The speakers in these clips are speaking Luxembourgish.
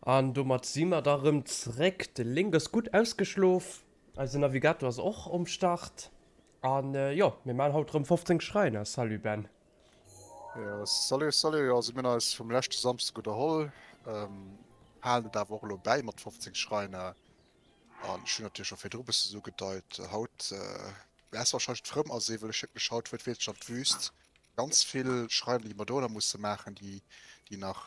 An domat si mer da rëm zréck. De Link ass gutt ausgeschlof, eisen Navigator ass och um Start. An jo, mir maachen haut rëm 15 Schräiner. Salut Ben. Jo, salut, salut. Jo, also mir hunn eis vum leschte Samsdeg uderholl, halen et awer och elo bäi mat 15 Schräiner. An ech hunn natierlech scho virdru bësse sou ugedeit, haut wäers warscheinlech d'Frëmm asinn, well ech wierklech haut wuertwiertlech an d'Wüst ganz vill Schreiwen, déi mer do nach musse maachen, déi déi nach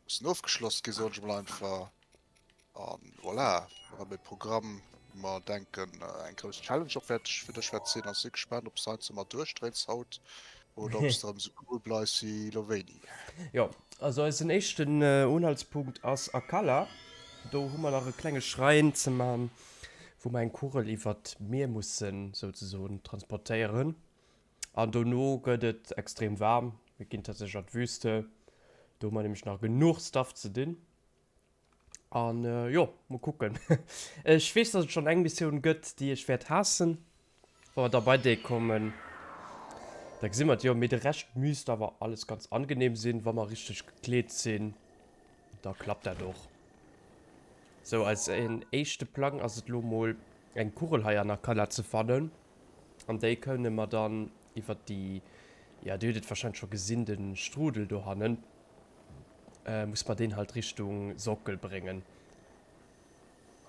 mussen ofgeschloss ginn, soen ech emol einfach. An voilà, erëm e Programm, wou mer denken eng grouss Challenge och wäert fir dech wäert sinn. A si gespaant, ob s de heiansdo mat duerchdréins haut oder ob s de erëm sou cool bleifs wéi elo wéini. Jo, also eisen éischten Unhaltspunkt ass Akala. Do hu mer nach e klenge Schräin ze man, wou mer eng Kugel iwwert d'Mier mussen souzesoen transportéieren. An dono gëtt et extrem waarm. Mir ginn tatsächlech an d'Wüste. Do hu mer nämlech nach genuch Stuff ze dinn. An jo, mol kucken. Ech weess, dass et schonn eng Missioun gëtt, déi ech wäert haassen, wa mer da bei déi kommen. Da gesi mer et jo. Mee de Rescht misst awer alles ganz angenehm sinn, wa mer richteg gekleet sinn. Da klappt dat och. Sou, eisen éischte Plang ass et lo mol eng Kugel hei an Akala ze fannen. An déi kënne mer dann iwwert déi, jo, dir hutt et warscheinlech scho gesinn, de Strudel dohannen. Muss mer deen halt Richtung Sockel bréngen.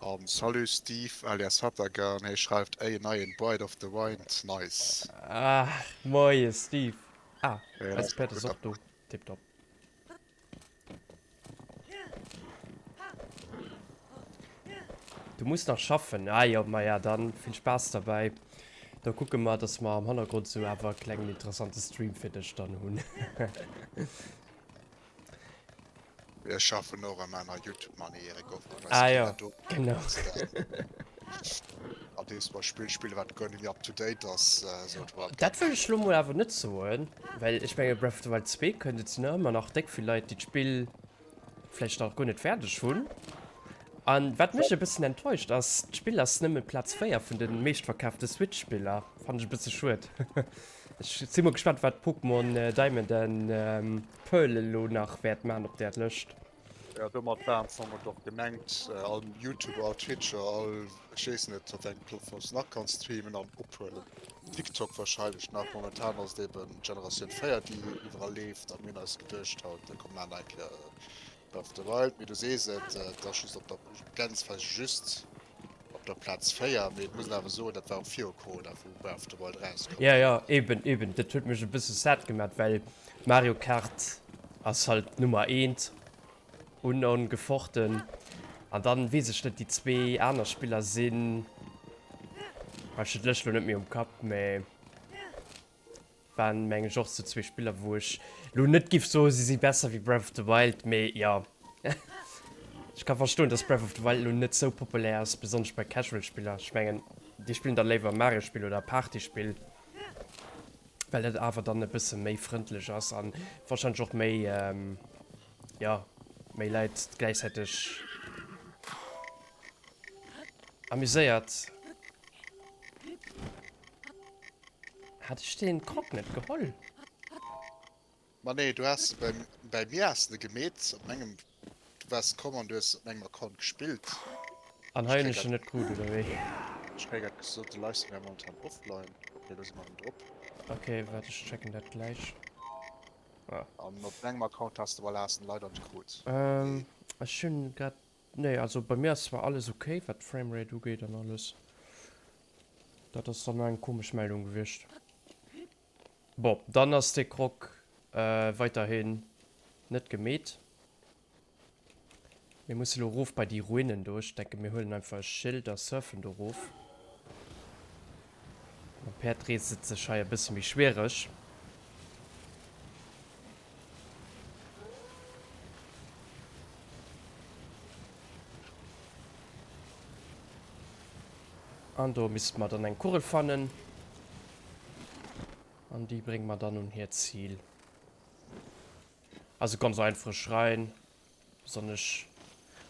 An salut Steve alias Hatagan, hie schreift ey en neien Bride of the Wind, nice. Ach moie Steve, ah eist Päerd ass och do, tiptop. Du muss nach schaffen, ah jo, maja dann vill Spaass derbäi. Da kucke mer dass mer am Hannergrond sou awer e klengen interessante Stream fir dech dann hunn. Mir schaffen och am aner Youtube Money Erik och an Ah jo, genau. Andeems mer e Spill spillen wat guer net méi up to date ass. Dat wëll ech lo mol awer net soen, well ech menge Breath of the Wild 2 kënnt, et sinn nach ëmmer nach déck vill Leit déi d'Spill vläicht nach guer net fäerdeg hunn. An wat mech e bëssen enttäuscht ass, d'Spill ass nëmme Plaz 4 vun de meeschtverkaafte Switch-Spiller. Fannen ech e bësse schued. Ech si mol gespannt wat Pokémon Diamond and Pearl elo nach wäert man op där Lëscht. Jo, domat war am Fong et och gemengt, all Youtuber, all Twitcher, all ech weess net op wéi eng Plattform s de nach kanns streamen an ophuelen, TikTok wahrscheinlech nach. Momentan ass et eben Generatioun 4 déi iwwerall leeft a mir hunn eis geduecht haut, komm maachen eng Kéier Breath of the Wild, mee du sees et, et ass just op der Gänzfläch just op der Plaz 4, mee et muss een awer soen, dat war och viru Corona wou Breath of the Wild erauskoum. Jo, jo, eben, eben, dat huet mech e bësse sad gemat, well Mario Kart ass halt d'Nummer eent unongefochten an dann weess ech net, déi zwee aner Spiller sinn, ech hunn d'Lëscht lo net méi um Kapp, mee. Waren mengen ech och sou zwee Spiller wou ech lo net giff soen se si besser wéi Breath of the Wild, mee jo ech ka verstoen dass Breath of the Wild lo net sou populär ass, besonnesch bei Casual Spiller. Ech mengen déi spillen dann léiwer e Mario Spill oder e Party Spill, well dat awer dann e bësse méi frëndlech ass an wahrscheinlech och méi jo méi Leit gläichzäiteg amuséiert. Hat ech deen Croc net geholl? Ma nee, du has se bei mir has de gemeet op mengem, du waars komm an du hues op mengem Account gespillt. An hei hunn ech se net krut, oder wéi? Ech kréie grad gesot, de Livestream wär momentan offline. Ok, lo si mer erëm drop. Ok, waart ech checken dat gläich. Ah. An op mengem Account has de voilà, has de leider net krut. Ech hunn grad, nee also bei mir ass zwar alles ok wat d'Framerate ugeet an alles. Dat ass dann eng komesch Meldung gewiescht. Bon, dann ass de Croc weiterhin net gemeet. Mir musse lo erof bei déi Ruinen do. Ech denke mir huelen einfach e Schild a surfen do erof. Mam Päerd reest et sech hei e bësse méi schwiereg. An do misste mer dann eng Kugel fannen. An déi brénge mer dann un hiert Zil. Also ganz einfache Schräin. Besonnesch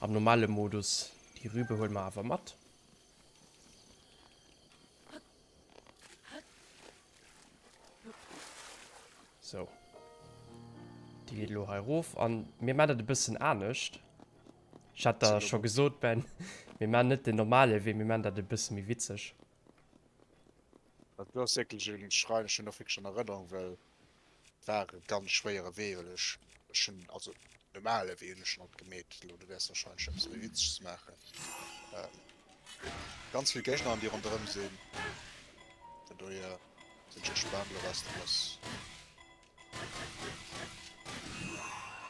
am normale Modus. Déi Rübe huele mer awer mat. Sou. Déi geet elo hei erof. An mir maachen dat e bëssen anescht. Ech hat der scho gesot, Ben, mir maan net den normale Wee, mir maan dat e bësse méi witzeg. Dat do ass wierklech en Schrein, ech hunn och wierklech an Erënnerung, well et war e ganz schwéiere Wee, well ech, ech hunn, also normale Wee hunn ech schonn alt gemeet, elo du wäers warscheinlech eppes méi Witzeges maachen. Ganz vill Géigner déi ronderëm sinn, vun dohier sinn ech gespaant elo wat s de wëss.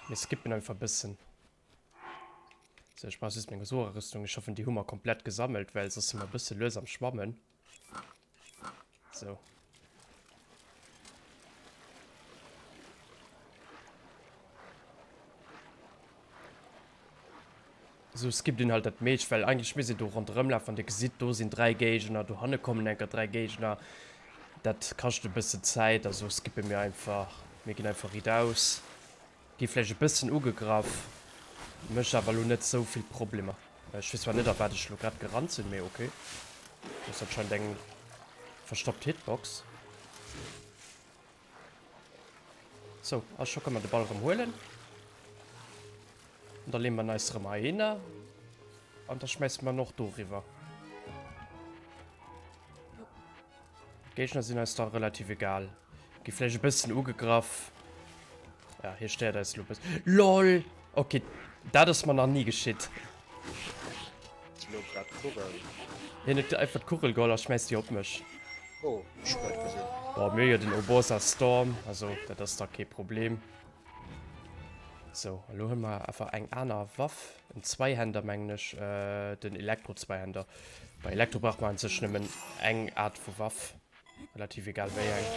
Mir skippen einfach e bëssen. Sou, ech brauch just meng Zora-Rüstung. Ech hoffen, déi hu mer komplett gesammelt, well soss si mer e bësse lues am Schwammen. Sou. Sou skippt een halt dat meescht, well eigentlech misst een do ronderëm lafen an dir gesitt, do sinn 3 Géigner, dohanne kommen enker 3 Géigner. Dat kascht e bëssen Zäit a sou skippe mir einfach. Mir ginn einfach riitaus. Gi vläicht e bëssen ugegraff, mécht awer elo net sou vill Problemer. Ech weess zwar net a wat ech elo grad gerannt sinn, mee ok. Do ass anscheinend eng verstoppt Hitbox. Sou, a scho kënne mer de Ball erëm huelen. An da leeë mer en eis erëm heihinner. An da schmäisse mer en och doriwwer. D'Géigner sinn eis da relativ egal. Gi vläicht e bëssen ugegraff. Ja, hie stéiert eis elo e bëssen. LOL! Ok, dat ass mer nach ni geschitt. Elo grad d'Kugel. Hien huet einfach d'Kugel geholl a schmäisst déi op mech. Oh, ech hu grad gesinn. Bon, mir hu jo den Urbosa Storm, also dat ass da kee Problem. Sou, elo huele mer awer eng aner Waff, en Zweihänder mengen ech, den Elektro-Zweihänder. Bei Elektro brauch mer un sech nëmmen eng Aart vu Waff, relativ egal wéi eng.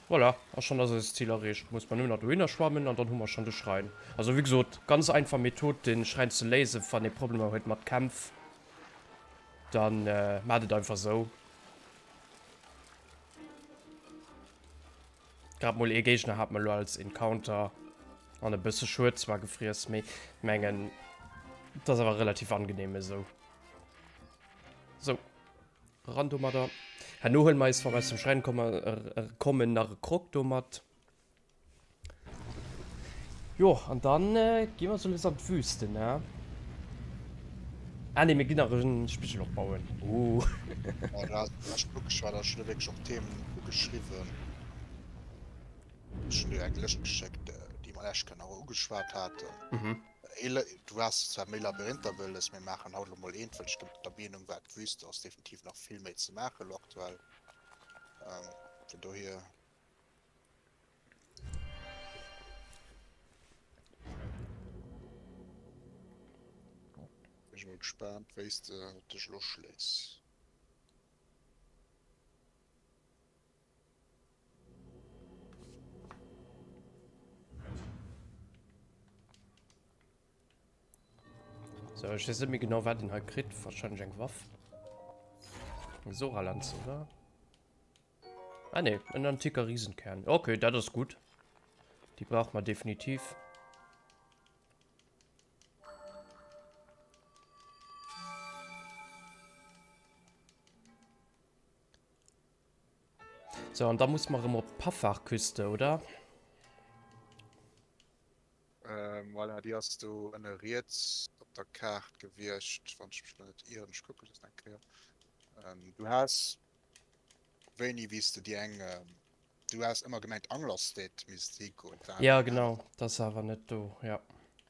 Voilà, a schonn ass eist Zil erreecht. Muss mer nëmmen nach dohinner schwammen an dann hu mer schonn de Schräin. Also wéi gesot, ganz einfach Method de Schräin ze léisen, wann ee Problemer huet mat Kämpf. Dann maacht et einfach sou. Grad mol ee Géigner hat mer lo als Encounter an e bësse Schued zwar gefriess, mee mengen et ass awer relativ angenehm esou. Sou, ran domadder. Herno huele mer eis, wa mer aus dem Schräin kommen, nach e Krog do mat. Jo, an dann gi mer sou lues an d'Wüste, ne? Ah nee, mir ginn nach e Spigel opbauen. Uh. Oh, du has echt ugeschwat, ech hunn do wierklech och Themen ugeschriwwen. Ech hunn dir eng Lëscht geschéckt, déi mer lescht Kéier nach ugeschwat haten. Mhm. Du has zwar méi Labyrinther wëlles, mir maachen haut elo mol eent, well ech der Meenung war, d'Wüste ass definitiv nach vill méi ze maachen elo aktuell. Vun dohier. Bin ech mol gespaant wéis de dech elo schléis. So, ech weess net méi genau wat een hei kritt. Wahrscheinlech eng Waff. Eng Sora-Lanz, oder? Ah ne, en antiker Riesenkern. Okay, dat ass gutt. Déi brauche mer definitiv. So, an da muss mer erëm op d'Paffarküste, oder? Ähm, voilà, déi ass do ënne riets op der Kaart gewiescht, wann ech mech elo net ieren. Ech kucke just eng Kéier. Ähm, du has wéini wéi s de déi eng, du has ëmmer gemengt Anglerstead misst higoen, war Ja, genau, dat ass awer net do, ja.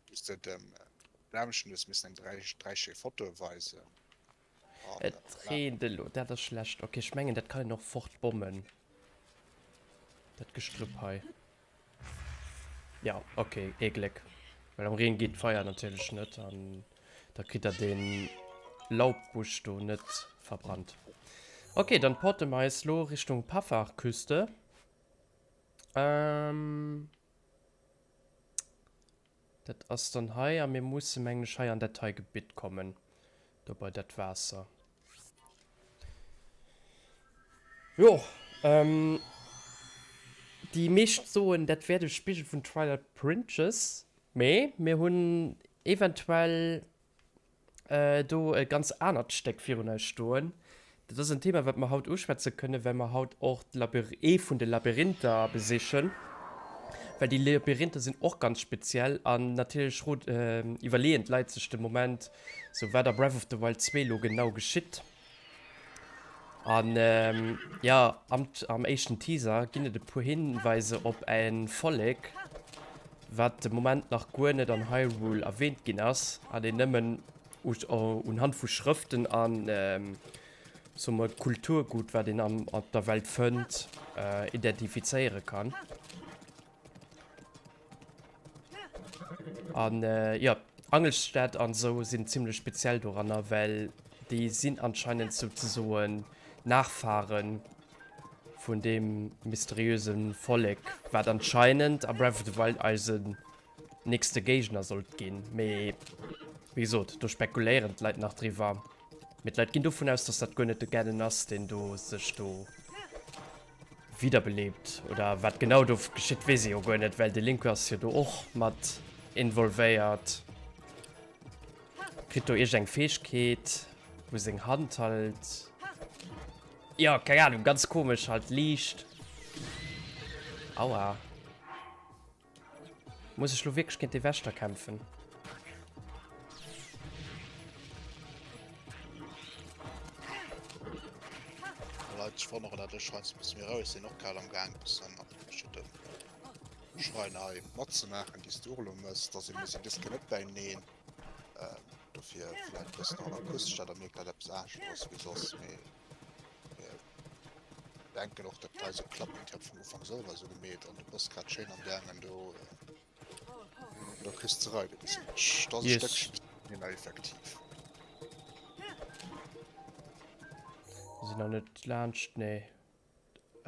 Wou s de dem Blämchen hues missen eng 3, 3 schéi Fotoe weisen. An, Et voilà. reent elo, dat ass schlecht. Ok, ech mengen dat kann een och fortbommen, dat Gestrüpp hei. Ja, ok, ee Gléck. Well am Reen geet d'Feier natierlech net an da kritt der dee Laubbusch do net verbrannt. Ok, dann porte mer eis lo Richtung Paffarküste. Ähm, dat ass dann hei a mir musse mengen ech hei an dat hei Gebitt kommen, do bei dat Waasser. Jo, ähm, déi meescht soen, dat wär de Spigel vun Twilight Princess, mee mir hunn eventuell do e ganz anert Stéck virun eis stoen. Dat ass en Thema, wat mer haut uschwätze kënnen, well mer haut och ee vun de Labyrinther besichen. Well déi Labyrinther sinn och ganz speziell an natierlech iwwerleeën d'Leit sech de Moment, sou wat a Breath of the Wild 2 elo genau geschitt. An jo, am éischten Teaser ginn et e puer Hinweise op e Vollek, wat de Moment nach guer net an Hyrule erwähnt ginn ass an een nëmmen unhand vu Schrëften an soe mer Kulturgut, wat een an op der Welt fënnt, identifizéiere kann. An jo, Angelstädt an esou sinn zimlech speziell doranner, well déi sinn anscheinend souzesoen Nachfahre vun deem mysteriöse Vollek, wat anscheinend a Breath of the Wild eisen nächste Géigner sollt ginn. Mee wéi gesot, do spekuléieren d'Leit nach driwwer. Mee d'Leit ginn dovun aus, dass dat guer net de Ganon ass, deen do sech do wiederbelebt. Oder wat genau do geschitt, weess ee jo guer net, well de Link ass jo do och mat involvéiert. Kritt do iergend eng Fäegkeet, wou seng Hand halt, jo, keng Ahnung, ganz komesch halt liicht. Aua. Muss ech lo wierklech géint dee Wächter kämpfen? Leit, ech wonneren dat ech heiansdo e bësse méi roueg sinn, och grad am Gaang bëssen an verschidde Schreiner hei matzemaachen, déi s du och elo mëss. Da si mir sinn dës Kéier net bäineen, dofir vläicht e bëssen och akustesch, dat der mierkt, dat eppes anescht ass wéi soss, mee Denken och dat hei sou klappt, ik hat vum Ufank selwer sou gemeet an du bass grad schéin am gaangen do an der Küst ze reiden. Dat ass e Yes. Stéckchen méi nach effektiv. Mir sinn nach net laanscht, nee.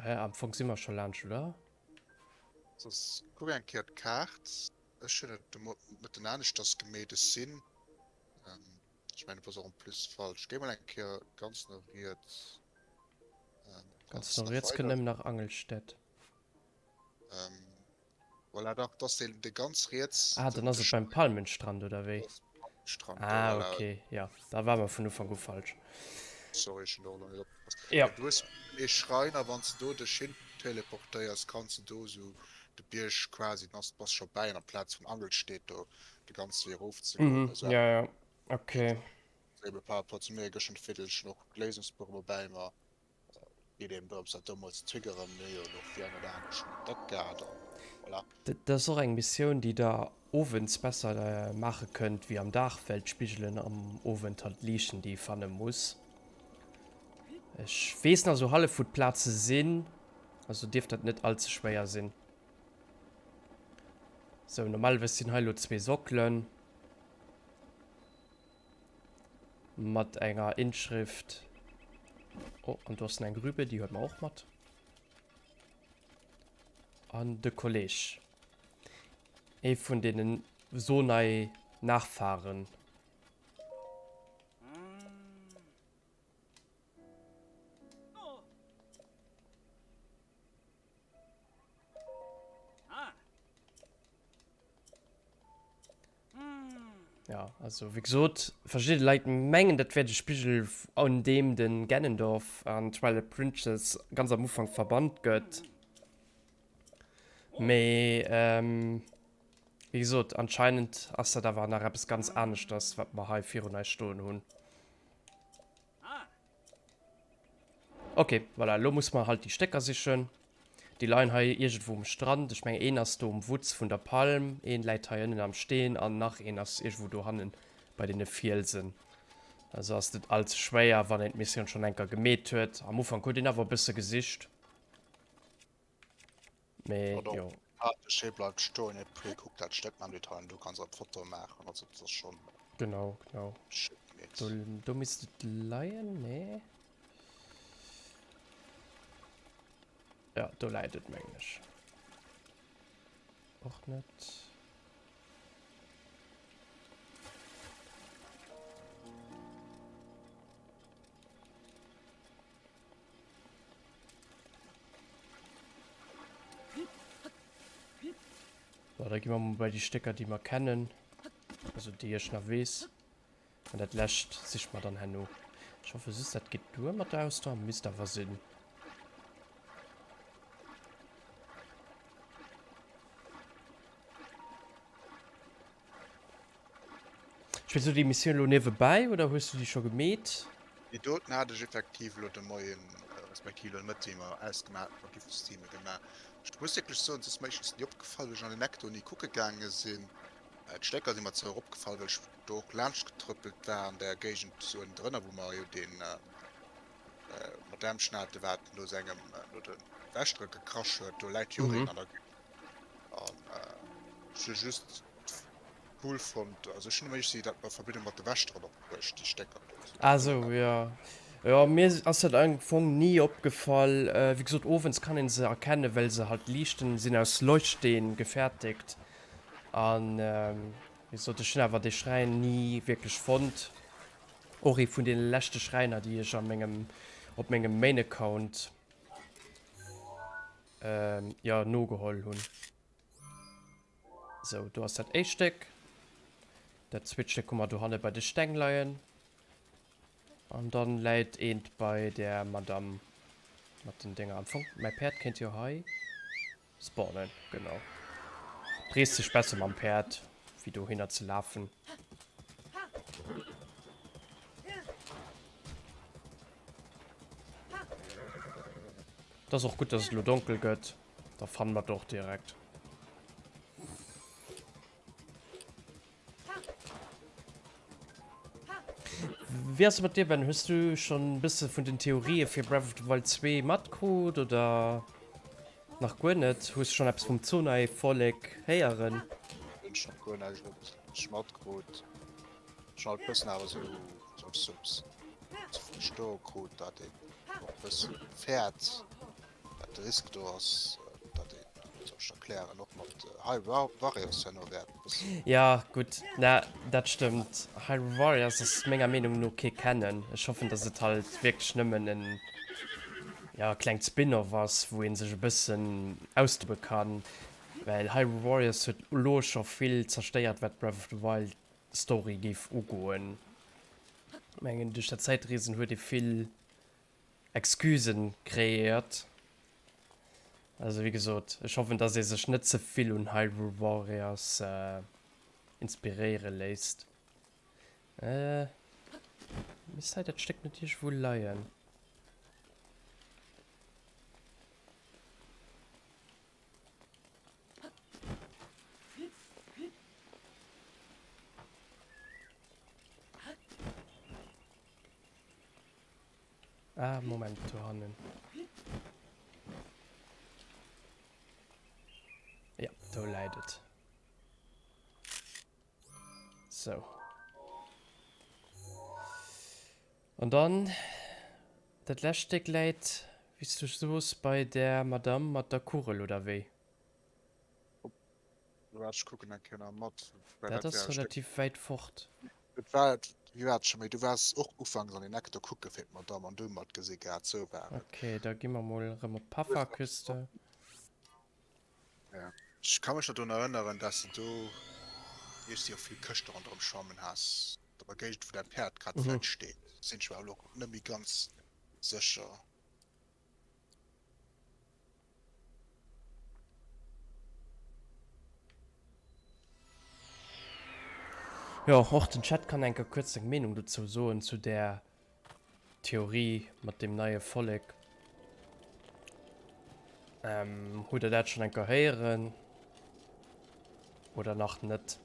Hä, am Fong si mer scho laanscht, oder? Soss kuck eng Kéier d'Kaart. Ech hunn et de Mëtten aneschters gemeet. Ech sinn Ech mengen, du bass och en plus falsch. Géi mol eng Kéier ganz no riets. Ganz no riets kënnt nëmmen nach Angelstedt. Ähm, voilà, dach, dat ass deen, dee ganz riets. Ah, dann ass et beim Palmenstrand, oder wéi? Palmenstrand, ah, voilà. okay, ja, da war mer vun Ufank u falsch. Sorry, ech hunn do och elo net opgepasst. Ja. Du hues ee Schräin, a wann s de do dech hin teleportéiers, kanns de do esou de Bierg quasi, dann ass, bass scho bäi an der Plaz vun Angelstedt do. De ganze Wee erof ze goen. Mhm, Also, ja, ja, okay. Eben par rapport zu mir gëscht en Viertelchen och d'Léisungsbuch ëmmer bäi mer. Geet eben drëms dat do mol ze triggeren. Mir hu jo elo fir eng oder aner schon entdeckt gehat an voilà. Dat ass och eng Missioun déi der owends besser maache kënnt wéi am Dag, well d'Spigelen am Owend halt liichten déi ee fanne muss. Ech weess nach sou hallef wou d'Plaze sinn, also dierft dat net all ze schwéier sinn. Sou, normalerweis sinn hei elo zwee Sockelen mat enger Inschrift. Oh, an do ass eng Rübe, déi huet mer och mat. An de Kolleg. Ee vun deenen Sonai Nachfahren. Ja, also wéi gesot, verschidde Leit mengen, dat wär de Spigel, un deem de Ganondorf an Twilight Princess ganz am Ufank verbannt gëtt. Mee ähm, wéi gesot, anscheinend ass dat awer nach eppes ganz aneschters, wat mer hei virun eis stoen hunn. Ok, voilà, elo musse mer halt déi Stécker sichen. Déi leien hei iergendwou um Strand. Ech mengen, een ass do um Wutz vun der Palm, een läit hei ënnen am Steen an nach een ass iergendwou dohannen bei deene Fielsen. Also ass net all ze schwéier, wann een d'Missioun schonn eng Kéier gemeet huet. Am Ufank huet een awer e bësse gesicht. Mee Oder jo. Ah, de Schee bleift stoen, et puer kuckt dat Stéck am Detail an du kanns och Fotoe maachen, also dat ass schonn Genau, genau. schéi gemeet. Do, do misst et leien, nee? Ja, do läit et, mengen ech. Och net. So, da gi mer mol bei déi Stécker, déi mer kennen. Also déi ech nach weess. An dat lescht siche mer dann herno. Ech hoffe just dat geet duer mat der Ausdauer, misst awer sinn. Spills du déi Missioun elo niewebäi oder hues du déi scho gemeet? Déi doten hat ech effektiv elo de Moien, respektiv elo de Mëtteg, wéi mer ausgemaach haten, mat Giftsystemen gemaach. Ech muss wierklech soen, se ass mer éischtens ni opgefall, wéi ech an den Ecto ni kucke gaange sinn. D'Stécker si mer zwar och opgefall, well ech do och laanscht getrëppelt war an där Géigend sou ënnendrënner, wou mer jo dee Madame Schnate wat no sengem, no de Wächtere gekrasch huet, do läit jo och een an der Géigend. An ech hu just cool fonnt, also ech hunn ëmmer iergendwéi dat a Verbindung mat de Wächteren och bruecht, déi Stécker do. Ah sou, jo. Jo, mir ass dat am Fong ni opgefall. Wéi gesot, owends kann een se erkennen, well se halt liichten, sinn aus Leuchtsteen gefertigt. An wéi gesot, ech hunn awer dee Schräin ni wierklech fonnt. Och ee vun deene leschte Schräiner, déi ech a mengem, op mengem Main Account, jo, nogeholl hunn. Sou, do ass dat éischt Stéck. Dat zweet Stéck hu mer dohanne bei de Steng leien. An dann läit eent bei der Madame mat den Dénger. Am Fong, mäi Päerd kéint jo hei spawnen, genau. Reest sech besser mam Päerd, wéi dohinner ze lafen. Et ass och gutt, dass et elo donkel gëtt. Da fanne mer et och direkt. Wéi ass et mat dir, Ben? Hues du schonn e bësse vun den Theorië fir Breath of the Wild 2 matkrut oder nach guer net? Hues du schonn eppes vum Zonai-Vollek héieren? Hunn ech nach guer näischt wierklech matkrut. Ech hunn halt e bëssen awer sou, sou, sou ze verstoe krut, dat een och e bësse fäert. Wat de Risk do ass, dat een, wéi soll ech erklären, och mat Hyrule Warriors herno wäert e bëssen. Ja gutt, na dat stëmmt. Hyrule Warriors ass menger Meenung no kee Canon. Ech hoffen, datt et halt wierklech nëmmen en, ja, klengt Spin-off ass, wou ee sech e bëssen austobe kann, well Hyrule Warriors huet elo scho vill zerstéiert, wat Breath of the Wild Story géif ugoen. Mengen duerch dat Zäitreesen huet ee vill Excusen kreéiert. Also wéi gesot, ech hoffen dass ee sech net ze vill un Hyrule Warriors inspiréiere léisst. Misst hei dat Stéck net iergendwou leien? Ah, Moment, do hannen. Ja, do läit et. So. An dann, dat lescht Stéck läit, wéi s du soos, bei der Madame mat der Kugel, oder wéi? Waart, ech kucken eng Kéier nach mat. Dat ass relativ wäit fort. Et war, wéi war et scho méi, du waars och ufanks an den Eck do kucke fir d'Madame an du hu mer et gesi gehat, sou war et. Ok, da gi mer mol erëm op d'Pafferküste. Ja, ech ka mech nach drun erënneren, dass de do iergsi och vill Këschte ronderëm schwammen has, op der Géigend wou däi Päerd grad vläit steet, sinn ech mer elo net méi ganz sécher. Jo, och den Chat kann enker kuerz seng Meenung dozou soen, zu där Theorie mat deem neie Vollek. Ähm, hutt der dat schonn enker héieren oder nach net?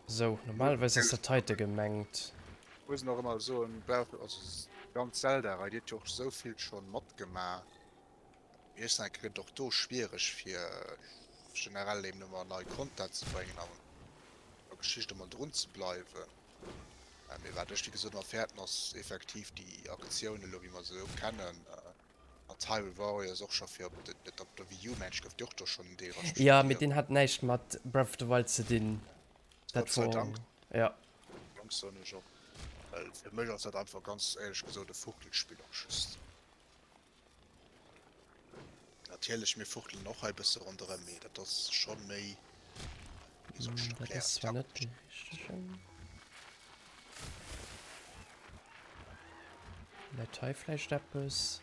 Sou, normalerweis ass dat heite gemengt. Muss nach ëmmer soen, Breath, also d'ganz Zelda-Rei, déi huet jo och esou vill schonn matgemaach. Mee ech denken, et gëtt och do schwiereg fir generell eben ëmmer nei Content ze bréngen an der Geschicht ëmmer drun ze bleiwen. Mee wat ech wéi gesot ëmmer fäerten ass effektiv déi Aktioun elo wéi mer se elo kennen mat Hyrule Warriors och scho fir op de, net op der Wii U, mengen ech, gouf déi och do schonn en Deel Jo, mee deen hat näischt mat Breath of the Wild ze dinn. Dat Gott sei wor, Dank. ja. Dank soen ech och, well fir mech ass dat einfach ganz éierlech gesot e Fuchtelspill och just. Natierlech, mir fuchtelen och hei e bësse ronderëm, mee dat ass scho méi. Wéi soll ech Dat erklären? ass zwar net dee richtegen. Läit hei vläicht eppes?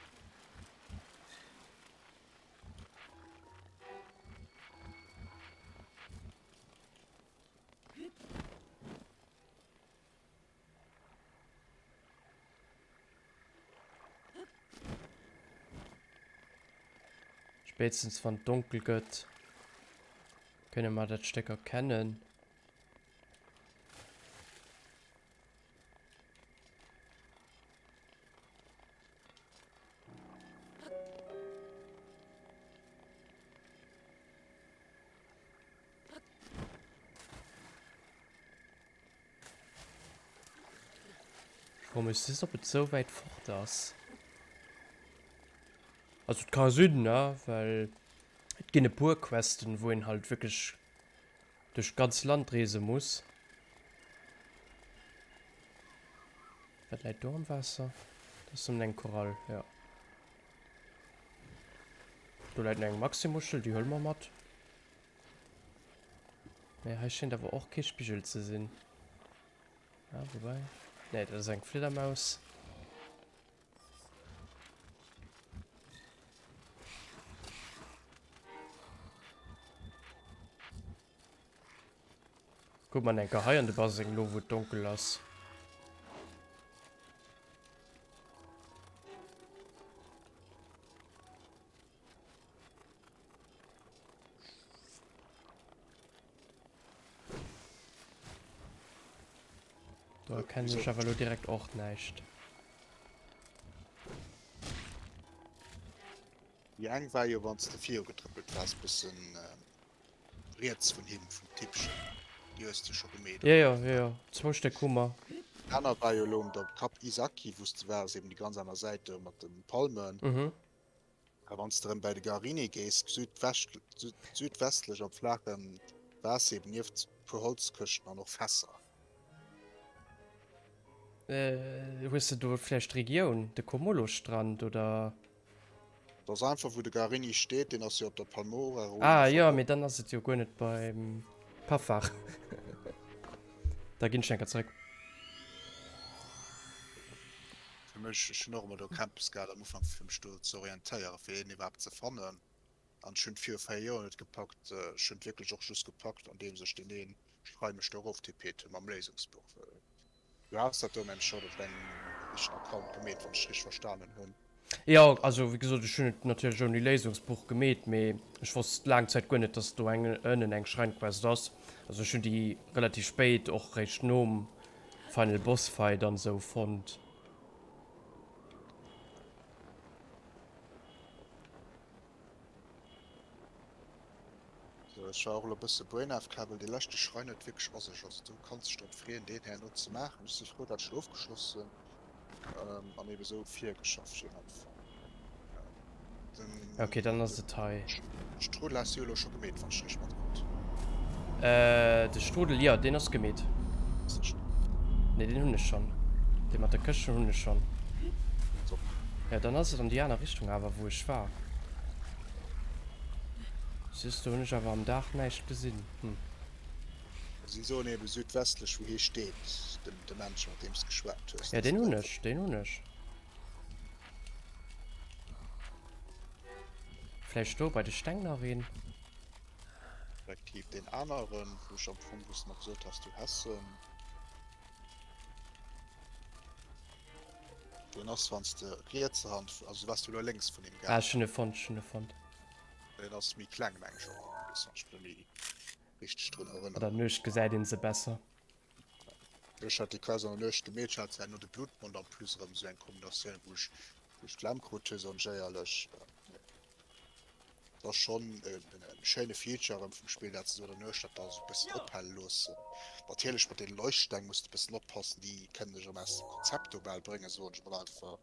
Spéitstens wann et donkel gëtt, kënne mer dat Stéck erkennen. Ech froe mech just, ob et sou wäit fort ass. Also et ka sinn, ne, well et ginn e puer Questen, wou een halt wierklech duerch d'ganz Land reese muss. Wat läit do am Waasser? Dat ass nëmmen eng Korall, jo. Do läit nach eng Maximuschel, déi huele mer mat. Mee hei schéint awer och kee Spigel ze sinn. Ah, woubäi. Nee, dat ass eng Fliedermaus. Kuck mal enker hei an de Baseng lo wou et donkel ass. Do erkennen ech awer lo direkt och näischt. Déi eng war jo wanns de viru getrëppelt waars bëssen riets vun him, vum Tippchen. Déi hues de scho gemeet, Jo, jo, jo, jo, zwou Stéck hu mer. Déi aner war jo elo un der Kap Isaki wous de waars, eben déi ganz aner Säit do mat de Palmen. Mhm. A wann s de erëm bäi de Garini gees, südwestlech am flaache Waasser, eben nieft puer Holzkëschten an och Fässer. Hues de do vläicht d'Regioun, de Komolo-Strand, oder? Dat ass einfach wou de Garini steet, deen ass jo op der Palmora-Ruine Ah jo, mee dann ass et jo guer net beim Pafar. Da ginn ech enker zeréck. Fir mech, ech hunn och ëmmer do Campus gehat am Ufank fir mech do ze orientéieren, fir een iwwerhaapt ze fannen. An ech hunn et viru 4 Joer net gepackt. Ech hunn et wierklech och just gepackt andeems ech deen een Schrein mech do eroftippt hunn mam Léisungsbuch. Well du has dat do mengen ech schonn op dengem éischten Account gemeet, wann ech richteg verstanen hunn. Jo, also wéi gesot, ech hunn et natierlech ouni Léisungsbuch gemeet, mee ech wosst laang Zäit guer net, dass do eng ënnen eng Schreinquest ass. Also ech hunn déi relativ spéit, och réischt nom Final Boss Fight an sou fonnt. Sou, ech war och elo bësse Brain AFK, well dee leschte Schrein huet wierklech a sech. Also do kanns dech drop freeën deen herno ze maachen. Ech si frou dat ech en ofgeschloss hunn an ebe sou virgeschafft hunn am Fong. Ok, dann ass et hei. Strudel has du jo elo scho gemeet, wann ech richteg matkrut. De Strudel, jo, deen ass gemeet. Nee, deen hunn ech schonn. Dee mat der Këscht hunn ech schonn. Top. Jo, dann ass et an déi aner Richtung awer, wou ech war. Siehst du, hunn ech awer am Dag näischt gesinn. Hm. Si soen eben südwestlech wou hie steet, de Männche mat deem s geschwat hues. Jo, deen hunn ech, deen hunn ech. Vläicht do bei de Steng nach een? Respektiv deen aneren, wou ech am Fong, wou s de mer gesot has, du häss en. Deen ass, wann s de rietser Hand, also du waars jo elo lénks vun him Ah, gaangen. ech hunn e fonnt, ech hunn e fonnt. Deen ass méi kleng, meng ech och nach e bëssen, wann ech mech méi richteg drun An der erënneren. Nuecht gesäit een se besser. Ech hat déi Quest an der Nuecht gemeet, ech hat herno de Blutmond en plus erëm esou eng Kombinatioun wou ech wou ech d'Flemm krut hu soen ech éierlech. Et ass schonn en schéine Feature erëm vum Spill dat se esou an der Nuecht dat da esou e bëssen ophelle loossen. Natierlech mat deene Leuchtsteng muss de e bëssen oppassen, déi kënnen dech erëm aus dem Konzept do bal bréngen soen ech mol einfach.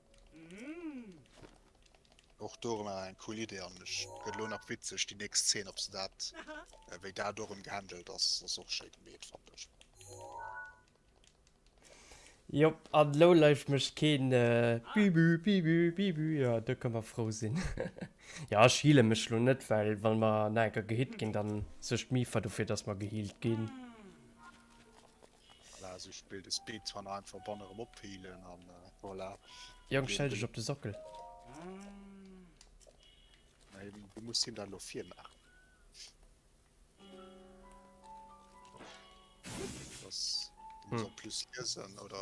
Och do erëm awer eng cool Idee an ech gëtt elo nach witzeg déi nächst Szene ob se dat wéi dat och erëm gehandelt ass ass och schéi gemeet fannen ech. Jop, an Lowlife mécht keen Bibü, Bibü, Bibü, jo do kënne mer frou sinn. Jo ech heale mech lo net, well wann mer nach eng Kéier gehit ginn, dann suergt d'Mipha dofir dass mer gehealt ginn. Voilà, esou spillt e Speedrun, einfach Bann erëm ophealen an voilà. Jong, stell dech op de Sockel. Nee, du muss him dat elo virmaachen. Das, du musst hm. plus lesen oder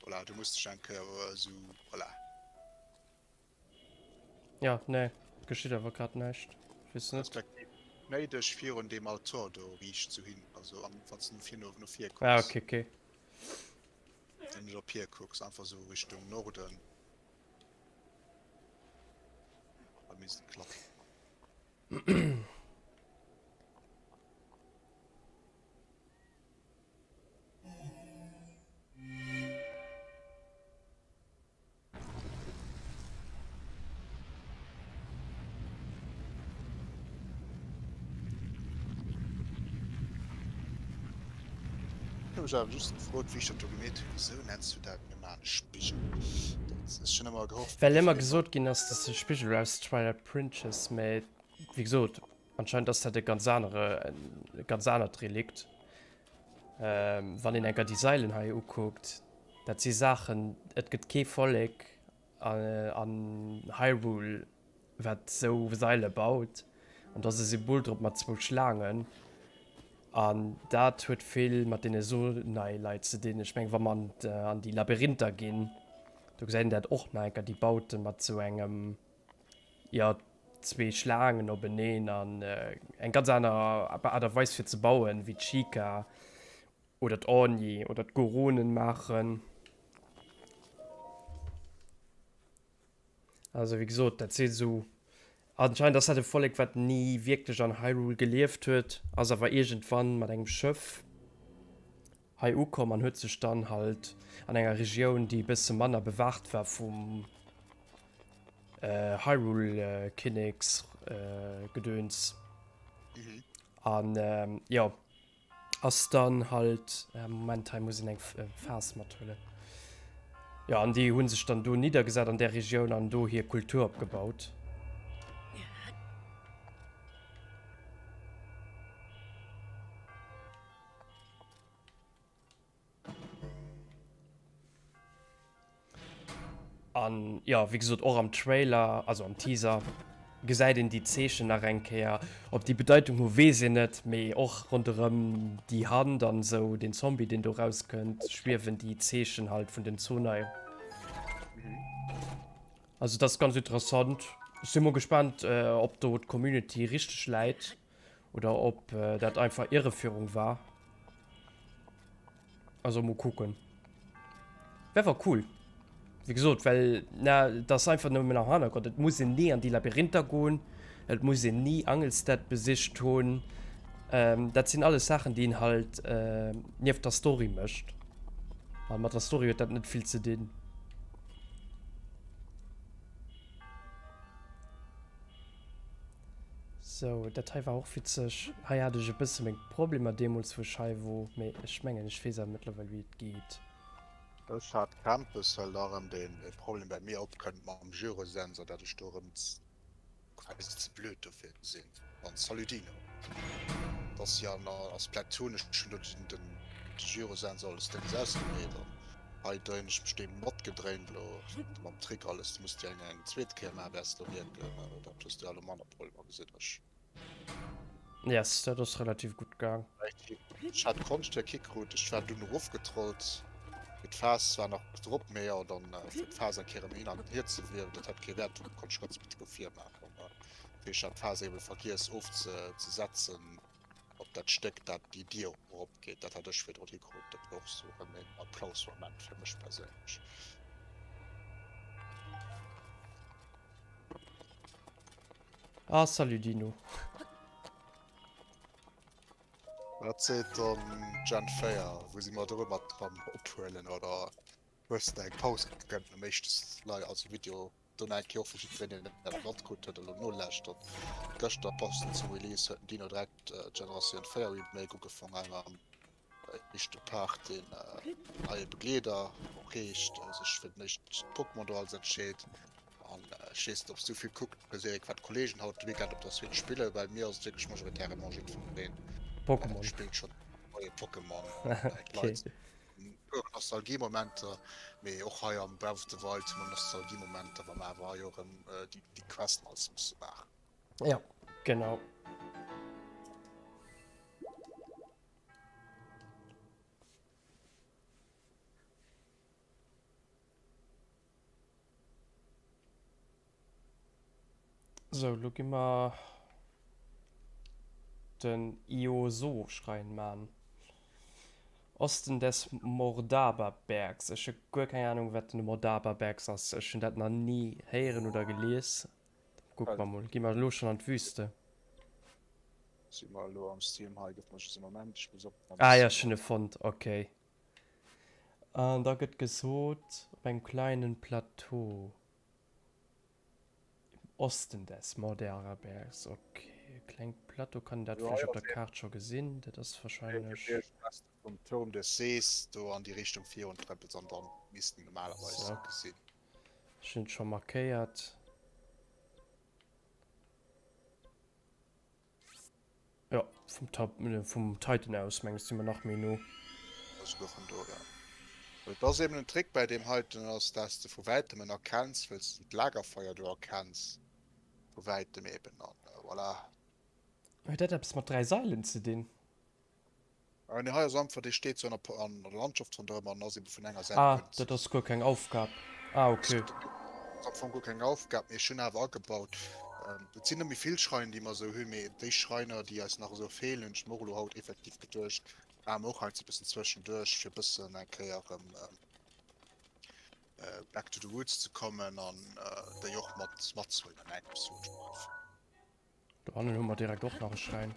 voilà, du musst dich eng Kéier so voilà. Ja, nee, geschitt awer grad näischt. Weess net. Néideg virun dem Altor do riicht zu hin, also am wann du vir no no vir kucks. Ah, okay, okay. Wenn du op hier kucks, einfach so Richtung Norden. Da misst et klappen. Ech hu mech awer just gefrot, wéi ech dat do gemeet hunn. Wisou nenns du dat mir maachen e Spigel? Dat ech hunn ëmmer gehofft, Well ëmmer gesot ginn ass, dass de Spigel aus Twilight Princess, mä wéi gesot, anscheinend ass dat e ganz anere, e ganz anert Relikt. Wann een enker déi Sailen hei ukuckt, dat si Saachen, et gëtt kee Vollek an Hyrule, wat sou Saile baut an do ass e Symbol drop mat zwou Schlaangen an dat huet vill mat deene Sonai-Leit ze dinn. Ech mengen wa mer an déi Labyrinther ginn, do gesäit een dat och nach eng Kéier, déi Baute mat sou engem, jo zwee Schlaangen openeen an eng ganz aner Aart a Weis fir ze bauen, wéi d'Sheikah oder d'Orni oder d'Goronen maachen. Also wéi gesot, dat si sou, anscheinend ass dat e Vollek wat ni wierklech an Hyrule gelieft huet, ass awer iergendwann mat engem Schëff hei ukomm an huet sech dann halt an enger Regioun déi e bësse manner bewaacht war vum Hyrule Kinneksgedöns an jo. Ass dann halt, Moment, hei muss een eng Phas mathuelen. Jo, an déi hu sech dann do niddergesat an där Regioun an do hir Kultur opgebaut. An jo, wéi gesot, och am Trailer, also am Teaser, gesäit een déi Zeechen nach eng Kéier. Ob déi Bedeitung hu weess een net, mee och ronderëm déi Hand an esou, deen Zombie, deen do rauskënnt, schwiewen déi Zeechen halt vun den Zonai. Also dat ass ganz interessant. Ech si mol gespaant, ob do d'Community richteg läit oder ob dat einfach Irreführung war. Also mol kucken. Wär awer cool. Wéi gesot, well na et ass einfach nëmmen am Hannergrond. Et muss een ni an déi Labyrinther goen, et muss een ni Angelstead besicht hunn. Ähm, dat sinn alles Saachen, déi een halt äh, nieft der Story mécht. A mat der Story huet dat net vill ze dinn. Sou, dat hei war och witzeg. Hei hat ech e bësse meng Problemer deemools, wou ech hei wor, mee ech mengen, ech weess awer mëttlerweil, wéi et geet. Ech hat Campus, well da erëm dee Problem bei mir opkënnt mam Gyrosensor, dat ech do erëm quasi ze blöd dofir sinn. An salut Dino. Dass jo an a Splatoon, ech hunn do den Gyrosensor alles Déngs ausgemeet an hei dréin ech mech deem matgedréint elo mam Trick alles. Du muss déi eng eng zweet Kéier maachen, wäers de elo mierken. Dat hues du ja elo manner Problemer gesinn ech. Yes, dat ass relativ gutt gaang. Ech hat Konschtwierk hikrut, ech war dunn erofgetrollt, mee d'Faass war nach drop, mee jo dann fir d'Faass eng Kéier erëm hin an hier ze wierwen, dat hat kee Wäert, do konnt ech ganz gutt dofir maachen. Mee ech hat d'Faass eebe vergiess ofzesetzen op dat Stéck dat déi Dier eropgeet, dat hat ech virdrun hikrut. Dat war och sou erëm een Applausmoment fir mech perséinlech. Ah, salut Dino. Wat seet dann Gen 4? Wou si mer dru mat mam Ophuelen oder hues de eng Paus gegönnt nom éischte Slide, also Video? Don eng Kéier och fir jiddwereen deen et net matkrut huet elo nolauschtert. Gëschter passend zum Release huet den Dino direkt Generatioun 4 Remake ugefaangen am. éischte Part deen neie Begleeder och heescht, sech fir den éischt Pokémon do alles entscheet. An ech weess net, ob s du vill kucks, Eric, wat d'Kollegen haut de Weekend op der Switch spillen. Bei mir ass et wierklech majoritairement jiddwereen Pokémon. spillt schonn neie Pokémon. D'Leit hunn puer Nostalgiemomenter, mee och hei am Breath of the Wild hu mer Nostalgiemomenter, wa mer awer hei och erëm déi Questen alles musse maachen. Ja, genau. Sou, lo gi mer den Ioso-Schräin man. Osten des Mordaberbergs. Ech hu guer keng Ahnung, wat den Mordaberbergs ass. Ech hunn dat nach ni héieren oder gelies. Kucke mer mol. Gi mer elo schonn an d'Wüste? Si mer elo am Stream hei? Gëff mer just e Moment, ech muss op. Ah jo, ech hunn e fonnt. Okay. An da gëtt gesot, op engem kleinen Plateau im Osten des Morderabergs. Ok, e klengt Plateau, kann een dat vläicht op der Kaart scho gesinn? Dat ass wahrscheinlech. Vum Turm des Sees do an déi Richtung virun trëppels an dann misst een normalerweis gesinn. Ech hunn et scho markéiert. Jo, vum Top, vum Titan aus mengs si mer nach méi no. Esouguer vun do, jo. Et ass eben en Trick bäi deem heiten ass, dass de vu wäitem en erkenns, wëlls de d'Lagerfeier do erkenns vu wäitem eben an voilà. Huet dat eppes mat 3 Sailen ze dinn? Ah nee, hei ass einfach, dee steet sou an der Landschaft ronderëm an ass eben vun enger Säit Ah, dat ass guer keng Aufgab. Ah, okay. Ass am Fong guer keng Aufgab, mee ech hunn awer agebaut. Et sinn net méi vill Schreiner, déi mer esou hunn, mee déi Schreiner, déi eis nach esou feelen, hunn ech mer och elo haut effektiv geduecht, maache mer och heiansdo e bëssen zwëschenduerch, fir e bëssen eng Kéier erëm back to the roots ze kommen an déi och mat matzehuelen an engem, sot ech mer einfach. Do hannen hu mer direkt och nach e Schräin.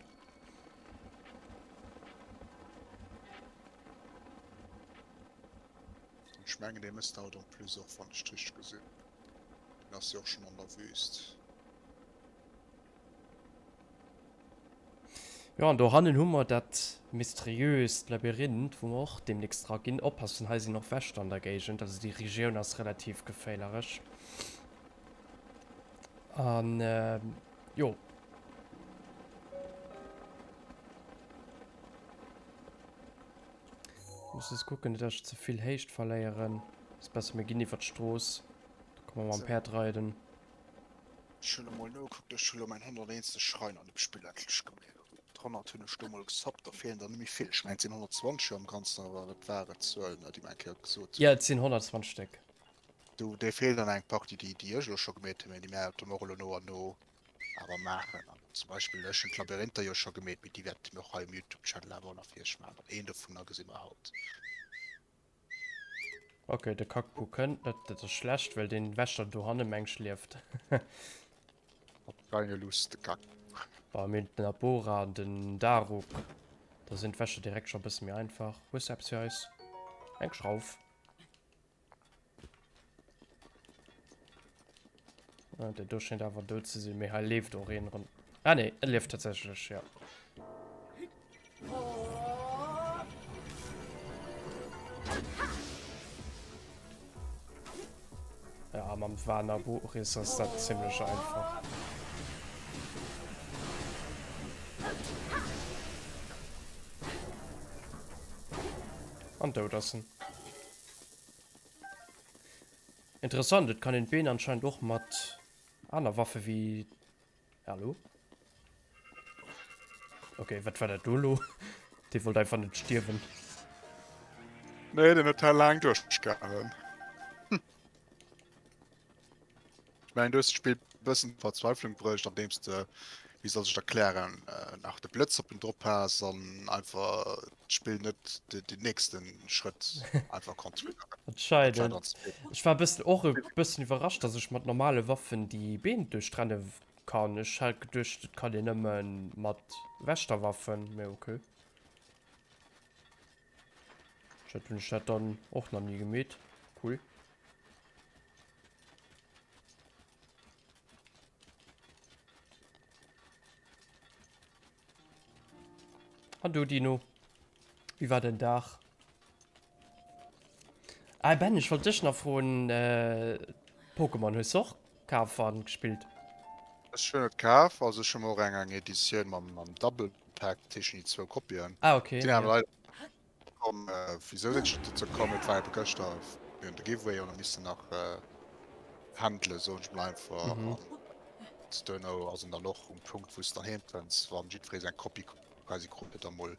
Ech mengen dee mësst haut en plus och, wann ech et richteg gesinn. Deen ass jo och schonn an der Wüst. Jo, an do hannen hu mer dat mysteriöst Labyrinth, wou mer och deemnächst dra ginn. Oppassen, hei sinn och Wächter an der Géigend, also déi Regioun ass relativ geféilerech. An jo. Muss just kucken, net dass ech ze vill Héicht verléieren. Ass besser mir ginn iwwer d'Strooss. Da komme mer mam Päerd reiden. Ech hunn emol nogekuckt, ech hu lo mäin 101. Schrein an dem Spill endlech gemeet. D'100 hunn ech do mol gesappt, da feelen der net méi vill. Ech mengen et sinn 120 jo am Ganzen, awer dat war et d'Zuel, déi mer eng Kéier gesot hunn. Jo, et sinn 120 Stéck. Do déi feelen dann eng Partie, déi déi ech elo scho gemeet hunn, mee déi mir dann och elo no an no awer maachen. An zum Beispill ech hunn d'Labyrinther jo scho gemeet, mee déi wäerte mir och hei um Youtube-Channel awer och nach fir iech maachen. An een dovunner gesi mer haut. Ok, de Kakpu kënnt net, dat ass schlecht, well deen Wächter dohanne meng ech lieft. Hat keine Lust, de Kakpu. Bon, mir hunn den Abora an den Daruk, da sinn d'Wächter direkt scho e bësse méi einfach. Hues du eppes fir eis? Eng Schrauf. Ah, der do schéint awer dout ze sinn, mee hei leeft och een run. Ah nee, e lieft tatsächlech, ja. Ja, mam Warner Boris ass dat zimmlech einfach. An dout ass en. Interessant, et kann een d'Been anscheinend och mat aner Waffe wéi... Hallo? Okay, wat war dat do lo? Dee wollt einfach net stierwen. Nee, den huet hei laang duerchgehalen. Ech mengen, du hues d'Spill e bëssen Verzweiflung bruecht, andeems de, wéi soll ech et erklären, nach de Blëtz op en drop has an einfach d'Spill net den nächste Schrëtt einfach konnt triggeren. Anscheinend. Ech war e bëssen och e bëssen iwwerrascht, dass ech mat normale Waffen déi Been duerchtrenne kann. Ech hat geduecht, et kann een nëmme mat Wächterwaffen, mee okay. Anscheinend hunn ech dat dann och nach ni gemeet. Cool. An du Dino. Wéi war den Dag? Ah Ben, ech wollt dech nach froen, Pokémon hues de och kaf an gespillt? Ech hunn et kaf, also ech hu mer och eng eng Editioun mam mam Double Pack, dat heescht déi zwou Kopien. Ah okay, Sinn awer leider komm. Wisou sinn ech net dozou komm? Et war ebe gëschter mir hunn de Giveaway och nach missen nach handelen, soen ech mol einfach. An duerno ass en dann och um Punkt wou s de dann heem kënns, wann jiddweree seng Kopie quasi krut huet, da mol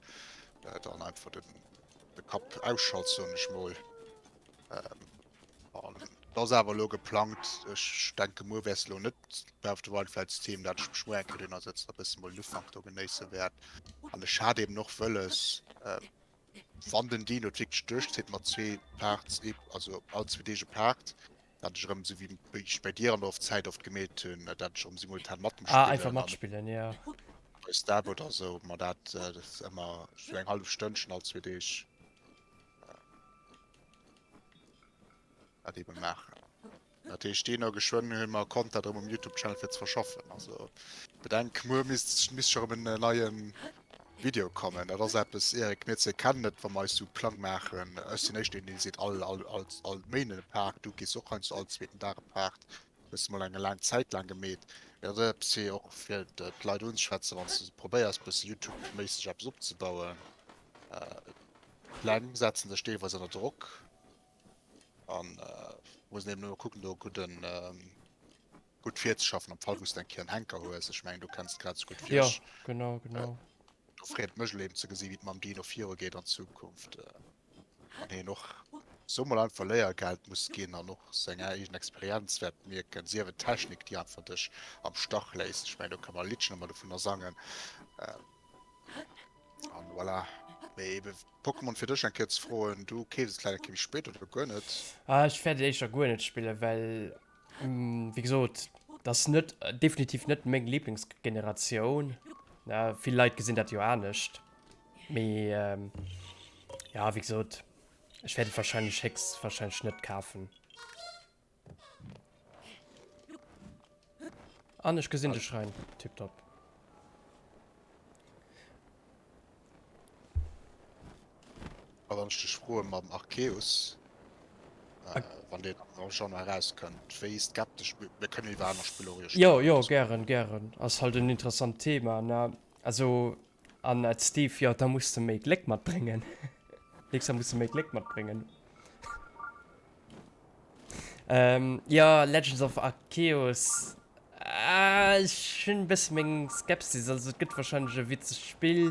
dann einfach den de Kapp ausschalt, soen ech mol. An et ass awer elo geplangt, ech denke muer wäers elo net Breath of the Wild vläicht Streamen, dat ech mech muer eng Kéier dohinner sëtzen a bësse mol den Ufank do genéisse wäert. An ech hat eben och wëlles, wann den Dino et wierklech duerchzitt mat zwee Parts, also all zwee Deeg e Part, dat ech erëm, esou wéi ech bei dir an der Zäit oft gemeet hunn, dat ech erëm simultan mat dem Ah, einfach matspillen, ja. Bei Stab oder esou, ma dat ëmmer esou eng hallef Stënnchen all zwee Deeg dat ebe maachen. Dat heescht, deen geschwënn hu mer Content erëm um Youtube-Channel fir ze verschaffen. Also bedenk, muer misst misst scho erëm en neien Video kommen. Dat ass eppes, Eric, mir zwee kennen et, wa mer eis sou Plang maachen. Ech sinn éischter een, dee seet all, all, all, all Méinden e Part. Du gees och heiansdo all zweeten Dag e Part. Hues de mol eng laang Zäit laang gemeet. Mee dat ass eppes fir och fir d'Leit unzeschwätzen, wann s de probéiers bësse Youtube-méisseg eppes opzebauen. D'Pläng setzen dech deelweis ënner Drock an muss eben ëmmer kucken, do e gudden, gutt virzeschaffen am Fall wou s de eng Kéier en Henker hues. Ech mengen do kenns de grad esou gutt wéi ech. Jo, genau, genau. Do freet et mech elo eben ze gesi wéi et mam Dino viru geet an Zukunft an hien och so mol einfach Léiergeld muss ginn an och seng eegen Experienz wäert mierken, sief et d'Technik déi einfach dech am Stach léisst. Ech mengen do ka mer e Liddchen ëmmer dovunner sangen. An voilà. Mee ebe Pokémon fir dech eng Kéier ze froen, du keefs et vläicht eng Kéier méi spéit oder guer net? Ah, ech wäert et éischter guer net spillen, well Wéi gesot, dat ass net, definitiv net meng Lieblingsgeneratioun. Ja, vill Leit gesinn dat jo anescht. Mee ähm, ja, wéi gesot, ech wäert et wahrscheinlech héchstwahrscheinlech net kafen. An ech gesinn de Schräin. Tipptopp. A wann ech dech froe mam Arceus, wann deen am Januar erauskënnt, wéi skeptesch, mir kënnen iwwer aner Spiller och jo schwätzen. Jo, jo, gären, gären. Ass halt en interessant Thema, ne? Also, an Steve, jo, da muss de méi Gléck matbréngen. Nächst Mal muss de méi Gléck matbréngen. Ähm, jo, Legends of Arceus, ech hunn e bësse meng Skepsis. Also et gëtt warscheinlech e witzegt Spill,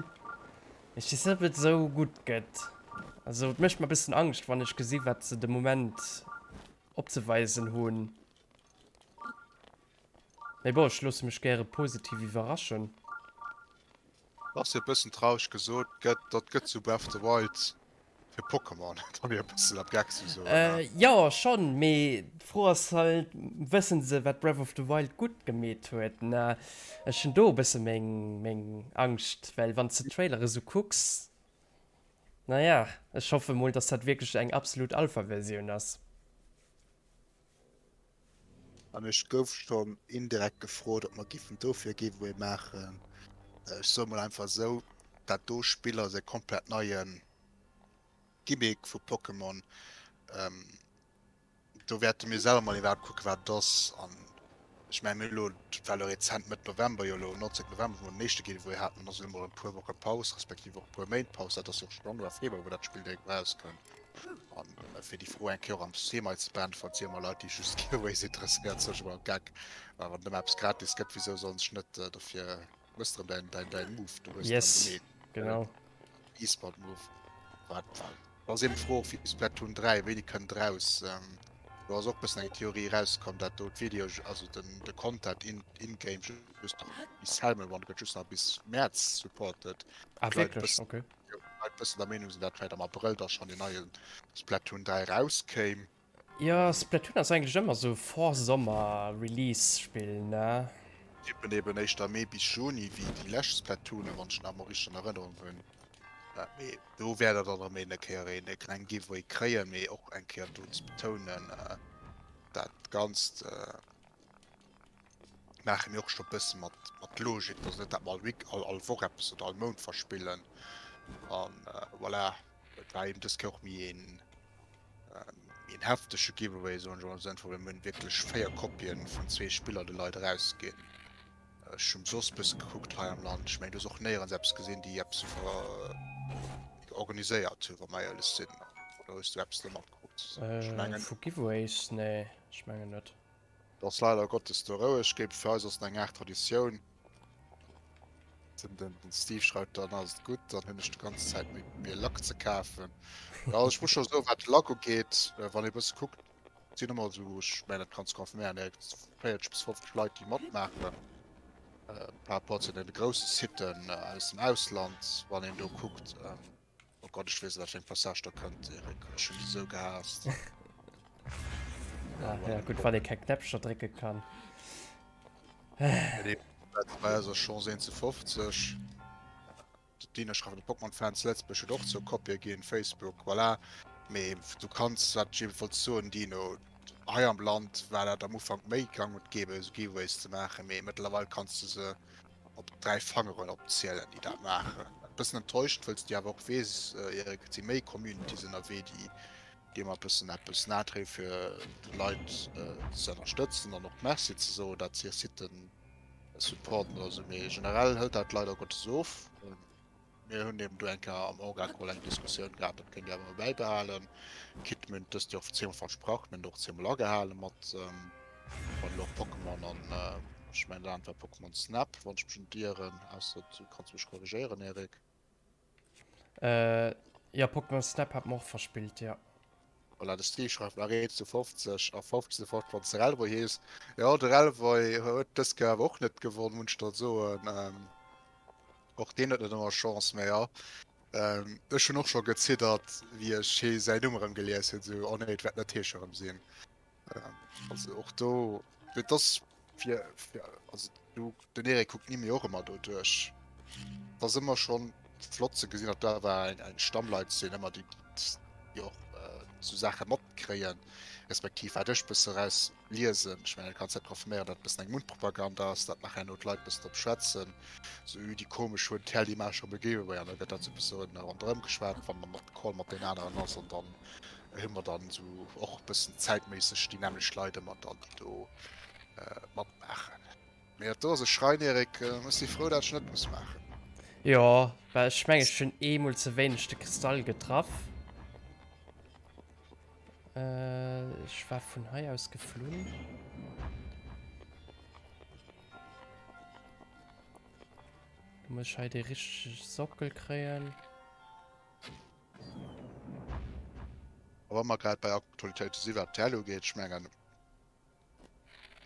mee ech weess net, ob et esou gutt gëtt. Also et mécht mer e bëssen Angscht, wann ech gesi wat se de Moment opzeweisen hunn. Mee bon, ech loosse mech gäre positiv iwwerraschen. Ass jo e bëssen traureg gesot, gëtt, dat gëtt zu Breath of the Wild fir Pokémon, wann ee e bëssen am Geck sou soen, ne? Jo, schonn, mee d'Fro ass halt, wëssen se wat Breath of the Wild gutt gemeet huet, ne? Ech hunn do e bësse meng, meng Angscht, well wann s de d'Trailere sou kucks, naja, ech hoffe mol, dass dat wierklech eng absolut Alpha-Versioun ass. An ech gouf schonn indirekt gefrot, ob mer giffen dofir e Giveaway maachen. Ech soe mol einfach esou, dat do Spill ass e komplett neie Gimmick vu Pokémon. Do wäerte mir selwer mol iwwerhaapt kucken, wat et ass. An ech mengen, mir hu elo, dat war elo rezent, Mëtt November, jo elo 19 November, wou mer den éischte Giveaway haten. Dann ass elo mol e puer Woche Paus, respektiv och e puer Méint Paus. Dat ass jo och scho Januar, Februar, wou dat Spill direkt erauskënnt. An fir déi Fro eng Kéier och am Stream hei ze beäntweren, et si ëmmer Leit, déi just Giveaways interesséiert sinn, ech ëmmer am Geck. Well wann et ëmmer eppes gratis gëtt, wisou sollen sech net dofir hues de erëm däin, däin, däin Move, du hues Yes, erëm gemeet. genau. E-Sport Move. Wat ass eben d'Fro och fir Splatoon 3, wéini kënnt et raus? Do ass och bëssen eng Theorie rauskomm, dat do d'Video, also den, de Content in, in-game just nach bis Salmon Run gëtt just nach bis Mäerz supported. Ah, wierklech? Okay. Leit bëssen der Meenung sinn, dat vläit am Abrëll da schonn deen neie Splatoon 3 erauskéim. Jo, Splatoon ass eigentlech ëmmer sou Vorsommer-Release-Spill, ne? Tippen eben éischter Mee bis Juni wéi déi lescht Splatoonen, wann ech nach emol richteg an Erënnerung hunn. Mee do wäert der dann erëm een Kéier een kleng Giveaway kréien, mee och eng Kéier do ze betounen, dat Ganzt. Maache mir och scho bësse mat mat Logik, dass net dat mer all Week all all Woch eppes oder all Mount verspillen. An voilà, et war eben dës Kéier och méi een, méi een heftege Giveaway, soen ech emol, am Sënn vu mir hunn wierklech 4 Kopien vun zwee Spiller de Leit erausginn. Ech hunn soss bësse gekuckt hei am Land, ech mengen du hues och néierens eppes gesinn, déi eppes organiséiert hunn, wa mer éierlech sinn. Oder hues du eppes do matkrut? Ech mengen. Vu Giveaways? Nee, ech mengen net. Et ass leider Gottes do roueg ginn. Fir eis ass et eng Aart Traditioun. Den, den, den Steve schreift dann ass et gutt, dann hunn ech déi ganz Zäit méi mir Lack ze kafen. Ja, also ech muss scho soen, wat de Lack ugeet, äh, wann ee bësse kuckt, sinn ëmmer esou, ech mengen dat kanns du confirméieren, Eric, 40 bis 50 Leit déi matmaachen. Äh, par rapport zu den grousse Siten äh, aus dem Ausland, wann een do kuckt. Ähm, Oh Gott, ech weess net, wat fir eng Passage da kënnt, Erik. Ech hunn déi sou gehaasst. Ah, ja, gutt, wann ee keng Knäppcher drécke kann. Nee, dat bei eiser Chance 1 zu 50. D'Dina schreift, de Pokémon Fans Lëtzebuerg huet och zwou Kopië ginn, Facebook, voilà. Mee du kanns, wat ech eben wollt soen, Dino, hei am Land war dat am Ufank méi gang und gäbe, esou Giveaways ze maachen, mee mëttlerweil kanns du se op 3 Fangeren opzielen, déi dat maachen. E bëssen enttäuschend, wëlls de awer och weess, Erik, et si méi Communities ënnerwee, déi déi ëmmer e bëssen eppes nodréi fir d'Leit ze ënnerstëtzen an och Merci ze soen, dat se hir Sitten supporten oder sou. Mee generell hëlt dat leider Gottes of. Mir hunn eben do eng Kéier am Orga-Call eng Diskussioun gehat, dat kënnt Dir awer bäibehalen. Quitte mir hunn dëst Joer zweemol versprach, mir hunn et och zweemol agehale mat wann elo och Pokémon an, ech mengen dat anert war Pokémon Snap, wann ech mech net ieren, ausser du kanns mech korrigéieren, Eric. Jo, Pokémon Snap hat mer och verspillt, jo. Voilà, de Steve schreift nach 1 zu 50 a 50 zu 50 wann de Relvoy hees. Jo, de Relvoy huet dës Kéier awer och net gewonn, muss ech der soen. Och deen huet net ëmmer Chance, mä jo. Ech hunn och scho geziddert, wéi ech hee säin Numm erëm gelies hunn, sou, oh nee, et wäert net hee scho erëm sinn. Also och do, et ass fir, fir, also du, den Eric kuckt ni méi och ëmmer do duerch. Et ass ëmmer schonn flott ze gesinn, datt do awer eng, eng Stamm Leit sinn ëmmer, déi, déi och sou Saache matkréien, respektiv wat ech bësse raus liesen. Ech mengen, et kanns net confirméieren, datt et bëssen eng Mundpropaganda ass, datt nach herno d'Leit bëssen drop schwätzen, sou ü déi komesch hunn d'Hell déi maache rëm e Giveaway an da gëtt dat sou bësse ronderëm geschwat, wann man mat Call mat den aneren ass an dann hu mer dann sou och bëssen zäitméisseg déi nämmlecht Leit ëmmer dann, déi do matmaachen. Mee dat do ass e Schrein, Eric. Ech si frou, dat ech net muss maachen. Jo, well ech mengen, ech hunn eemol ze wéineg de Kristall getraff. Ech war vun hei aus geflunn. Du muss ech hei de richtege Sockel kréien. A wa mer grad bei Aktualitéite si wat d'Häll ugeet, ech mengen,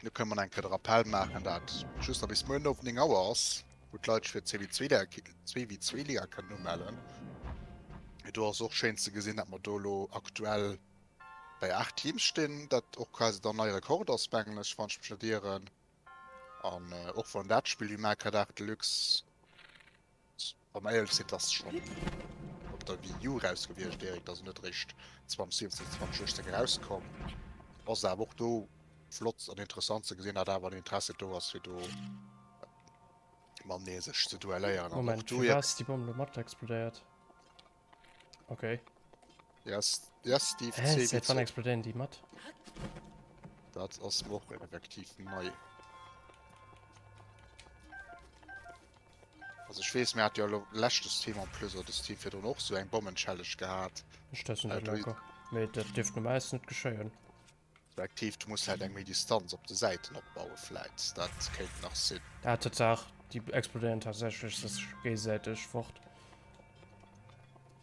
do kënne mer nach eng Kéier de Rappell maachen, dat just nach bis muer no 9 Auer ass, wou d'Leit sech fir d'CW2-Liga kënnen umellen. Do ass och schéin ze gesinn, dat mer do elo aktuell bei 8 Teams stinn, dat och quasi dann neie Rekord ass, mengen ech, wann ech mech net ieren. An och wann dat Spill wéi Mario Kart 8 Deluxe Wa mer éierlech sinn, et ass schonn op der Wii U eraus gewiescht, Eric, et ass net eréischt 2017, 2018 erauskomm. Ass awer och do flott an interessant ze gesinn, datt awer en Interesse do ass, fir do matenee sech ze duelléieren. An och do, Moment, ass déi Bomm elo mat explodéiert? Okay. Yes, yes, Steve. Hä, seit wann explodéieren déi mat? Dat ass mer och effektiv nei. Also ech weess, mir hat jo elo leschte Stream en plus oder de Stream virdrun och sou eng Bommen-Challenge gehat. Ech testen dat locker. Mee dat dierft normalerweis net geschéien. Respektiv du muss halt eng méi Distanz op de Säiten opbaue vläit. Dat kéint nach sinn. Ah, Tatsaach, déi explodéieren tatsächlech sech géigesäiteg fort.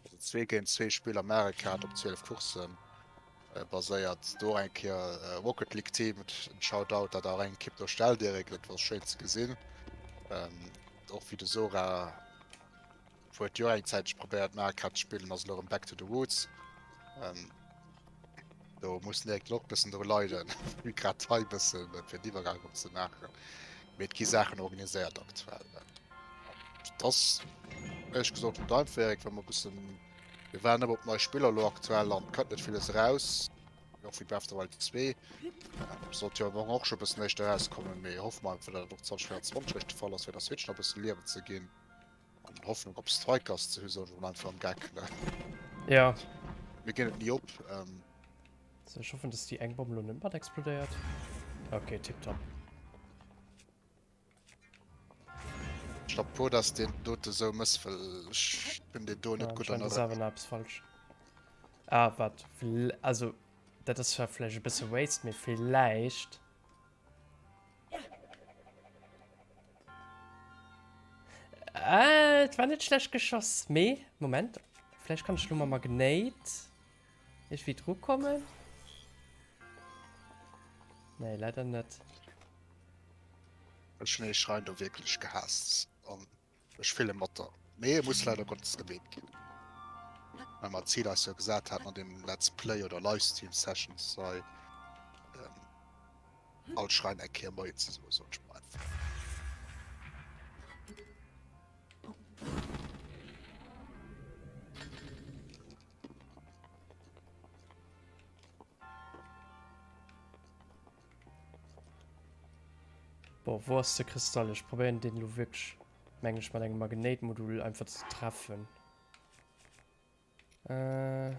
Also 2 géint 2 Spill am Mario Kart op 12 Courssen baséiert. Do eng Kéier Rocket League Team, en Shoutout, dat och eng Ekipp do stellt, Eric, dat war schéin ze gesinn. Och wéi de Sora huet jo eng Zäitche probéiert Mario Kart ze spillen, ass elo erëm back to the roots. Do muss den Eric och bëssen dru leiden, wéi grad hei bëssen, fir den Iwwergang erëm ze maachen. Mee et gi Saachen organiséiert aktuell. Et ass éierlech gesot net einfach, Eric, well mer bëssen Mir waren ëmmer op nei Spiller elo aktuell an kënnt net villes eraus. Och wéi Breath of the Wild 2 sollt jo am Fong och scho bëssen éischter erauskommen, mee hoffe mer einfach, datt et och 2024 réischt de Fall ass, fir der Switch nach bësse Liewen ze ginn. An Hoffnung op Strikers ze hu soll ech einfach am Geck ne? Ja. Mir ginn et ni op. Ähm. So, ech hoffen, dass déi eng Bomm lo net mat explodéiert. Okay, tipptopp. Chapeau, dass den dote sou mëss, well ech hunn deen do net gutt an Anscheinend ass awer nach eppes falsch. Ah, wat? Also, dat ass zwar vläicht e bësse waste, mee villäicht. Äh, et war net schlecht geschoss, mee, Moment, vläicht kann ech lo mam Magnéit iergendwéi dru kommen? Nee, leider net. Ech hunn ee Schrein do wierklech gehaasst an ech fille mat der. Mee e muss leider Gottes gemeet ginn. Well mer d'Zil eis jo gesat haten an deem Let's Play oder Livestream Sessions hei, all Schrein eng Kéier Moien ze soen, soen ech mol einfach. Boah, wou ass de Kristall? Ech probéieren deen elo wierklech, mengen ech, mat engem Magnéitmodul einfach ze treffen. Äh.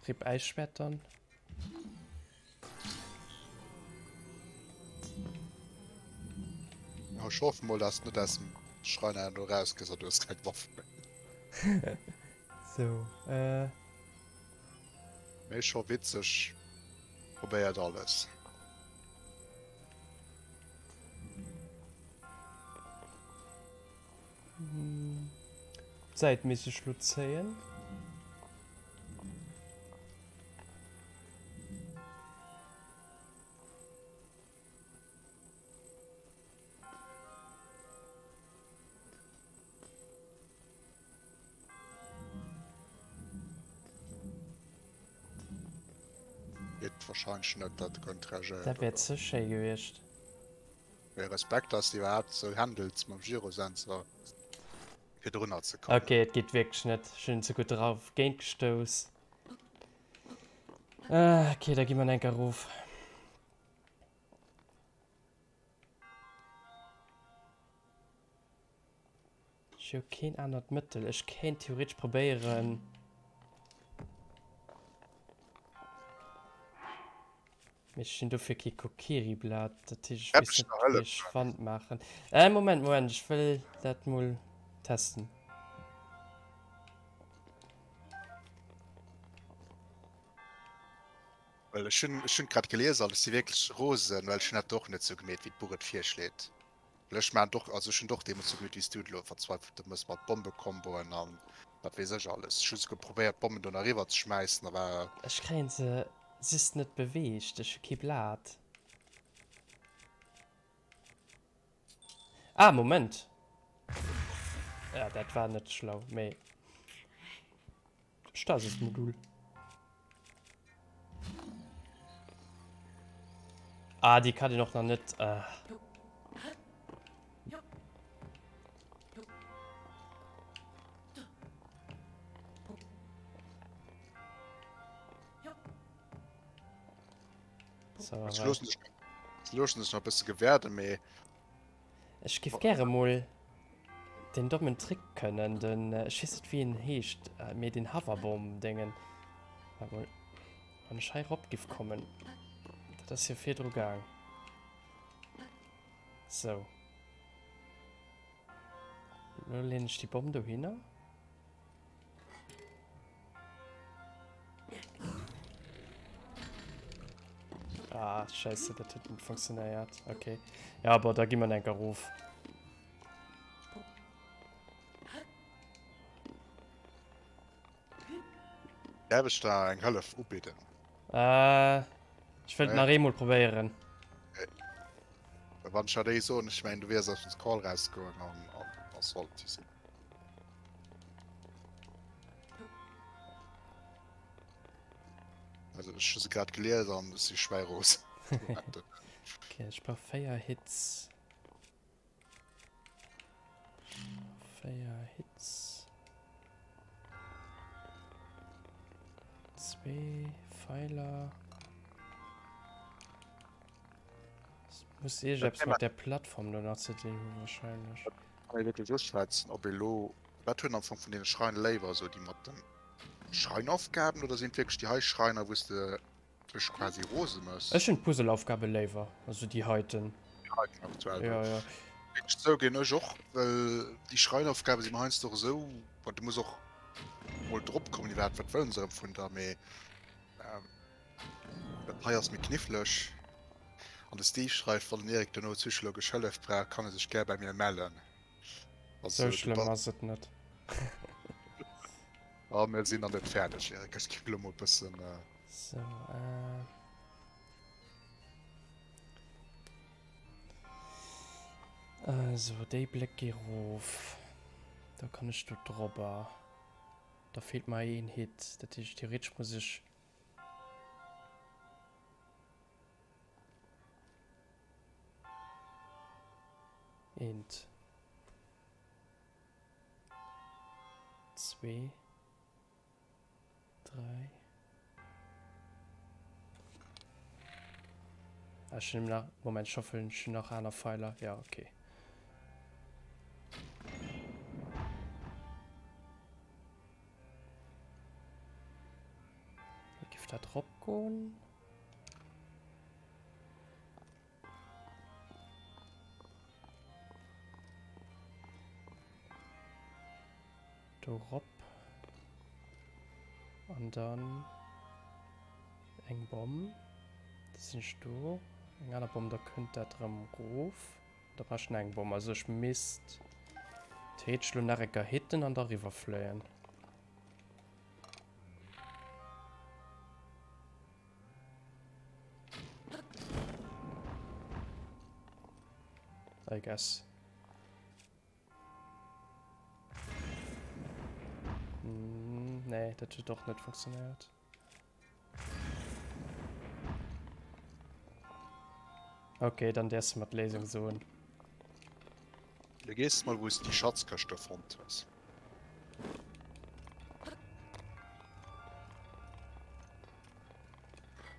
Rip Äisschwert dann. Ja, ech hoffe mol, dass du net aus dem Schrein herno rausgehst an du hues keng Waff méi. So, äh. Mee scho witzeg. Probéiert alles. D'Säit misst ech lo zéien. Geet wahrscheinlech net dat könnt reagéieren. Dat wär ze schéi gewiescht. Mee Respekt dass de iwwerhaapt sou handels mam Gyrosensor fir drunner ze kommen. Ok, et geet wierklech net. Ech hunn ze gutt drauf géint gestouss. Ok, da gi mer enker erof. Ech hu keen anert Mëttel. Ech kéint theoretesch probéieren. Mee ech hunn dofir kee Kokiri-Blat. Dat heescht, ech weess net, wéi ech Wand maachen. Äh, Moment, Moment, ech wëll dat mol testen. Well ech hunn, ech hunn grad gelies an ech si wierklech rosen, well ech hunn dat och net sou gemeet, wéi d'Buch et virschléit. Well ech maan och, also ech hun och deemols sou gemeet wéis du et elo verzweifelte mëss mat Bombekomboen an wat weess ech alles. Ech hu souguer probéiert d'Bommen do nach eriwwer ze schmäissen a war. Ech kréien se just net beweegt, ech hu kee Blat. Ah Moment, ja dat war net schlau, mee. Stasis-Modul. Ah, déi kann een och nach net. Ah. So, Ech loossen dech, ech loossen dech nach e bësse gewäerden, mee. Ech giff gäre mol den dommen Trick kënnen, den, ech weess net wéi en heescht, mee den Hoverbomb Déngen. Waart mol, wann ech hei rop giff kommen, dat ass jo virdru gaang. Sou. Lo leen ech déi Bomm dohinner. Ah, scheiße, dat huet net funktionéiert. Okay. Ja, aber da gi mer enker erof. Däerf ech der eng Hëllef ubidden? Äh, ech wëllt nach eemol probéieren. Wann ech der déi soen, ech mengen, du wiers aus dem Call rausgoen an, an, an sollt sinn. Also ech hu se grad gelies an ech si schwäiros. Okay, ech brauch 4 Hits. 4 Hits. Zwee Pfeiler. Muss iergeppes mat där Plattform do nach ze dinn hunn wahrscheinlech. Kann ee wierklech aschätzen ob ee lo, wat huet een am Fong vun deene Schreine léiwer, esou déi mat den Schreinaufgaben oder sinn et wierklech déi hei Schreiner wou s de dech quasi rose mëss? Ech hunn d'Puzzleaufgabe léiwer, also déi heiten. Déi heiten aktuell Jo, jo. Wierklech zouginn, ech och, well déi Schreinaufgabe si mer heiansdo och esou, bon du muss och mol drop kommen iwwerhaapt wat wëllen se erëm vun der, mee dat hei ass méi kniffleg. An de Steve schreift, wann den Eric dono psychologesch Hëllef brauch, kann e sech gär bei mir mellen. Also, Sou schlëmm ass et net. A mir sinn nach net fäerdeg, Eric. Ech ginn elo mol e bëssen. Sou, äh. Also, déi Bléck gi rof. Da kann ech do drobber. Da feelt mer een Hit. Dat heescht, theoretesch muss ech. Eent. Zwee. Dräi. Ah, ech hunn nach, Moment, ech hoffen, ech hunn nach aner Pfeiler. Ja, okay. Wéi giff dat rop goen? Do rop. An dann eng Bomm. Da sinn ech do. Eng aner Bomm, da kënnt dat erëm rof. Da brauch ech nach eng Bomm. Also ech misst theoretesch lo nach eng Kéier hitten an da riwwerfléien. I guess. Mm, nee, dat huet och net funktionéiert. Okay, dann däerfs du mer d'Léisung soen. Du gees mol wou s déi Schatzkëscht do fonnt hues.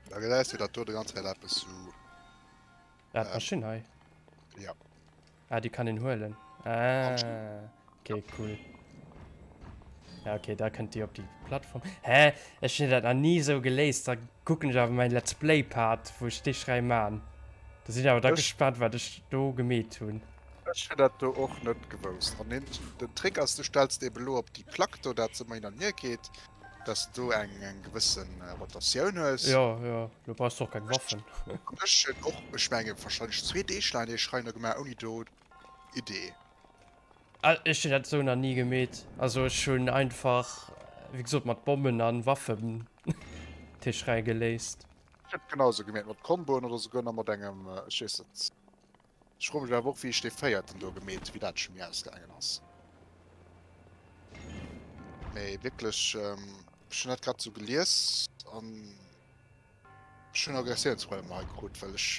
Da gesäis du, datt do de ganz Zäit eppes sou. Ah, d'Maschinn hei? Ja. Ah, déi kann een huelen. Ah, okay, cool. Ja, okay, da kënnt déi op déi Plattform. Hä? Ech hunn dat nach ni esou geléist. Da kucken ech awer mäin Let's Play Part, wou ech dee Schräi man. Da sinn ech awer da gespaant, wat ech do gemeet hunn. Ech hunn dat do och net gewousst. An den, den Trick ass, du stells de eben elo op déi Plack do, dat se ëmmer hin an hier geet, dass de do eng, eng gewëssen Rotatioun hues. Jo, jo, lo brauchs de och keng Waffen. An ech hunn och, ech menge wahrscheinlech zwee Deeg laang dee Schräiner gemaach ouni do Idee. Ech hunn dat esou nach ni gemeet. Also ech hunn einfach, wéi gesot, mat Bommen an Waffen Tischrei geléist. Ech hunn et genau esou gemeet, mat Komboen oder souguer nach mat engem, ech weess net. Ech froe mech awer och wéi ech dee véierten do gemeet, wéi dat scho méi ausgaangen ass. Mee wierklech, ech hunn dat grad esou gelies an ech hunn Aggressiounsproblemer hei krut, well ech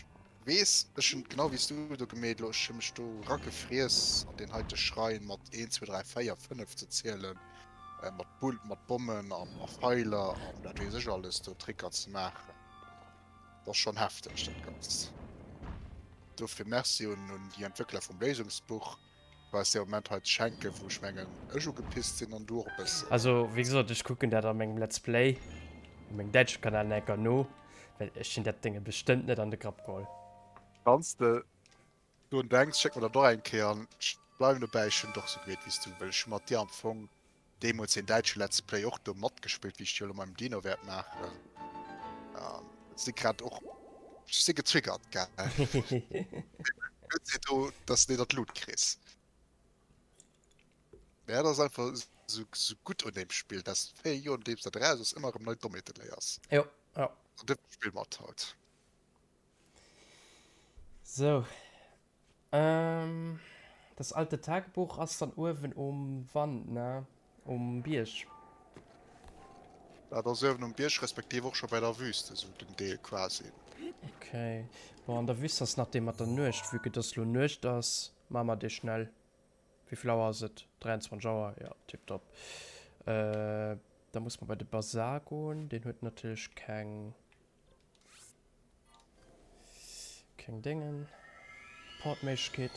weess, ech hunn genau wéi s du do gemeet elo, ech hu mech do eragefriess an deen heite Schrain mat 1, 2, 3, 4, 5 ze zielen, mat Bull, mat Bommen an a Feiler an wat weess ech alles do Tricker ze maachen. Dat ass schonn hefteg dat Ganzt. Dofir Merci un déi Entwéckler vum Léisungsbuch, fir eis dee Moment hei ze schenken, wou ech mengen ech ugepisst sinn an du och e bëssen. Also wéi gesot, ech kucken dat a mengem Let's Play op mengem däitsche Kanal nach enker no, well ech hunn dat Dénge bestëmmt net an de Grapp geholl. Wann s de drun denks, schéck mer dat och eng Kéier an ech bleiwen dobäi, ech hunn et och sou gemeet wéi s du, well ech hu mat dir am Fong Deemols deen däitsche Let's Play och do matgespillt, wéi ech jo elo mam Dino wäert maachen. Si grad och ech si getriggert gell. Do dass de dat Loot kriss. Ja dat ass einfach sou sou gutt un deem Spill, dass 4 Joer nodeems dat eraus ass ëmmer erëm nei Dommheete léiers. Jo, jo. An dësem Spill mat haut. Sou, Ähm, das alte Tagebuch ass dann uewen um Wand, ne? Um Bierg. Dat ass uewen um Bierg, respektiv och scho bei der Wüste, sou den Deel quasi. Okay. Bon, an der Wüste ass nach dee mat der Nuecht. Vue que dass lo Nuecht ass, maache mer dee schnell. Wéi vill Auer ass et? 23 Auer, jo, tiptop. Äh, da muss mer bei de Bazar goen. Deen huet natierlech keng. Keng Déngen. Teleport-Méiglechkeet.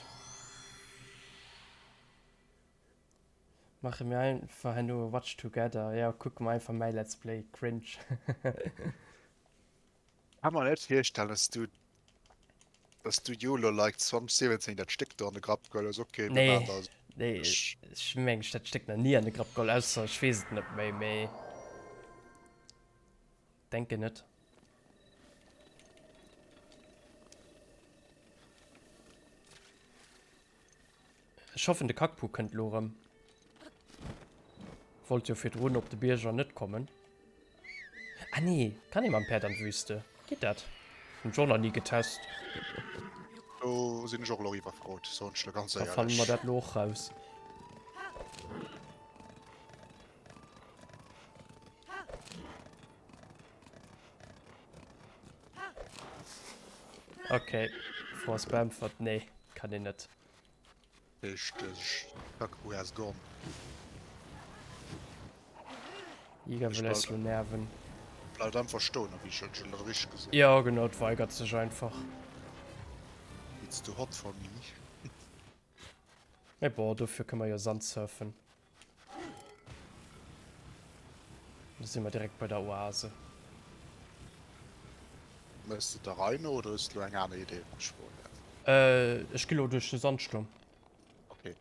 Maache mir einfach herno e Watch Together. Jo, kucke mer einfach mäi Let's Play. Cringe. Kann mer net virstellen, dass du dass du YOLO like 2017 dat Stéck do an de Grapp geholl hues. Okay, mir Nee, maachen dat. nee, Ech ech mengen ech dat Stéck nach ni an de Grapp geholl, ausser ech weess et net méi, mee denken net. Ech hoffen de Kakpu kënnt lo rëm. Wollt jo virdrun op de Bierger net kommen. Ah nee, kann ee mam Päerd an d'Wüste? Geet dat? Hunn ech och nach ni getest. Do sinn ech och elo iwwerfrot, soen ech lo ganz Da fanne mer éierlech. dat lo och raus. Okay, Fro ass beäntwert, nee, kann een net. Richteg, Kaku has gone. Iga wëll eis lo nerven. Bleift einfach stoen, wéi ech dat elo richteg gesinn. Jo genau, et weigert sech einfach. It's too hot for me. Mee bon, dofir kënne mer jo Sand surfen. Da si mer direkt bei der Oase. Mëss de der Rei no oder hues de lo eng aner Idee, wann ech froen däerf? Ech gi lo duerch de Sandsturm. Ok.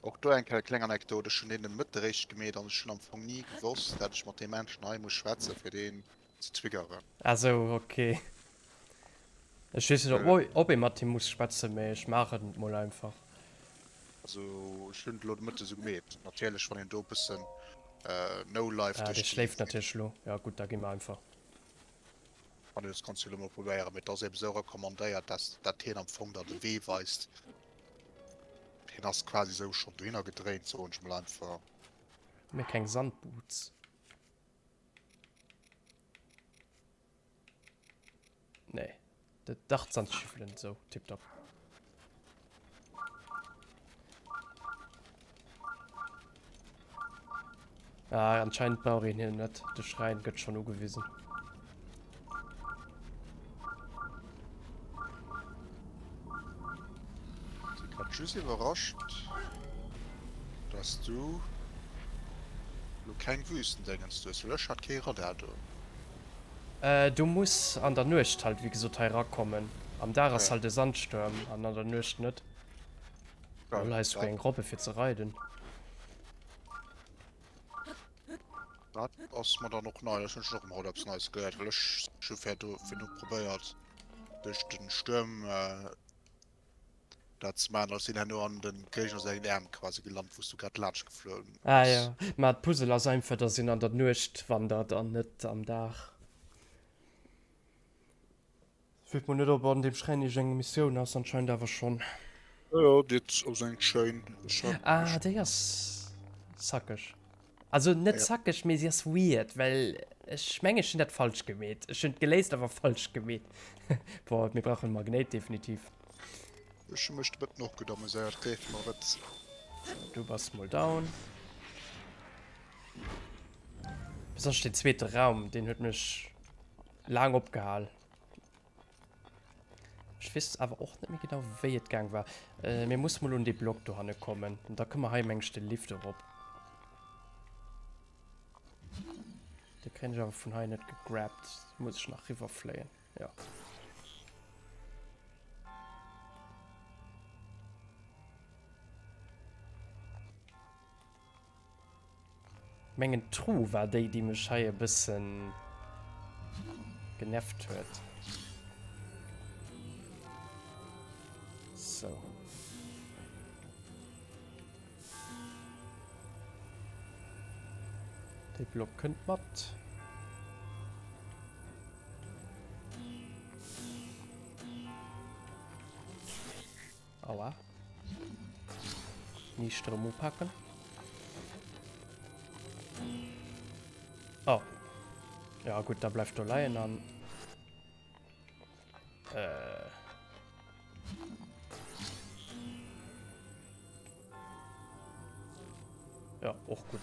Och do eng Kéier kleng Anekdot, Ech hunn deen de Mëtte réischt gemeet an ech hunn am Fong ni gewosst, dat ech mat deem Menschen hei muss schwätzen, fir deen ze triggeren. Ah sou, ok. Ech weess net ob ob ee mat him muss schwätzen, mee ech maachen et mol einfach. Also ech hunn et elo de Mëtte sou gemeet. Natierlech wann een do e bëssen No Life Ah, dee duerch déi. schléift natierlech elo. Jo gutt, da gi mer einfach. Wann een, dat kanns du elo mol probéieren, mee et ass eben sou recommandéiert, dass dat hien am Fong der de Wee weist. Hien ass quasi sou schonn dohinner gedréint, soen ech mol einfach. Hu mir keng Sandboots? Nee. Dat dach Sandstiefelen sou tipptopp. Ah, anscheinend brauch een hien net. De Schräin gëtt schon ugewisen. Sinn grad just iwwerrascht, dass du lo keng Wüstendéngens du hues, well ech hat kee Radar do. Du muss an der Nuecht halt wéi gesot hei erakommen. Am Dag ass halt e Sandstuerm an an der Nuecht net. Lol, hei ass souguer eng Robbe fir ze reiden. Dat ass mer dann och nei, ech hunn schonn och emol haut eppes Neies geléiert, well ech hu virdu probéiert duerch den Stuerm dat ze maachen, ech sinn herno an de Géigner sengen Äerm quasi gelant, wou s du grad laanscht gefloen Ah bass. jo, ma d'Puzzle ass einfach, dass een an der Nuecht wandert an net am Dag. Ech weess mol net ob an deem Schräin iergend eng Missioun ass, anscheinend awer schonn. Jo jo, dit ass eng schéin. Ech hat Ah, déi ass zackeg. Also net zackeg, mee si ass weird, well ech mengen ech hunn dat falsch gemeet. Ech hunn et geléist, awer falsch gemeet. Boah, mir brauchen e Magnéit definitiv. Ech hu mech de Bëtten och gutt amuséiert, gleef mer et. Du bass mol down. Besonnesch den zweete Raum, deen huet mech laang opgehal. Ech weess awer och net méi genau, wéi et gaang war. Äh, mir musse mol un dee Block dohanne kommen. An da kënne mer hei, meng ech, de Lift erop. De kréien ech awer vun hei net gegrabt. Muss ech nach riwwerfléien. Ja. Mengen d'Tru war déi déi mech hei e bëssen genervt huet. Sou. Dee Block kënnt mat. Aua. Nicht erëm upaken. Oh. Ja gut, da bleift do leien an. Äh. Ja, och gut.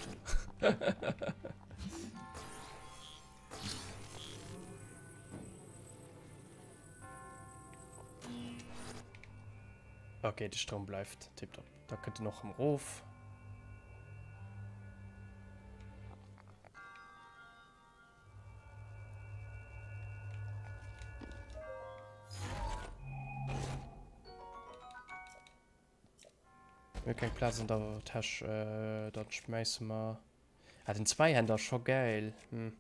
Ok, de Stroum bleift tiptop. Da kënnt en och rëm erof. Mir hu keng Plaz an der Täsch. Äh, dann schmäisse mer. Ah, den Zweihänder ass scho gäil. Hm.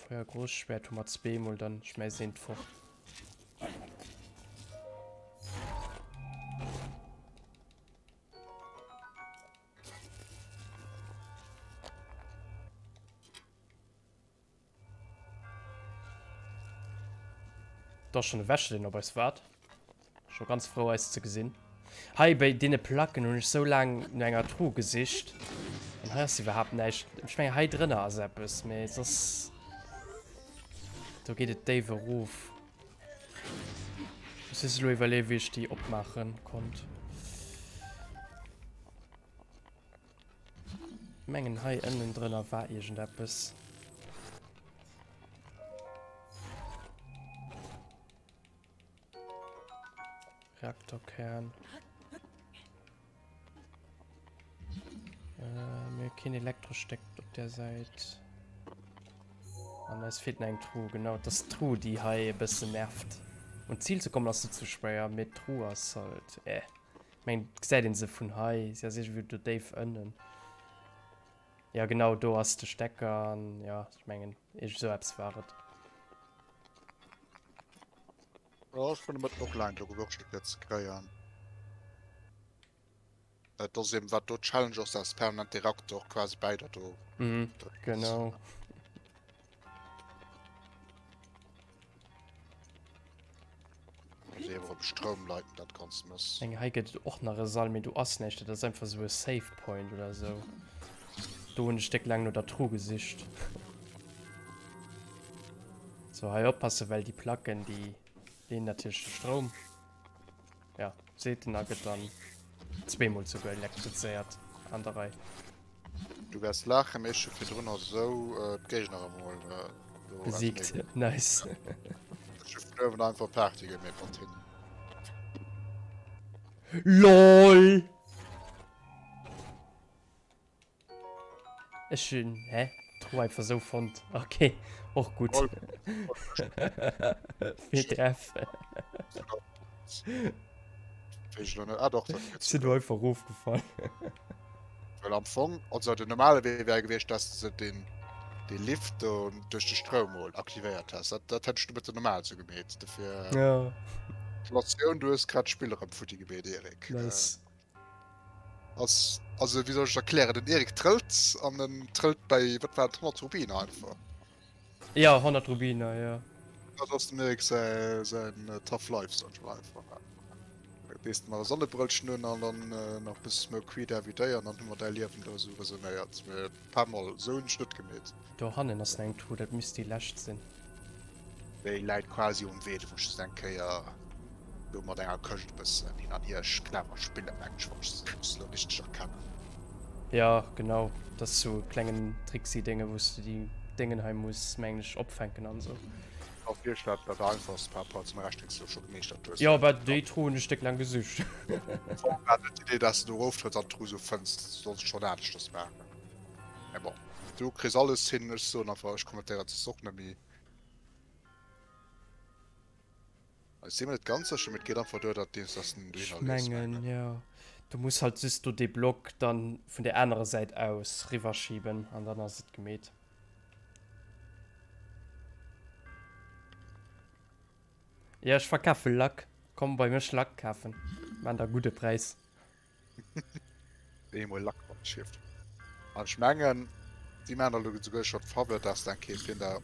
Feuergroßschwert hu mer zweemol, dann schmäiss eent fort. Do ass schon e Wäsche deen op eis waart. Scho ganz frou eis ze gesinn. Hei bei deene Placken hunn ech sou laang no enger Truh gesicht. An hei ass iwwerhaapt näischt. Ech mengen hei drënner ass eppes, mee soss do geet et déif erof. Muss just elo iwwerleeën wéi ech déi opmaachen konnt. Mengen hei ënnen drënner war iergendeppes. Reaktorkern. Äh, mir keen Elektrostéck op der Säit. An eis feelt nach eng Truh. Genau, dat ass d'Truh, déi hei e bëssen nervt. Un d'Zil ze kommen ass net sou schwéier, mee d'Truh ass halt eh. Ech mengen, et gesäit een se vun hei. Si ass iergendwéi do déif ënnen. Ja genau, do ass de Stecker an ja, ech mengen, iergend sou eppes war et. Ja, ech hunn et och laang do gewërscht fir ze kréien. Et ass eben wat do d'Challenge ass, dass permanent de Reaktor quasi bäi der do. Mhm, genau. Stroum leiten dat ganz muss. Eng hei gëtt et och nach e Sall, mee do ass näischt. Dat ass einfach sou e Save Point oder sou. Do hunn ech déck laang no der Truh gesicht. So hei oppassen, well déi Placken déi leen natierlech de Stroum. Ja, seet den a gëtt dann zweemol souguer elektrizéiert an der Rei. Du wäers laachen, mee ech hu virdrun esou d'Géigner emol do besiegt. Nice. Ech hu vun uewen einfach Party gemeet mat hinnen. LOL! Ech hunn, hä? D'Truh einfach sou fonnt. Ok, och gutt. WTF. Sinn do einfach erofgefall. Well am Fong, also den normale Wee wär gewiescht, dass de se den de Lift do duerch de Stroum mol aktivéiert häss. Dat, dat hätt ech du bitte normal sou gemeet. Dofir. Ja. Gratulation, du hues grad d'Spill erëm futti gemeet, Erik. Nice. Ass, also wéi soll ech et erklären, den Erik trëllt an en trëllt bäi, wat war et, 100 Rubiner einfach. Ja, 100 Rubiner, ja. Dat ass dem Erik säi, säin Tough Life, sag ech mol einfach. Dees de nach e Sonnebrëllchen un an dann nach e bësse Smoke Weed every day an dann hu mer däi Liewen do esou resuméiert. Mee e paar mol, esou hunn ech net gemeet. Dohannen ass nach eng Truh, dat misst déi lescht sinn. Déi läit quasi um Wee, do wou ech se eng Kéier do mat enger Këscht e bëssen hin an hier clever spillen, mengen ech, wann ech se elo richteg erkennen. Jo, genau, dat ass sou e klengen Tricksy Dénge wou s de déi Déngen hei muss, mengen ech, opfänken an esou. Ass wierklech dat dat einfachst par rapport zum Rescht, deen s de elo scho gemeeschtert hues. Jo, bah déi Truh hunn ech déck laang gesicht. War net d'Idee, dass de do eroftrëtts an d'Truh sou fënns, solls schonn aneschters maachen. Mä bon, du kriss alles hin, ech soen einfach, ech kommentéieren soss och net méi. Ech si mir net ganz sécher, mee et geet einfach duer, dat deems dass den dohinner lees. Ech mengen jo, du muss halt just do dee Block dann vun der anerer Säit aus riwwer schieben an dann ass et gemeet. Jo ech verkafe Lack, komm bei mech Lack kafen, maan der gudde Präis. Eemol Lack mat Shift. An ech mengen, déi maachen der elo souguer scho d'Faveur, dass de eng Kéier virun der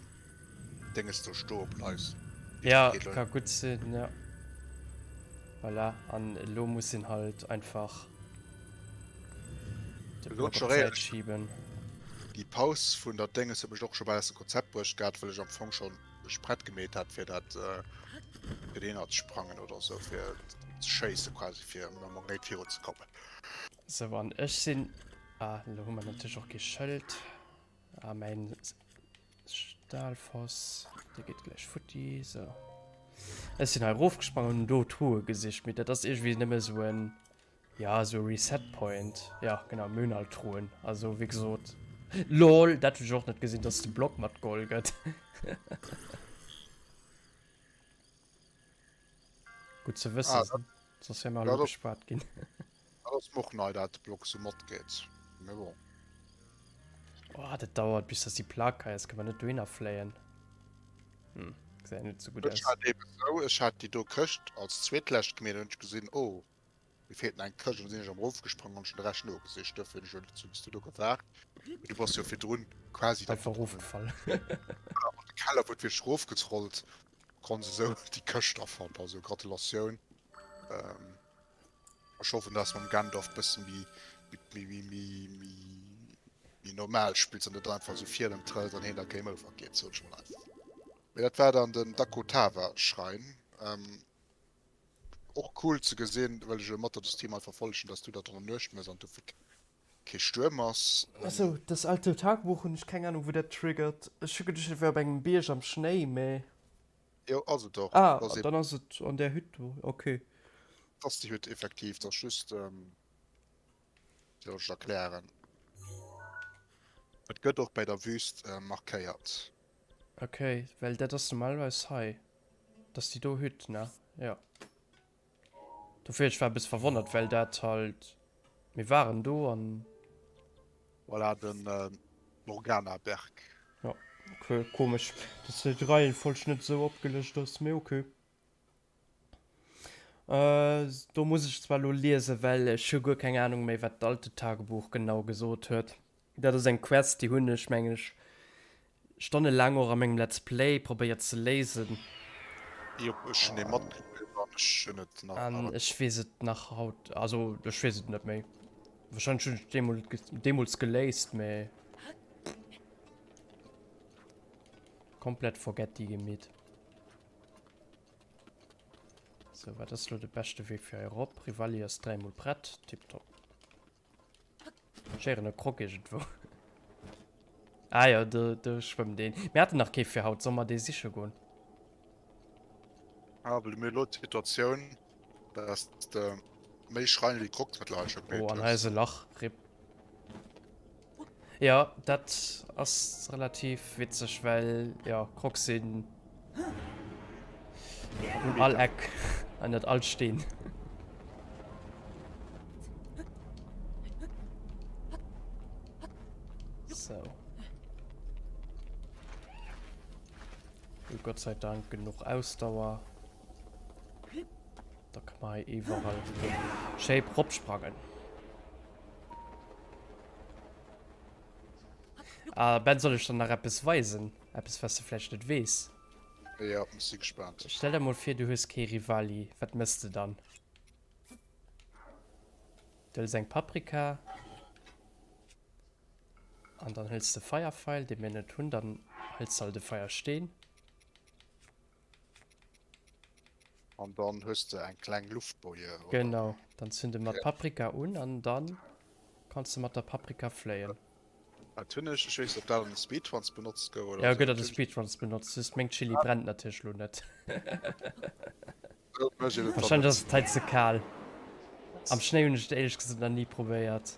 Dénges do stoe bleifs. Ja, ka gutt sinn, ja. Voilà, an elo muss een halt einfach de Block op d'Säit schiben. Déi Paus vun der Dénges huet mech och scho bal aus dem Konzept bruecht gehat, well ech am Fong schonn mech prett gemeet hat fir dat fir dohinner ze sprangen oder sou, fir ze schéisse quasi, fir mam Magnéit virun ze kommen. Sou, an ech sinn, ah, elo hu mer natierlech och kee Schëld. Ah, mäin Stahlfoss, dee geet gläich futti. Sou. Ech sinn hei erofgesprangen an hunn do Truhe gesicht, mee dat ass iergendwéi nëmme sou en, ja, sou e Reset Point. Ja, genau, mir hunn all Truhen. Also, wéi gesot. Lol, dat hunn ech och net gesinn, dass de Block mat geholl gëtt. Gutt ze wëssen, ah, soss wäre mer elo gespaart ginn. Dat ass mir och nei, dat de Block sou matgeet. Mee bon. Oh, dat dauert bis dass déi Plak hei ass. Kënne mer net dohinner fléien? Hm, gesäit net sou gutt aus. Ech hat eben sou, ech hat déi do Këscht als zweetlescht gemeet an hunn ech gesinn, oh, mir feelt nach eng Këscht an da sinn ech erëm erofgesprong an hunn schon de Rescht nogesicht. Duerfir hunn ech elo net sou bis dodo gewaart. Mee du bass jo virdrun quasi Einfach erofgefall. An de Keller, wou et wierklech erofgetrollt, konns esou déi Këscht erfannen. Also Gratulatioun. Ähm. Ech hoffen dass mam Gandalf bëssen méi méi méi méi normal spills an net einfach sou virun trëllt an heen da Game Over geet, sot ech mol einfach. Mee dat war dann den Dakotava Schrein. Ähm, och cool ze gesinn, well ech elo mat der de Stream hei verfollegen, dass du dat an der Nuecht mëss an dofir kee Stuerm ass. Achso, das alte Tagebuch hunn ech keng Ahnung wou dat triggert. Ech hu geduecht et wär op engem Bierg am Schnéi, mee. Jo ass et och. Ah, dann ass et an där Hütt do, ok. Et ass déi Hütt effektiv, et ass just, wéi soll ech et erklären, et gëtt och bäi der Wüst markéiert. Ok, well dat ass normalerweis hei, dat ass déi do Hütt, ne? Jo. Dofir, ech war e bësse verwonnert, well dat halt, mir waren do an. Voilà, den Morganaberg. Jo, ok, komesch, dass déi Reihenfolg net esou opgelëscht ass, mee ok. Do muss ech zwar elo liesen, well ech hu guer keng Ahnung méi, wat d'Alte Tagebuch genau gesot huet. Dat ass eng Quest, déi hunn ech, meng ech, stonnelaang och a mengem Let's Play probéiert ze léisen. Jop, ech hunn ee matgespillt an ech hunn et nach. An ech weess et nach haut, also ech weess et net méi. Wahrscheinlech hunn ech et deemools geléist, mee komplett forgetti gemeet. Sou, wat ass lo de beschte Wee fir hei erop? Rivali ass dräimol prett, tiptop. Ech héieren e Croc iergendwou. Ah jo, do, do schwëmmt een. Mir haten nach kee fir haut. Solle mer dee siche goen? Ah, well mir hu lo d'Situatioun, dass de méi Schreine wéi Crocs mëttlerweil scho gemeet hues. Oh, an hei ass e Lach. Rip. Jo, dat ass relativ witzeg, well jo, Crocs sinn un all Eck ënnert all Steen. So. Gott sei Dank genuch Ausdauer. Da kann man hei iwwerall schéi ropsprangen. Ah, Ben, soll ech der nach eppes weisen? Eppes, was du vläicht net weess? Ja, ech si gespaant. Stell der mol vir, du hues kee Rivali. Wat mëss de dann? Du hëls eng Paprika an dann hëls de Feierfeil, dee mir net hunn, dann hëls de halt e Feiersteen. An dann hues de eng kleng Luftboje, oder? Genau, dann zünd e mat Paprika un an dann kanns de mat der Paprika fléien. Dat hunn ech, ech weess net ob dat an de Speedruns benotzt gouf oder Jo, gëtt an de Speedruns benotzt, just meng Chili brennt natierlech lo net. Wahrscheinlech ass et hei ze kal. Am Schnéi hunn ech et éierlech gesot nach ni probéiert.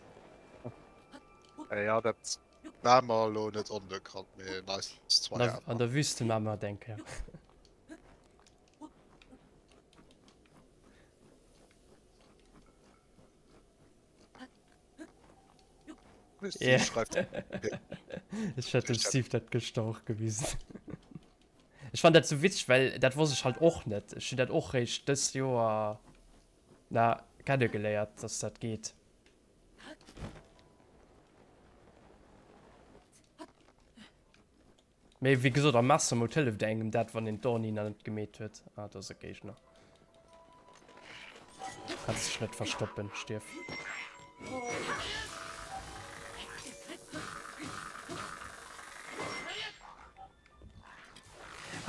Jo, dat war mer elo net onbekannt, mee nice try awer. An der Wüste maache mer et eng Kéier. Yeah. Ech hat dem Steve dat gëschter och gewisen. Ech fand dat so witzeg, well dat wosst ech halt och net. Ech hunn dat och réischt dëst Joer na kennegeléiert, dass dat geet. Mee wéi gesot, am Master Mode hëlleft engem dat, wann een d'Orni nach net gemeet huet. Ah, do ass e Géigner. Kanns dech net verstoppen, stierf.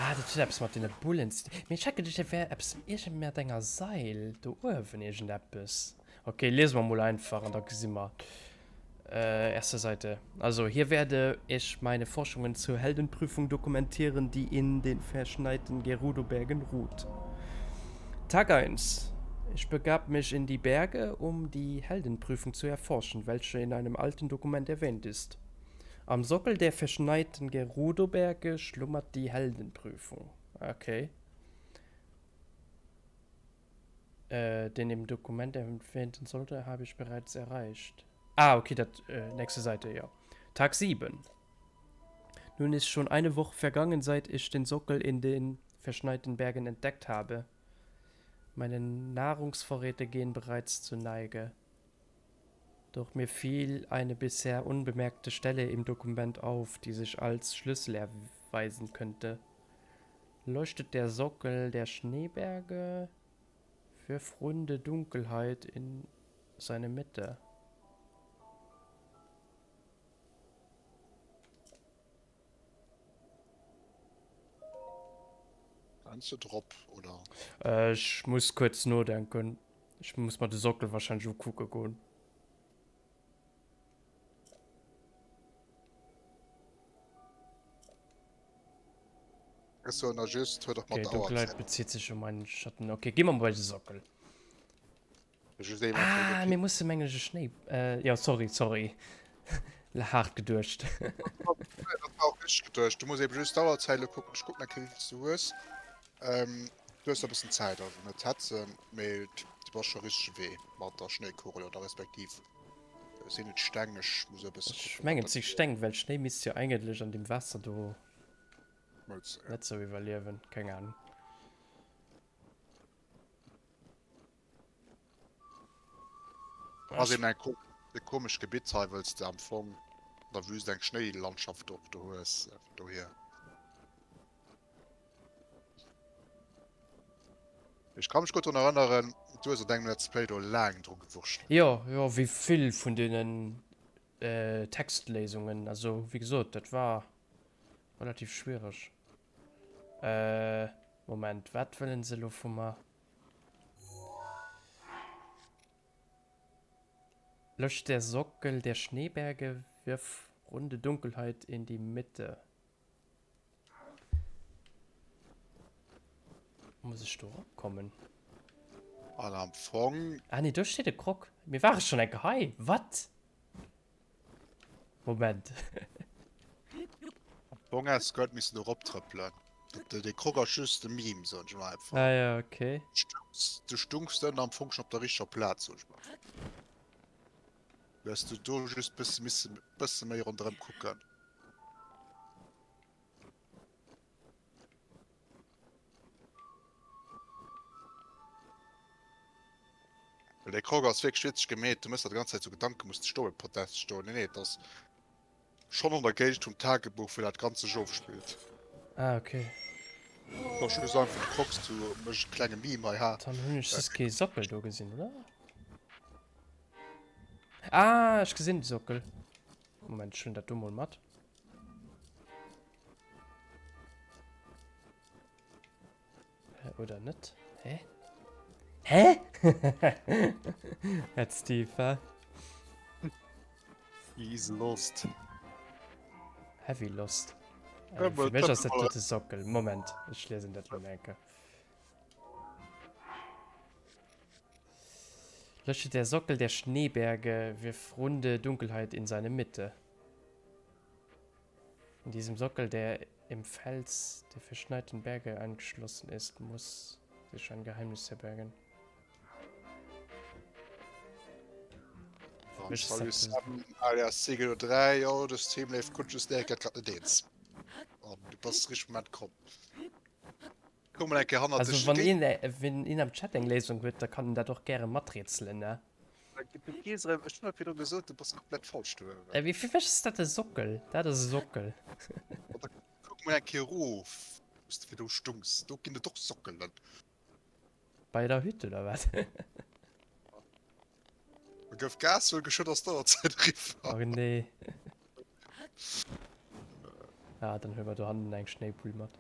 Ah, dat huet eppes mat deene Bullen ze dinn. Mee ech hat geduecht, dat wär eppes iergend mat enger Seil do uewen, iergendeppes. Ok, liese mer mol einfach an da gesi mer. Äh, erste Seite. Also, hier werde ich meine Forschungen zur Heldenprüfung dokumentieren, die in den verschneiten Gerudo-Bergen ruht. Tag 1. Ich begab mich in die Berge, um die Heldenprüfung zu erforschen, welche in einem alten Dokument erwähnt ist. Am Sockel der verschneiten Gerudo-Berge schlummert die Heldenprüfung. Okay. Äh, den im Dokument erwähnten sollte, habe ich bereits erreicht. Ah, okay, dat, äh, nächste Seite, ja. Tag 7. Nun ist schon eine Woche vergangen, seit ich den Sockel in den verschneiten Bergen entdeckt habe. Meine Nahrungsvorräte gehen bereits zur Neige. Doch mir fiel eine bisher unbemerkte Stelle im Dokument auf, die sich als Schlüssel erweisen könnte. Leuchtet der Sockel der Schneeberge wirf runde Dunkelheit in seine Mitte. Renns du drop oder? Ech muss kuerz nodenken. Ech muss mer de Sockel wahrscheinlech ukucke goen. Ech soen der just, huet och mat Okay, der Dunkelheit Auerzäit. bezitt sech um einen Schatten. Okay, gi mer mol bei de Sockel. Just ee mat Ah, mir musse mengen ech e Schnéi. Äh, jo, sorry, sorry. Haart geduecht. Dat war och richteg geduecht. Du muss eben just d'Auerzäit elo kucken. Ech kucken eng Kéier, wéi vill s du hues. Ähm, du hues nach e bëssen Zäit, also net hetzen, mee du bass scho richtege Wee mat der Schnéikugel oder respektiv sinn et Steng. Ech muss e bësse Ech kucken, wat mengen, et dat si Steng, well Schnéi misst jo eigentlech an deem Waasser do Schmëlzen, ja. net sou iwwerliewen. Keng Ahnung. Ass eben eng e komesch Gebitt hei, wëlls de am Fong an der Wüst eng Schnéilandschaft och do hues, vun dohier. Ech ka mech gutt drun erënneren, du hues an dengem Let's Play do laang dru gewurschtelt. Jo, jo, wéi vill vun deenen Textléisungen. Also, wéi gesot, dat war relativ schwiereg. Moment, wat wëllen se elo vu mer? Löscht der Sockel der Schneeberge, wirf runde Dunkelheit in die Mitte. Muss ech do eropkommen? An am Fong. Ah nee, do steet e Krog. Mir ware schonn eng Kéier hei. Wat? Moment. Am Fong häss de guer net missen eroptrëppelen. Dee Krog ass just e Meme, soen ech mol einfach. Ah ja, okay. Du stungs ënnen am Fong schonn op der richteger Plaz, soen ech mol. Du häss du do just bësse missen bësse méi ronderëm kucken. Well dee Krog ass wierklech witzeg gemeet, du mëss der d'ganz Zäit sou Gedanken, muss de stoen, Podest stoen. Nee, nee, et ass schonn an der Géigend vum Tagebuch, wou dat Ganzt sech ofspillt. Ah, okay. Ech just einfach de Krog zu mécht e klenge Meme hei, ha. Dann hunn ech soss kee Sockel do gesinn, oder? Ah, ech gesinn de Sockel. Moment, ech huelen dat do mol mat. Oder net? Hä? Hä? At Steve, hä? He's lost. Heavy lost. Äh, fir mech ass dat do de Sockel. Moment, ech liesen dat lo enke. Lösche der Sockel der Schneeberge, wirf runde Dunkelheit in seine Mitte. In diesem Sockel, der im Fels der verschneiten Berge eingeschlossen ist, muss sich ein Geheimnis verbergen. Salut Sam, alias Sigel 3, jo, dës Team leeft gutt, just Erik gëtt grad net eens. An du bass richteg Moment komm. Komm mal eng Kéier hannert Also dech. wann een, wenn een am Chat eng Léisung huet, da kann en dat och gäre maträtselen, ne? Du gees erëm, ech hunn der virdru gesot, du bass komplett falsch do uewen. Äh, fir mech ass dat e Sockel. Dat ass e Sockel. An da kuck mol eng Kéier erof, wou s de virdru stungs. Do ginn et och Sockelen. Bei der Hütt, oder wat? Da gouf Gas wuel geschëtt, ass d'Auerzäit eriwwer. Oh nee. Ah, dann huele mer do hannen eng Schnéibull mat.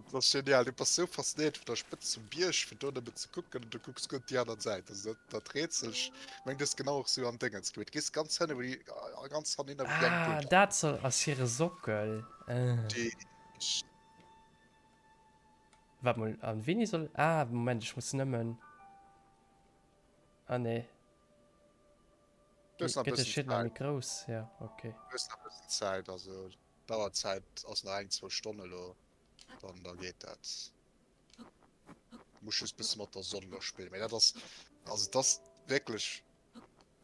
Dat ass genial, du bass sou faszinéiert vun der Spëtz vum Bierg, fir do nëmmen ze kucken, an du kucks guer net déi aner Säit. Also dat, dat Rätsel, ech meng, du hues genau och sou am Déngens gemeet. Du gees ganz hënne wou déi, ganz hanninner wou déi eng Ah, Bull ass. dat soll, ass hire Sockel. Ah. Déi. Waart mol, an wéini soll, ah, Moment, ech muss nëmmen, ah nee. Du hues nach e Gëtt de bëssen Schied nach Zäit. méi grouss? Ja, okay. Du hues nach e bëssen Zäit, also D'Auerzäit ass nach eng, zwou Stonn elo, dann da geet dat. Muss just bësse mat der Sonn elo spillen. Mee dat ass, also et ass wierklech,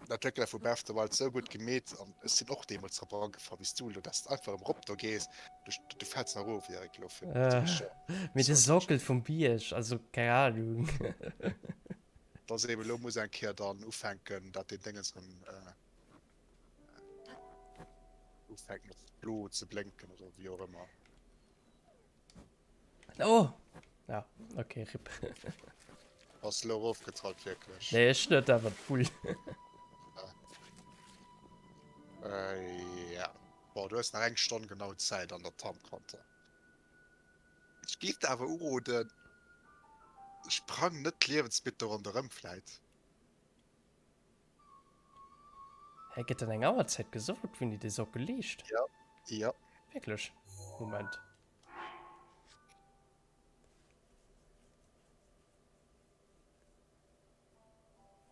d'Entwéckler vu Breath of the Wild sou gutt gemeet an ech sinn och deemools drop eragefall wéi s du elo, dass de einfach erëm rop do gees, du, du fäls nach erof direkt elo fir Äh, mee de Sockel vum Bierg, also keng Ahnung. Dass eben elo muss eng Kéier dann ufänken, dat deen Déngens erëm. Ufänkt mat blo ze blénken oder wéi och ëmmer. Oh! Ja, okay, RIP. Bass elo erofgetrallt wierklech? Nee, ech net, awer d'Bull. Äh, ja. Bon, du hues nach eng Stonn genau Zäit an der Time Counter. Ech géif der awer uroden, sprang net d'Liewensmittel ronderëm vläit. Hä, gëtt dann eng Auerzäit gesot, wéini dee Sockel liicht? Ja, ja. Wierklech? Moment.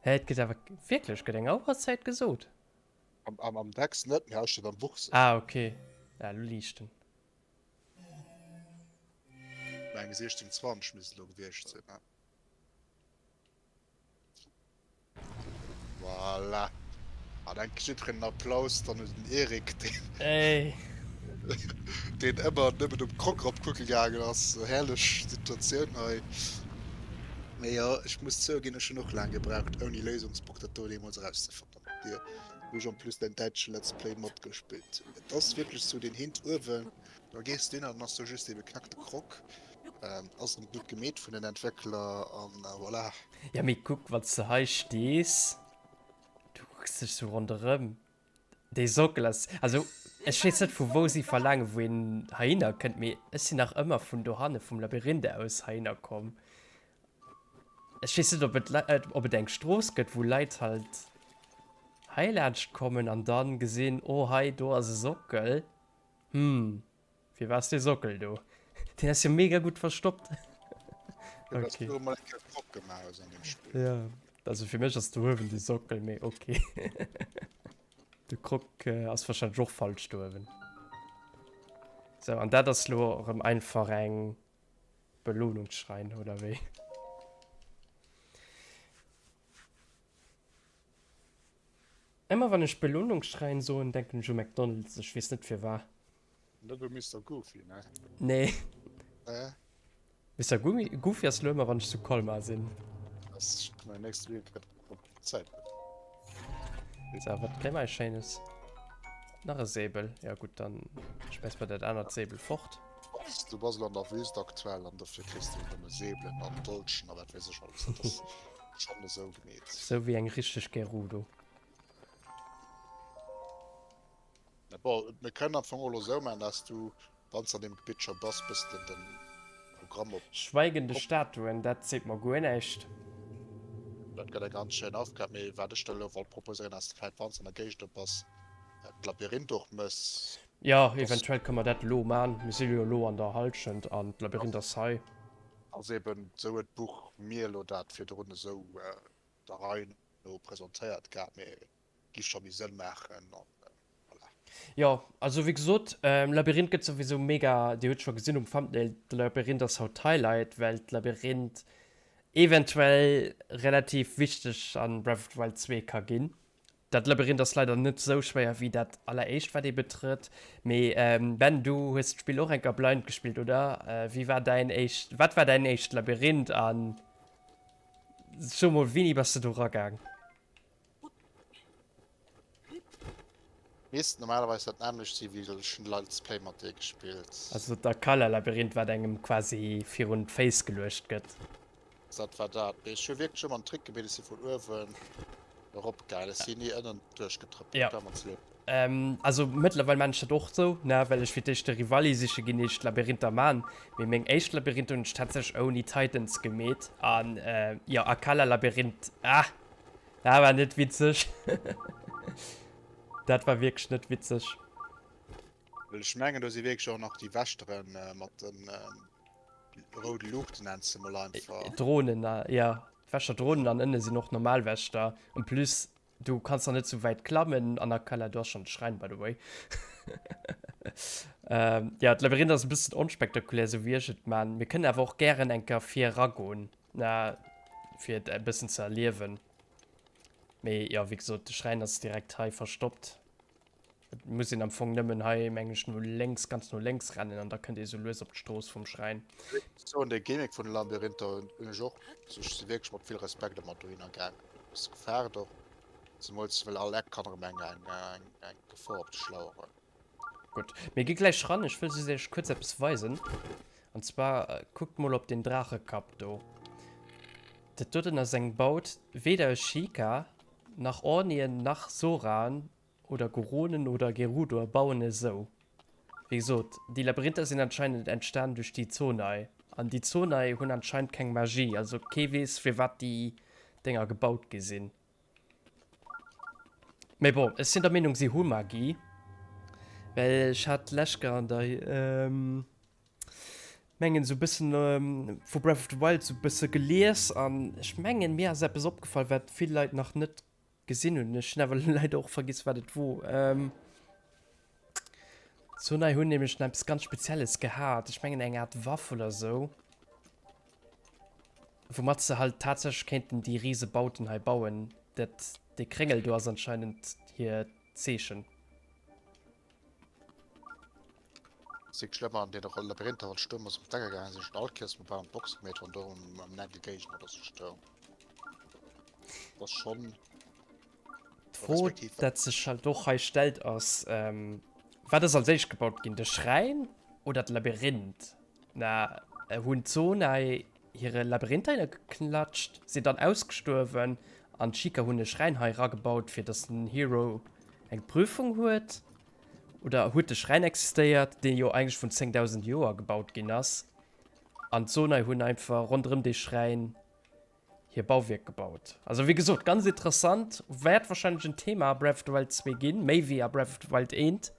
Hä, et gëtt awer wierklech gëtt eng Auerzäit gesot? Am, am, am Text net, mee hei steet am Buch se. Ah, okay. Ah, elo liicht en. Meng 16,20 misst et elo gewiescht sinn, ne? Voilà. An enk jidderen en Applaus dann un den Eric, deen, Ey. deen ëmmer nëmmen um Krog erop kucke gaangen ass. Herrlech Situatioun hei. Mee jo, ech muss zouginn, ech hunn och laang gebraucht, ouni Léisungsbuch dat do deemools erauszefannen mat dir, wou ech en plus däin däitsche Let's Play matgespillt hunn. Et ass wierklech sou, deen Hint uewen, da gees du hin an dann ass do just dee beknackte Krog. Ass erëm gutt gemeet vun den Entwéckler an voilà. Ja mee kuck wanns de hei stees, du kucks dech sou ronderëm, dee Sockel ass, also ech weess net vu wou si verlaangen wou een heihinner kënnt, mee ech sinn nach ëmmer vun dohanne vum Labyrinth aus heihinner komm. Ech weess net ob et ob et eng Strooss gëtt wou Leit halt hei laanscht kommen an dann gesinn, oh hei do ass e Sockel, hm. Fir was dee Sockel do? Deen ass jo mega gutt verstoppt. Okay. Ja, also fir mech ass do uewen de Sockel, mee okay. De Krog äh, ass wahrscheinlech och falsch do uewen. So, an dat ass lo erëm einfach eng Belohnungsschrein, oder wéi? Emmer wann ech Belohnungsschrein soen, denken ech u McDonald's, ech weess net firwar. Net u Mister Goofy, ne? Nee. Äh? Mister Goofy ass lo ëmmer wann ech zu Colmar sinn. Ass mein nächste Video grad op Zäit. So, wat kréie mer Schéines? Nach e Säbel. Ja gutt, dann schmäiss mer dat anert Säbel fort. Du bass elo an der Wüst aktuell an dofir kriss du nëmme Säbelen an Dolchen a wat weess ech alles. Dat ass schonn esou gemeet. Sou wéi eng richteg Gerudo. Bon, mir kënnen am Fong och elo esou maachen, dass du, wann s de an deem Gebitt scho bass, bëssen den Programm op. Schweigende Statuen, dat seet mer guer näischt. Dat gëtt eng ganz schéin Aufgab, mee wat ech der elo wollt proposéieren, ass vläit, wann s de an der Géigend do bass, d'Labyrinth och mëss. Jo, eventuell kënne mer dat elo man. Mir si jo elo an der Hallschent an d'Labyrinth ass hei. Ass eben esou huet d'Buch mir elo dat virdrun esou der Rei no presentéiert gehat, mee Giff scho méi Sënn maachen an voilà. Jo, also wéi gesot, Labyrinth gëtt souwisou mega, dir hutt scho gesinn um Thumbnail, de Labyrinth ass haut d'Highlight, well d'Labyrinth eventuell relativ wichteg an Breath of the Wild 2 ka ginn. Dat Labyrinth ass leider net sou schwéier wéi dat alleréischt wat ee betrëtt, mee Ben du hues d'Spill och enker blind gespillt oder? Wéi war däin éischt, wat war däin éischt Labyrinth an so mol wéini bass de do ragaang? Misst normalerweis dat nämmlecht si wéi ech hunn Let's Play mat dir gespillt. Also d'Akala-Labyrinth wat engem quasi virun d'Féiss geluecht gëtt. Dat war dat. Mee ech hu wierklech ëmmer en Trick gemeet, ech si vun uewen erop gaangen, ech si ni ënnen duerchgetrëppelt, Ja. dat war mer ze lues. Ähm, also mëttlerweil man ech dat och sou, ne, well ech fir d'éischt de Rivali siche ginn, ier ech d'Labyrinther man. Mee meng éischt Labyrinther hunn ech tatsächlech ouni Titans gemeet. An äh, jo, Akala Labyrinth, ah, dat war net witzeg. Dat war wierklech net witzeg. Well ech mengen, do si wierklech och nach déi Wächteren mat den roude Luuchten, nenns se mol einfach. Dronen, jo, d'Wächterdronen an ënne sinn och normal Wächter. En plus Du kanns nach net sou wäit klammen an Akala, du has schon de Schräin by the way. ähm, ja, d'Labyrinth ass e bëssen onspektakulär, sou wéi ech et man. Mir kënnen awer och gären eng Kéier vir eragoen, na, fir et e bëssen ze erliewen. Mee ja, wéi gesot, de Schräin ass direkt hei verstoppt. Et muss een am Fong nëmmen hei, meng ech, no lénks, ganz no lénks rennen an da kënnt ee sou lues op d'Strooss vum Schräin. Soen, de Gimmick vun de Labyrinther hunn ech och, also ech si wierklech mat vill Respekt ëmmer dohinner gaang, e bësse gefaart och, zemools well all Eck kann erëm eng eng eng Gefor op dech laueren. Gutt, mir gi gläich ran. Ech wëll just iech kuerz eppes weisen. An zwar, kuckt mol op den Draachekapp do. Dat doten ass eng Baut, weder e Sheikah, nach Ornien, nach Soraen Oder Goronen oder Gerudoer bauen esou. Wéi gesot, déi Labyrinther sinn anscheinend entstan duerch déi Zonai. An déi Zonai hunn anscheinend keng Magie, also kee weess firwat déi Dénger gebaut gi sinn. Mee bon, ech sinn der Meenung si hu Magie, well ech hat d'lescht an der, mengen sou bëssen vu Breath of the Wild sou bësse gelies an ech mengen mir ass eppes opgefall wat vill Leit nach net Gesinn hunn. Ech hunn awer leider och vergiss wat et wor. Ähm, Zonai hunn nämlech nach eppes ganz Spezielles gehat. Ech mengen eng Art Waff oder sou. Woumat se halt tatsächlech kéinten déi riese Bauten hei bauen. Dat, dee Kréngel do ass anscheinend hiert Zeechen. Ass wierklech ëmmer an deene Labyrinther wann d'Stuerm ass um d'Decker gaangen sinn ech all Kéiers mol bal an d'Box gemeet wann do am Enn e Géigner oder sou stoung. Dat ass schonn D'Fro respektiv dat sech halt och hei stellt ass, wat ass als éischt gebaut ginn, de Schräin oder d'Labyrinth? Na hunn d'Zonai hire Labyrinth heihinner geklatscht, sinn dann ausgestuerwen an d'Sheikah hunn e Schräin hei eragebaut fir dass den Hero eng Prüfung huet? Oder huet de Schräin existéiert, dee jo eigentlech vun 10.000 Joer gebaut ginn ass, an d'Sonai hunn einfach ronderëm dee Schräin hir Bauwierk gebaut? Also wéi gesot, ganz interessant, wäert wahrscheinlech en Thema a Breath of the Wild 2 ginn, méi wéi a Breath of the Wild 1.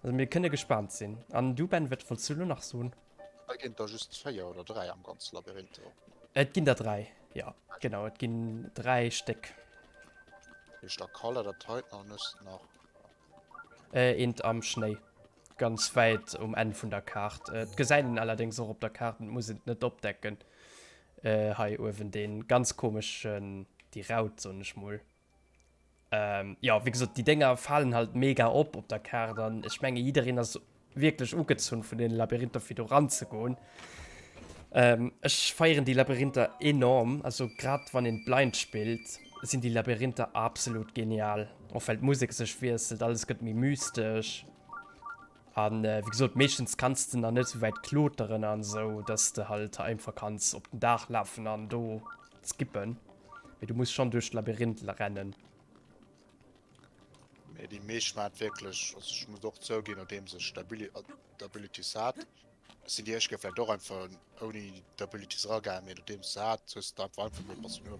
Also mir kënne gespaant sinn. An du Ben, wat wollts du elo nach soen? Hei ginn et der just 4 oder 3 am ganze Labyrinth. Et ginn der 3, jo genau, et ginn 3 Stéck. Heescht da Kala dat heiten an hues nach. Eent am Schnéi, ganz wäit um Enn vun der Kaart. Et gesäit een allerdéngs och op der Kaart, et muss een et net opdecken. Hei uewen dee ganz komeschen, déi Raut soen ech mol. Jo, wéi gesot, déi Dénger falen halt mega op op der Kaart an ech menge jiddereen ass wierklech ugezunn vun deene Labyrinther fir do ranzegoen. Ech feieren déi Labyrinther enorm, also grad wann een blind spillt, sinn déi Labyrinther absolut genial, och well d'Musek sech wiesselt, alles gëtt méi mystesch an wéi gesot meeschtens kanns de nach net esou wäit kloteren an esou, dass de halt einfach kanns op den Daach lafen an do skippen, mee du muss schonn duerch d'Labyrinth rennen. Mee déi meescht waren wierklech, also ech muss och zouginn, nodeems ech d'Abilities hat, ech sinn déi éischt Kéier vläicht och einfach ouni d'Abilities eragaangen, mee nodeems se hat, hues de einfach einfach mol bass du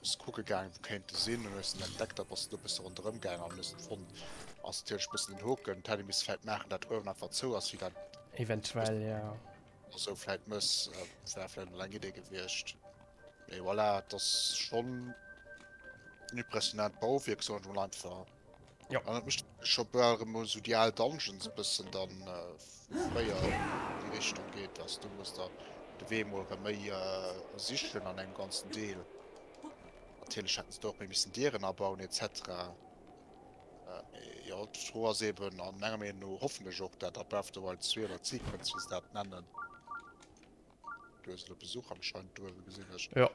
bass kucke gaangen, wou kéint e sinn, an hues en entdeckt, da bass de do e bësse ronderëm gaangen an hues en fonnt. Ass natierlech e bëssen den Hoken, et hätt ee misse vläicht maachen, dat uewen einfach zou ass, wéi dat Eventuell, jo. esou vläicht mëss, wär vläicht mol eng Idee gewiescht. Mee voilà, et ass schonn en impressionant Bauwierk, soen ech mol einfach. Jo. An et mécht scho bal erëm esou déi al Dungeons e bëssen dann vu fréier an déi Richtung geet, dass du muss der de Wee mol erëm méi sichen an engem ganzen Deel. Natierlech hätten se do och méi missen Dieren abauen etc. Mee jo, d'Fro ass eben, an menger Meenung no hoffentlech och dat a Breath of the Wild 2 oder d'Sequence, wéi se dat nennen, Du hues elo Besuch anscheinend do uewe gesinn ech. Jo.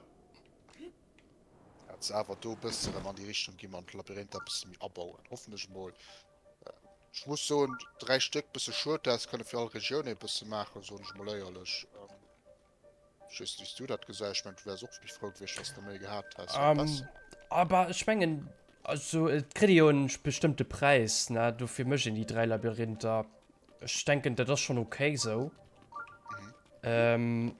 Dat se awer do e bësse rëm an déi Richtung gi man d'Labyrinther e bësse méi abauen. Hoffentlech emol. Ech muss soen, 3 Stéck bësse schued, dat se kënne fir all Regioun ee bësse maachen, soen ech emol éierlech. Ech weess net, wéi s du dat gesäis. Ech mengen, du wäers och méi frou gewiescht, wann s de méi gehat häss. War besser. Aber ech mengen. Also et kritt ee jo en bestëmmte Präis, ne? Dofir mécht een déi 3 Labyrinther. Ech denken dat ass schonn ok sou. Mhm.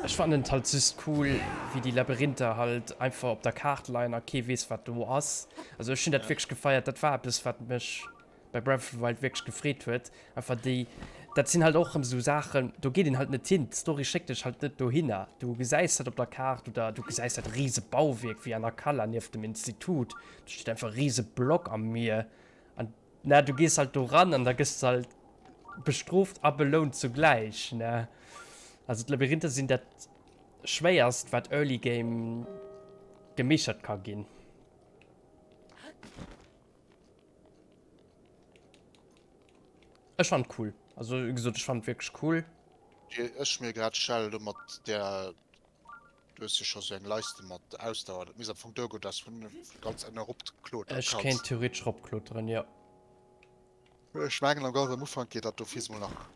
Ech fannen et halt just cool wéi déi Labyrinther halt einfach op der Kaart leien a kee weess wat do ass. Also ech hunn dat wierklech gefeiert. Dat war eppes wat mech bei Breath of the Wild wierklech gefreet huet. Einfach déi, dat sinn halt och rëm esou Saachen, do geet een halt net hin. D'Story schéckt dech halt net dohinner. Du gesäis dat op der Kaart oder du gesäis dat rise Bauwierk wéi an Akkala nieft dem Institut. Do steet einfach e rise Block am Mier an na du gees halt do ran an da gëss de halt bestrooft a belount zugläich, ne. Also d'Labyrinther sinn dat schwéierst wat Early Game gemeeschtert ka ginn. Ech fand cool. Also wéi gesot, ech fand wierklech cool. Ech mir grad stellen do mat der du hues jo scho sou eng Leiste mat Ausdauer, dat misst am Fong duergoen, dass vun ganz ënne erop kloteren Ech kéint theoretesch eropkloteren, jo. Ech mengen am ganz am Ufank geet dat do fir mol nach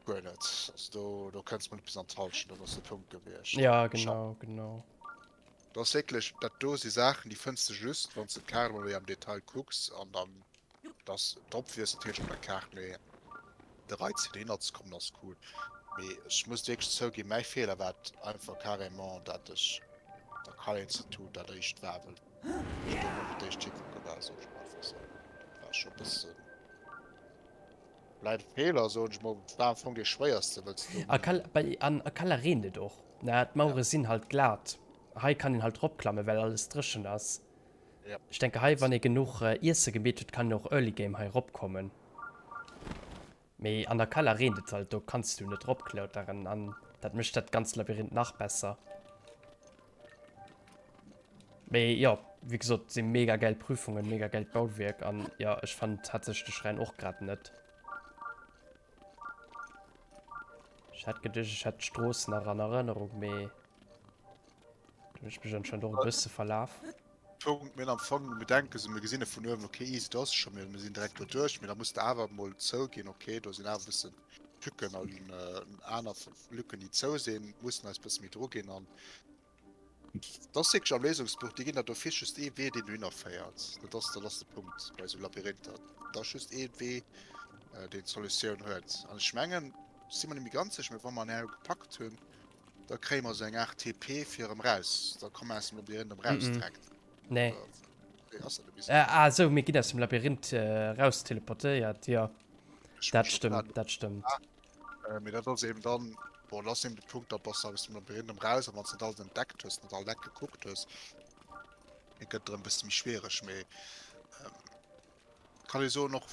guer net. Also do do kënns mol net bis an d'Hallschent, dat ass de Punkt gewiescht. Ja, genau, genau. Dat ass wierklech, dat do si Saachen, déi fënns de just, wann s de d'Kaart emol méi am Detail kucks an dann, dat ass d'obvious natierlech op der Kaart, mee de Reiz fir dohinner ze kommen ass cool. Mee ech muss wierklech zouginn, mäi Feeler war et einfach carrément, dat ech der Kal-Institut dat éischt war, well ech do emol fir d'éischt hikucke war, soll ech mol einfach soen. Dat war scho e bëssen. Bleift Feeler soen ech mol, war am Fong dee schwéierste wëlls du. A Kal bei an Akala reent et och, na d'Mauere sinn halt glat, hei kann een halt ropklammen well alles dréchen ass. Ja. Ech denke hei wann ee genuch Iesse gemeet huet kann een och Early Game hei ropkommen, mee an Akala reent et halt, do kanns du net ropklauteren an dat mécht dat ganzt Labyrinth nach besser. Mee jo, wéi gesot, si mega geil Prüfungen, mega geilt Bauwierk an jo, ech fannen tatsächlech de Schräin och grad net. Ech hat geduecht, ech hätt d'Strooss nach an Erënnerung, mee do hunn ech mech anscheinend och e bësse verlaf. Punkt, mir hunn am Fong, mir denke sou, mir gesinn e vun uewen, okay, easy, do ass e scho, mir sinn direkt do duerch, mee da muss de awer emol zouginn, okay, do sinn awer e bëssen Lücken an aner Lücken, déi zou sinn, mussen eis e bësse méi dru ginn an Dat ass wierklech am Léisungsbuch, déi ginn der d'office just ee Wee, deen dohinner féiert. Dat ass, dat ass de Punkt bei esou Labyrinther. Et ass just ee Wee, deen d'Solutioun huet. An ech mengen, ech si mer net méi ganz sécher, mee wa mer en Aero gepackt hunn, da kréie mer esou eng Aart TP fir erëm raus. Da komme mer aus dem Labyrinth erëm raus direkt. Nee. Wéi ass dat elo bis? Ah esou, mir ginn aus dem Labyrinth raus teleportéiert, jo. Dat stëmmt, dat stëmmt. Mee dat ass eben dann, bon, dat ass eben de Punkt, da bass de aus dem Labyrinth erëm raus a wann s de net alles entdeckt hues, net all Eck gekuckt hues, et gëtt erëm e bësse méi schwiereg. Mee kann ee soen och,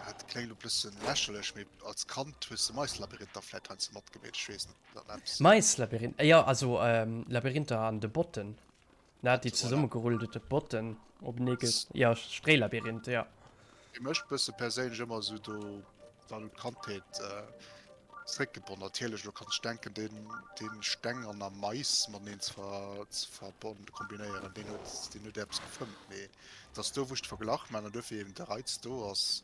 dat kléngt elo e bëssen lächerlech, mee als Kand hues de Maislabyrinther vläit heiansdo matgemeet, ech weess net, ob dat eppes. Maislabyrinth, jo, also Labyrinther an de Botten. Na, déi zesummegerullte Botten openee ge. Jo, Stréilabyrinth, jo. Fir mech bësse perséinlech ëmmer esou do dann un d'Kandheet zréckgebonn. Natierlech, elo kann ech denken, deen, deen Steng an a Mais mateneen ze ver, ze verbon, kombinéieren, deen huet, deen huet eppes gefëmmt. Mee et ass do, wou ech de Verglach man an duerfir eben de Reiz do ass,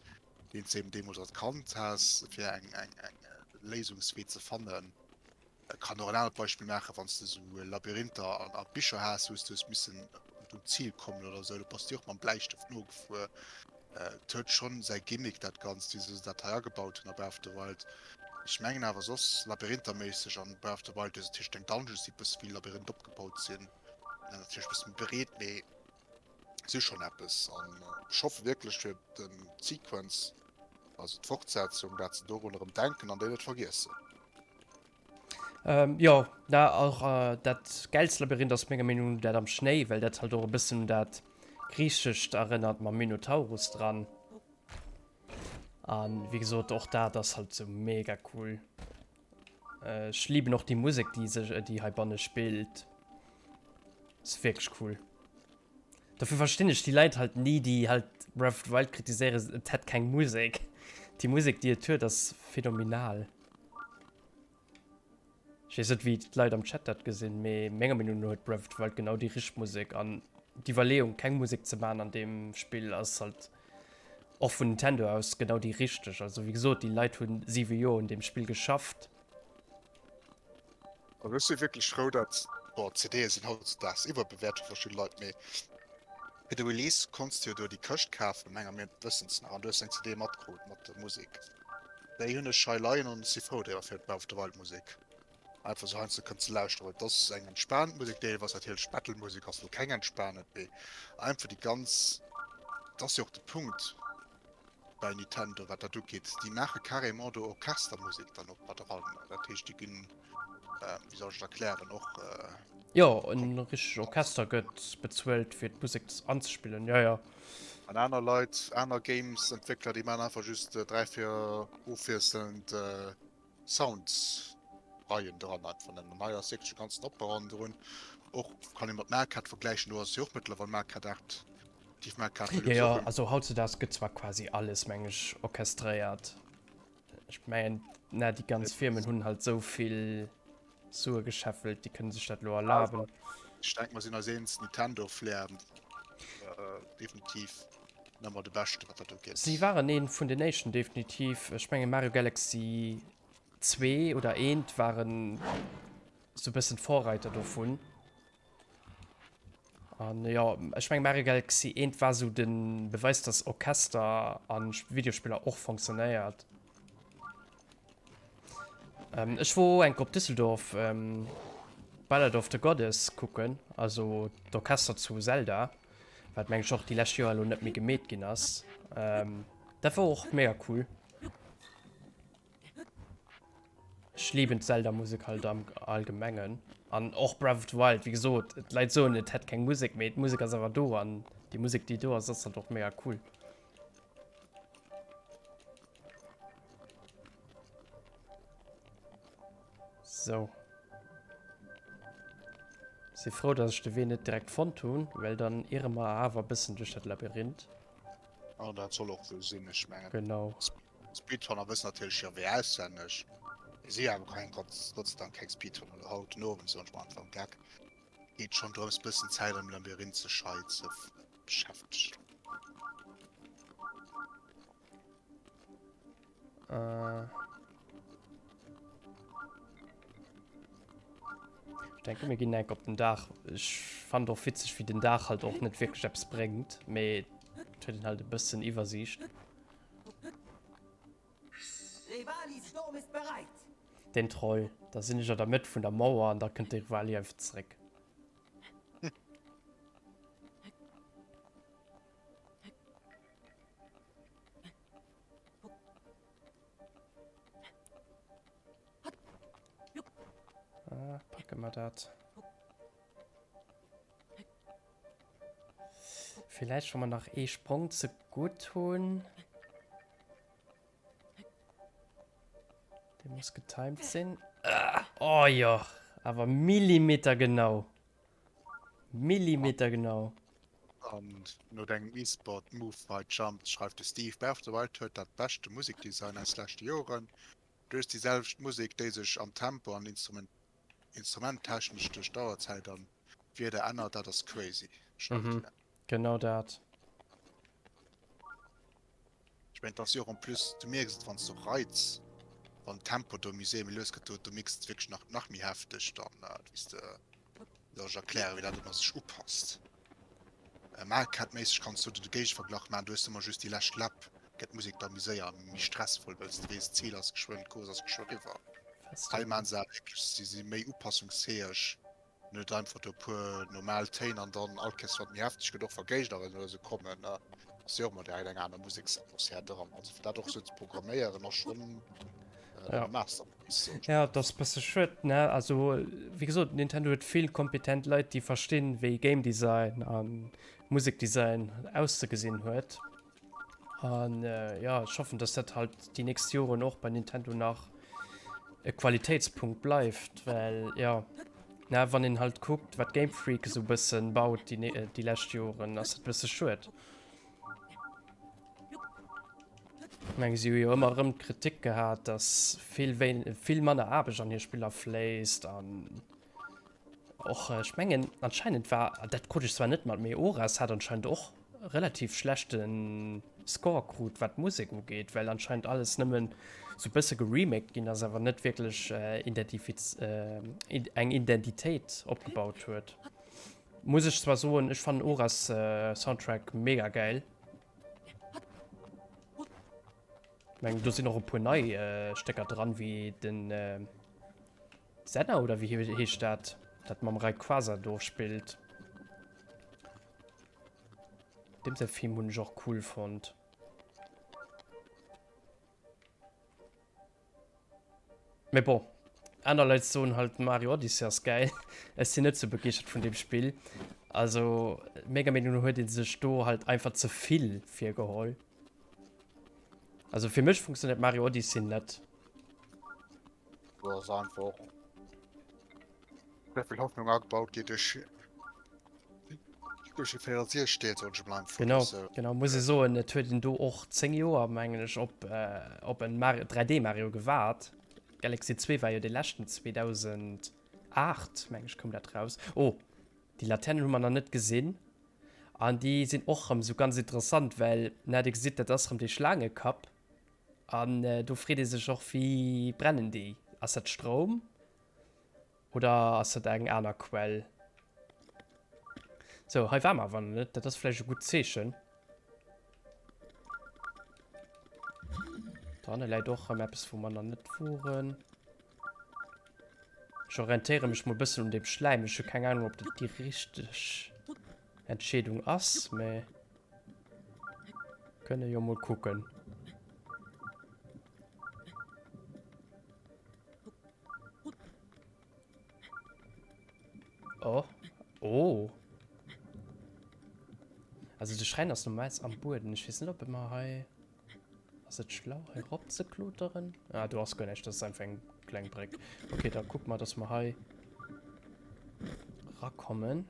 deen s de eben deemools als Kand has, fir eng, eng, eng Léisungswee ze fannen. Ech kann och en anert Beispill maachen, wann s de esou Labyrinther an a Bicher has, wou s de hues missen un d'Zil kommen oder esou, do bass de och mam Bläistëft nogefuer. Et huet schonn säi Gimmick dat Ganzt, wéi se dat hei agebaut hunn a Breath of the Wild. Ech mengen awer soss Labyrintherméisseg an Breath of the Wild hues natierlech deng Dungeons, déi e bësse wéi Labyrinth opgebaut sinn, natierlech e bësse méi breet, mee si schonn eppes. An ech hoffe wierklech fir den Sequence, also d'Fortsetzung, dat se dorun erëm denken an déi net vergiessen. Ähm, jo, da och äh, dat gäilst Labyrinth ass menger Meenung no dat am Schnéi, well dat halt och e bëssen un dat Griichescht erënnert mam Minotaurus dran. An wéi gesot, och dat ass halt sou mega cool. Ech lieben och déi Musek, déi sech, déi heibanne spillt. Ass wierklech cool. Dofir verstinn ech déi Leit halt ni, déi halt Breath of the Wild kritiséieren, et hätt keng Musek. Déi Musek, déi et huet, ass phänomenal. Ech weess net, wéi d'Leit am Chat dat gesinn, mee menger Meenung no huet Breath of the Wild genau déi richteg Musek an d'Iwwerleeung, keng Musek ze maachen an deem Spill, ass halt och vun Nintendo aus genau déi richteg. Also wéi gesot, déi Leit hunn 7 Joer un deem Spill geschafft. Also ech si wierklech frou, dat, bon, CDe sinn hautzedaags iwwerbewäert vu verschidde Leit, mee. Fir de Release konns de jo do déi Këscht kafen, menger mir wëssens nach, an du hues eng CD matkrut mat der Musek. Déi hunn ech hei leien an ech si frou driwwer fir d'Breath of the Wild Musek einfach sou heiansdo kënnen ze lauschteren, well et ass eng entspanend Musek, deelweis natierlech Metal Musek ass lo keng entspanend, mee einfach déi ganz, et ass jo och de Punkt bei Nintendo wat dat ugeet, déi maache carrément do Orchestermusek dann och mat eran, dat heescht déi ginn wéi soll ech et erklären, och. Jo, en richtegt Orchester gëtt bezuelt fir d'Musek anzespillen, jo jo. An aner Leit, aner Games-Entwéckler, déi maachen einfach just 3, 4 ofwiesselnd Sounds-Reien dran einfach nëmmen. An hei ass wierklech e ganzen Opbau hannendrun. Och kann ee mat Mario Kart vergläichen, do ass jo och mëttlerweil Mario Kart 8, respektiv Mario Kart Deluxe. Jo jo, also hautzedaags gëtt zwar quasi alles, meng ech, orchestréiert. Ech mengen, na, déi ganz Firmen hunn halt sou vill Sue gescheffelt, déi kënne sech dat elo erlaben. Ech denke mer sinn eis eens, Nintendo Flair definitiv nëmmer de beschte wat dat ugeet. Si waren een vun den éischten definitiv. Ech mengen Mario Galaxy 2 oder 1 waren sou bëssen d'Vorreiter dovun. An jo, ech meng Mario Galaxy 1 war sou de Beweis, dass Orchester an Videospiller och fonctionnéiert. Ähm, ech wor enk op Düsseldorf ähm, Ballad of the Goddess kucken, also d'Orchester zu Zelda, wat meng ech och déi lescht Joer elo net méi gemeet ginn ass. Ähm, dat wor och mega cool. Ech lieben d'Zelda Musek halt am allgemengen an och Breath of the Wild wéi gesot d'Leit soen et hätt keng Musek mee d'Musek ass awer do an déi Musek déi do ass ass halt och mega cool. So. Si frou dass ech de Wee net direkt fonnt hunn, well dann irre mer awer bëssen duerch dat Labyrinth. An dat soll och esou sinn, ech mengen. Genau. Speedrunner wëssen natierlech hir Wee auswenneg. Mir si awer keng, Gott sei Dank, keng Speedrunner. Elo haut den Owend, soen ech mol einfach am Geck, geet schonn drëms bëssen Zäit am Labyrinth sech hei ze beschäftegen. Äh. Ich denke, mir ginn enk op den Daach. Ech fand och witzeg, wéi den Daach halt och net wierklech eppes bréngt, mee et huet een halt e bëssen Iwwersiicht. Den Troll. Da sinn ech an der Mëtt vun der Mauer an da kënnt de Revali einfach zeréck. Ah, packe mer dat. Villäicht wa mer nach ee Sprong ze gutt hunn. Dee muss getimed sinn. Ah, oh jo, awer Millimeter genau. Millimeter genau. An no dengem eSport Move Fight Jump schreift de Steve, Breath of the Wild huet dat beschte Musekdesign aus leschte Joren. Du hues déi selwecht Musek, déi sech am Tempo an instrumenttechnesch duerch d'Auerzäit an d'Wieder ännert, dat ass crazy, schreift hien. Genau dat. Ech mengen, et ass jo och en plus, du mierks et wann s du reits, wann den Tempo do méi séier, méi lues gëtt, do do mierks de et wierklech nach nach méi hefteg dann, wéi s de, wéi soll ech erklären, wéi dat ëmmer sech upasst. Mahlcat-méisseg kanns du do de Géigeverglach maachen, do hues de ëmmer just déi lescht Läpp, gëtt d'Musek da méi séier, méi stressvoll, well s de weess, d'Zil ass geschwënn, d'Course ass geschwë riwwer. Hei maachen se awer wierklech, si si méi upassungsfäeg, net einfach do e puer normal Téin an dann all Kéiers wann et méi hefteg gëtt, och wa Géigner oder sou kommen, ass jo och ëmmer direkt eng aner Museksatmosphär dran. Also fir dat och sou ze programméieren ass schonn Ja. Masterpiece. Ja, dat ass bësse schued, ne? Also, wéi gesot, Nintendo huet vill kompetent Leit, déi verstinn, wéi Game Design a Musekdesign auszegesinn huet. An äh, ja, ech hoffen, dass dat halt déi nächst Joren och bei Nintendo nach e Qualitéitspunkt bleift, well ja, na, wann een halt kuckt, wat Game Freak esou bëssen baut déi, déi lescht Joren, ass dat bësse schued. Ech meng, si hu jo ëmmer erëm d'Kritik gehat, dass vill, vill manner Aarbecht an hir Spiller fléisst an och, ech mengen, anscheinend war, dat krut ech zwar net mat, mee Oras hat anscheinend och relativ schlechte Score krut, wat d'Musek ugeet, well anscheinend alles nëmmen sou bësse geremaked ginn ass, awer net wierklech eng Identitéit opgebaut huet. Muss ech zwar soen, ech fannen Oras Soundtrack mega gäil. Meng do sinn och e puer nei Stécker dran, wéi den Senna oder wéi heescht dat, dat mam Rayquaza do spillt. Deem säi Theme hunn ech och cool fonnt. Mee bon, aner Leit soen halt Mario Odyssey ass gäil. Ech sinn net sou begeeschtert vun deem Spill. Also menger Meenung no huet ee sech do halt einfach ze vill virgeholl. Also fir mech funktionéiert Mario Odyssey net. Do ass einfach sehr vill Hoffnung agebaut gi duerch duerch e 64 Deel soen ech emol einfach. Genau, genau muss ee soen, et huet een do och 10 Joer mengen ech op op en Mario 3D Mario gewaart. Galaxy 2 war jo dee leschten 2008 meng ech koum dat raus. Oh déi Laternen hu mer nach net gesinn an déi sinn och rëm sou ganz interessant, well na dir gesitt dat ass rëm dee Schlaangekapp an do freet ee sech och wéi brennen déi? Ass dat Stroum? Oder ass dat eng aner Quell? Sou, hei war mer awer nach net. Dat ass vläicht e gutt Zeechen. Dohanne läit och erëm eppes, wou mer nach net woren. Ech orientéiere mech mol e bëssen un deem Schläim. Ech hu keng Ahnung, ob dat déi richteg Entscheedung ass, mä kënne jo mol kucken. Oh. Oh. Also de Schräin ass normalerweis am Bueden. Ech weess net, ob mer hei... Ass et schlau, hei rop ze kloteren? Ah, do ass guer näischt. Dat ass einfach eng kleng Bréck. Okay, da kucke mer, dass mer hei rakommen.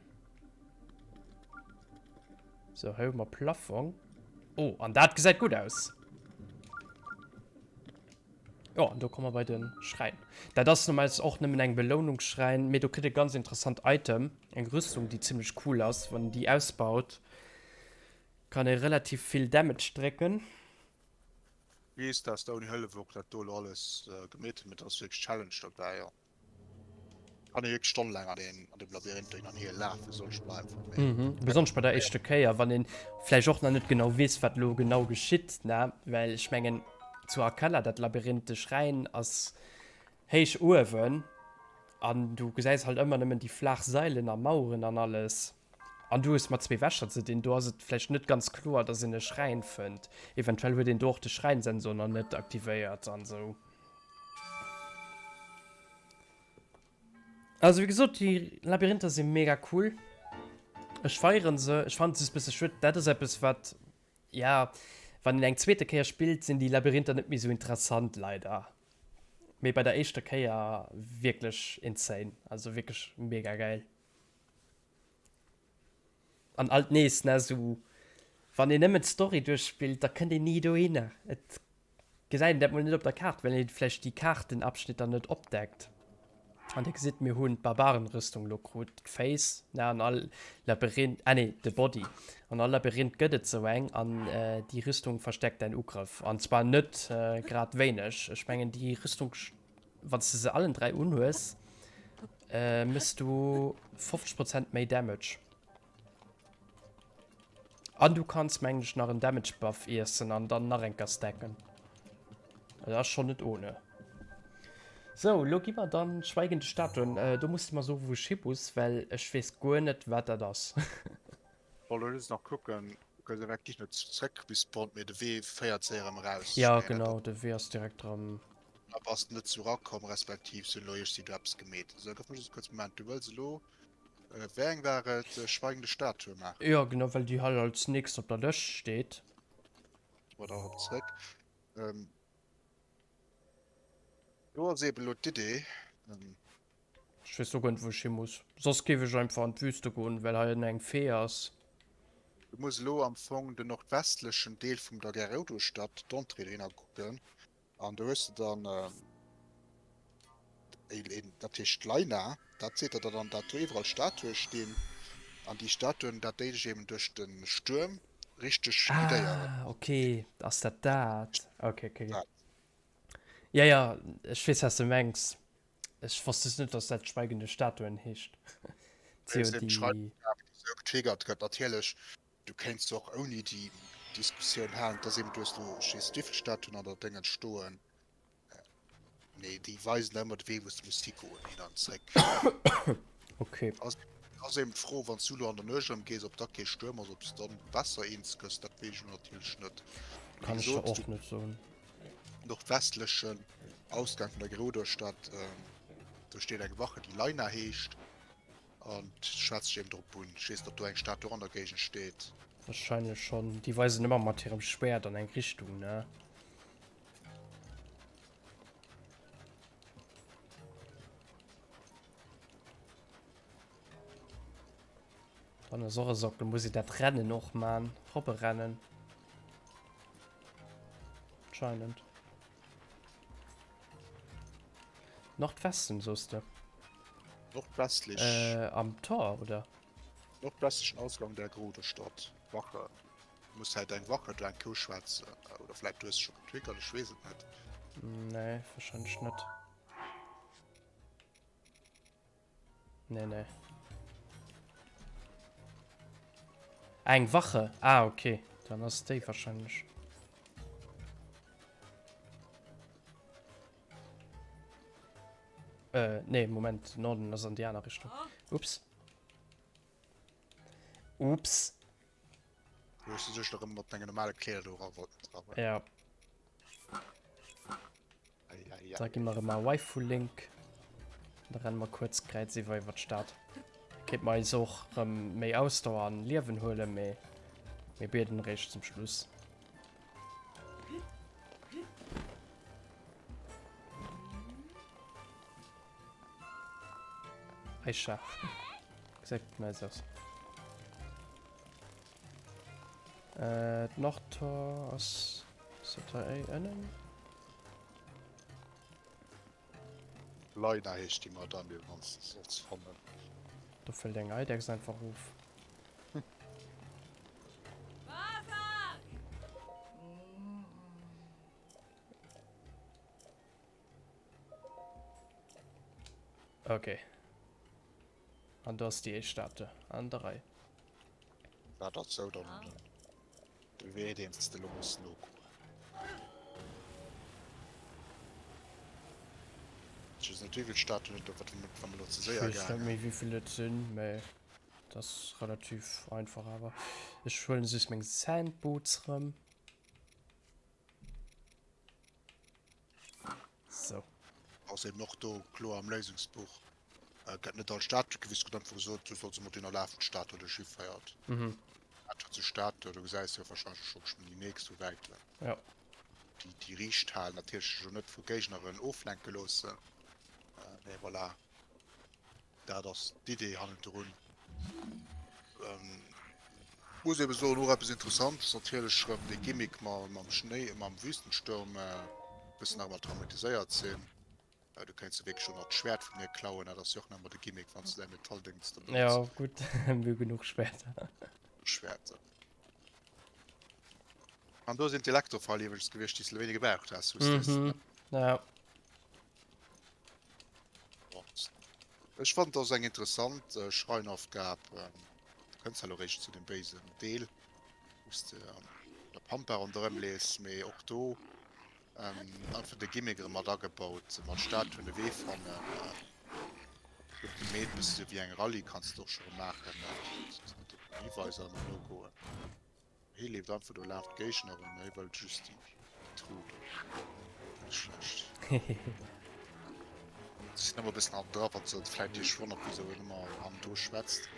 So, hei hu mer Plafong. Oh, an dat gesäit gutt aus. Jo, an do komme mer bei de Schräin. Dat ass normalerweis och nëmmen eng Belounungsschräin, mee do kritt e ganz interessant Item, eng Rüstung, déi zimmlech cool ass. Wann een déi ausbaut, kann ee relativ vill Damage drécken. Weess, dass de ouni Hëllef och dat do elo alles gemeet hues, mee et ass wierklech Challenge dobäi, jo. Kann ee wierklech stonnelaang an deem an deem Labyrinth do hin an hier lafen, soll ech mol einfach mee. Mhm, besonnesch bei der éischter Kéier, wann een vläicht och nach net genau weess, wat elo genau geschitt, ne? Well ech mengen, zu Akala, dat Labyrinth, de Schräin ass héich uewen an du gesäis halt ëmmer nëmmen déi flaach Sailen a Maueren an alles. An du hues mat zwee Wächter ze dinn, do ass et vläicht net ganz kloer, dass een e Schräin fënnt. Eventuell huet een do och de Schräinsensor nach net aktivéiert an esou. Also wéi gesot, déi Labyrinther si mega cool. Ech feieren se. Ech fannen se just bësse schued. Dat ass eppes wat, ja, wann een eng zweete Kéier spillt, sinn déi Labyrinther net méi sou interessant leider. Mee bei der éischter Kéier wierklech insane. Also wierklech mega gäil. An alt nees, ne, sou wann een nëmmen d'Story duerchspillt, da kënnt een ni dohinner. Et Gesäit een dat mol net op der Kaart, well ee vläicht déi Kaartenabschnitter net opdeckt. An dir gesitt, mir hunn d'Barbarenrüstung elo krut, d'Face, ne, an all Labyrinth, ah nee, de Body. An all Labyrinth gëtt et sou eng, an déi Rüstung verstärkt däin Ugrëff. An zwar net grad wéineg. Ech mengen, déi Rüstung, wann s de se allen 3 unhues, méchs du 50 Prozent méi Damage. An du kanns mengen ech nach en Damage Buff iessen an dann nach enker stacken. Also das ist schon net ohne. So, lo gi mer dann schweigende Statuen. Äh, do muss du mer soen, wou ech hi muss, well ech weess guer net, wat dat ass. Bon, lo just nach kucken, du gëss effektiv net zréck respawnt, mee de Wee féiert séier erëm eraus. Ja, genau, de Wee ass direkt erëm. Da bass de net zu rakomm, respektiv se hunn elo iergendwéi do eppes gemeet. Sou, gëff mer just e kuerze Moment. Du wëlls elo Wéi eng war et? Schweigende Statue maachen. Jo genau, well déi hei als nächst op der Lëscht steet. Gi mer dorop zréck. Do ass eeben elo d'Idee. Ech weess och guer net wou ech hi muss. Soss géif ech einfach an d'Wüste goen, well hei ënnen eng Fee ass. Du muss elo am Fong den nordwestlechen Deel vum der Gerudo-Stad, d'Entrée dohinner kucken. An do hues de dann een, dat heescht Leina, dat seet der dann, dat do iwwerall Statue stinn. An déi Statuen, dat déi dech eben duerch de Stuerm richteg guidéieren. Ah, okay, ass dat dat? Okay, okay. Dat. Ja, ja, ech weess, wat s de mengs. Ech wosst just net, dass dat Schweigende Statuen heescht. Dat sinn déi. Esou getriggert gëtt. Natierlech, du kéints och ouni déi Diskussioun halen, et ass eben, du hues elo, ech weess net wéivill Statuen an der Déngen stoen, mee déi weisen der ëmmer de Wee wou s de muss higoen, hin an zréck. Okay. Ass, ass eben d'Fro, wann s du elo an der Nuecht erëm gees, ob da kee Stuerm ass, ob s dann besser eens gëss, dat weess ech elo natierlech net. Wéi Kann ech der gesot, och net soen. Nordwestlechen Ausgang vun der Gerudo-Stad, do steet eng Wache, déi Laina heescht, an schwätzt dech eben drop un. Ech weess net, ob do eng Stad och an der Géigend steet. Wahrscheinlech schonn. Déi weisen ëmmer mat hirem Schwäert an eng Richtung, ne? Dann ass och e Sockel, muss ee dat Rennen och man, Robberennen. Anscheinend. Nordwesten, soos de? Nordwestlech. Äh, am Tor, oder? Nordwestlechen Ausgang der Gerudo-Stadt. Wache. Muss halt eng Wache do eng Kou schwätzen. Oder vläit du hues scho getriggert, ech weess et net. Nee, wahrscheinlech net. Nee, nee. Ah, eng Wache. Ah, okay. Dann ass déi wahrscheinlech. Äh, nee, Moment. Norden ass an déi aner Richtung. Ups. Ups. Du hues du sech erëm mat denge normale Kleeder do era wollten dra. Ja. Da gi mer erëm a Waifu Link. Da renne mer kuerz kräiziwwer iwwer d'Stad. Kéint mer eis och erëm méi Ausdauer an Liewen huelen, mee mir bieden eréischt zum Schluss. Aisha. Gesäit nice aus. Äh, d'Nordtor ass... Ass dat hei ënnen? Leina heescht déi Madame, déi wann s de solls fannen. Do fällt eng Eidechs einfach of. Okay. An do ass déi éischt Statue an der Rei. Dat ass sou dann de Wee deen s de lo muss nogoen. Ech weess net wéivill Statuen et do wat wa mer lo ze Ech séier weess net gaangen. méi wéivill et sinn, mä et ass relativ einfach awer. Ech huelen just meng Sandboots rëm. Sou. Ass eben och do kloer am Léisungsbuch. Gett net all Statue gewis, gëtt einfach gesot, du solls ëmmer déi lafend Statue duerch hiféiert. Mhm. Statue zu Statue, do gesäis du jo wahrscheinlech och scho geschwënn déi nächst, wou wäit Ja. déi déi riicht halen, natierlech sech och net vu Géigneren oflenke loossen. Mee voilà, dat ass d'Idee hannendrun. Muss ebe soen, och eppes Interessantes natierlech rëm dee Gimmick mam Schnéi, mam Wüstensturm, e bëssen nach emol traumatiséiert sinn. Du kéints jo wierklech och nach d'Schwäert vun hir klauen, dat ass jo och nach ëmmer de Gimmick, wann s de däi Metalldéngs do benotz. Jo, gutt, mir hu genuch Schwäerter. Schwäerter. An do sinn d'Elektrofeil iwwregens gewiescht, déi s de wéini gebraucht has, wou s de. Mhm, ja. Ech fannen, dat ass eng interessant Schreinaufgab. Du kënns elo réischt zu dem béisen Deel, wou s de an der Pampa ronderëm leefs, mee och do Einfach de Gimmick erëm mat agebaut, mat Statuen de Wee fannen. Gutt gemeet, bësse sou wéi eng Rallye kanns de och scho rëm maachen, mat de Hiweiser ëmmer nogoen. Hie leeft einfach do laanscht d'Géigner an hie wëllt just déi Tru do. Net schlecht. Si sinn ëmmer e bëssen hannendra, wann se vläit Iech wonnert wisou een ëmmer hannendru schwätzt.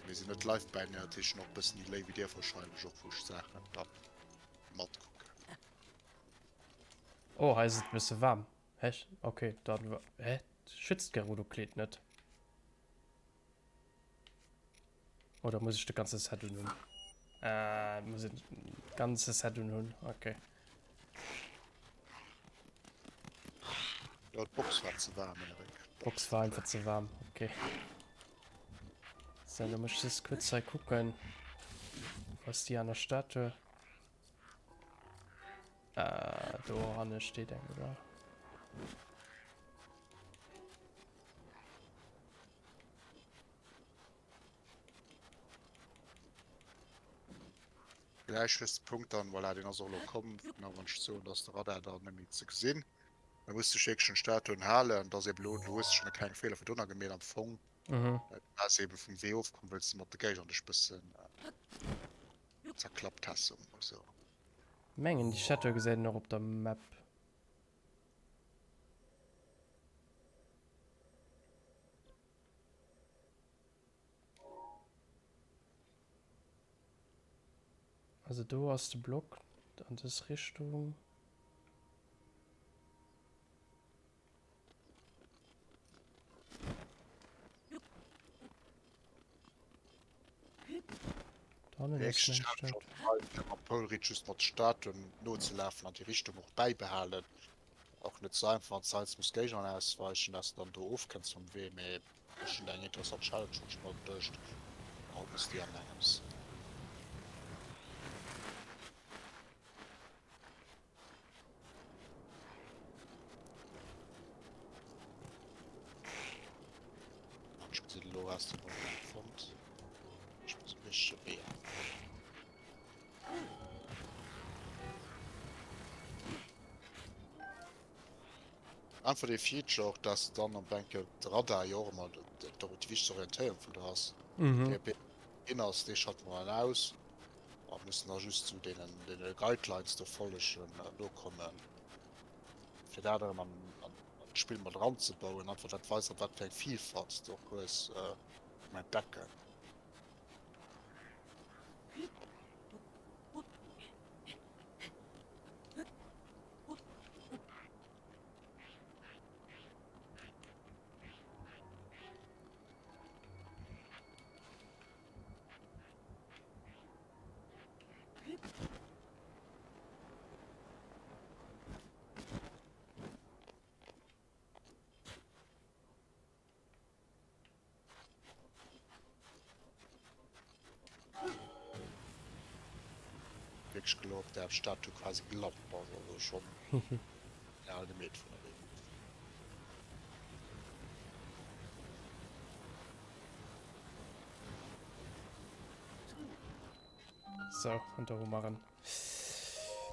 Mir sinn net live bäi, mir natierlech och e bëssen méi léi wéi dir wahrscheinlech och, wou ech d'Saachen dann matkucken. Oh, hei ass et e bësse waarm. Hä? Ok, dann. Hä? Schützt d'Gerudo-Kleed net? Oder muss ech de ganze Set unhunn? Ah, muss een de ganze Set unhunn. Ok. Jo, d'Box war ze waarm, Eric. D'Box war einfach ze waarm, ok. So, lo muss ech just kuerz hei kucken. Wou ass déi aner Statue? Äh, do hanne steet eng, oder? Vläicht hues de Punkt dann, voilà, deen ass och elo komm, genau wann ech soen, dass de Radar dann net méi ze gesinn. Da muss dech wierklech un d'Statuen halen, dass eben elo, du hues schonn e klenge Feeler virdrunner gemeet am Fong, Mhm. du bass eben vum Wee ofkomm, wëlls de mat de Géigner dech bëssen zerklappt has, soe mer mol esou. Mengen déi Statue gesäit een och op der Map. Also do ass de Block an dës Richtung. Just mat Statuen nozelafen an déi Richtung och bäibehalen. Och net sou einfach, wann s de heiansdo muss Géigner ausweichen, dass de dann do ofkënns vum Wee, mee ech hunn eng interessant Challenge hunn ech mer geduecht. Haut muss déi an engems. Ech gesinn elo has de mol eng fonnt. Ech muss um richtege Wee awer. Einfach dee Feature och, dass de dann op enke de Radar jo och ëmmer déi wichtegst Orientéierung vun der ass. Mhm. Dee hin ass, dee schalte mer dann aus a mussen da just zu deenen, deene Guidelines do follegen, nokommen, fir dat erëm an, an, an d'Spill mat eranzebauen. Einfach dat weist op wat fir eng Vielfalt s de och hues um Entdecken. Wierklech gelo op der Statue quasi gelant bass, also schon genial gemeet vun der Wii. So, an do hu mer en.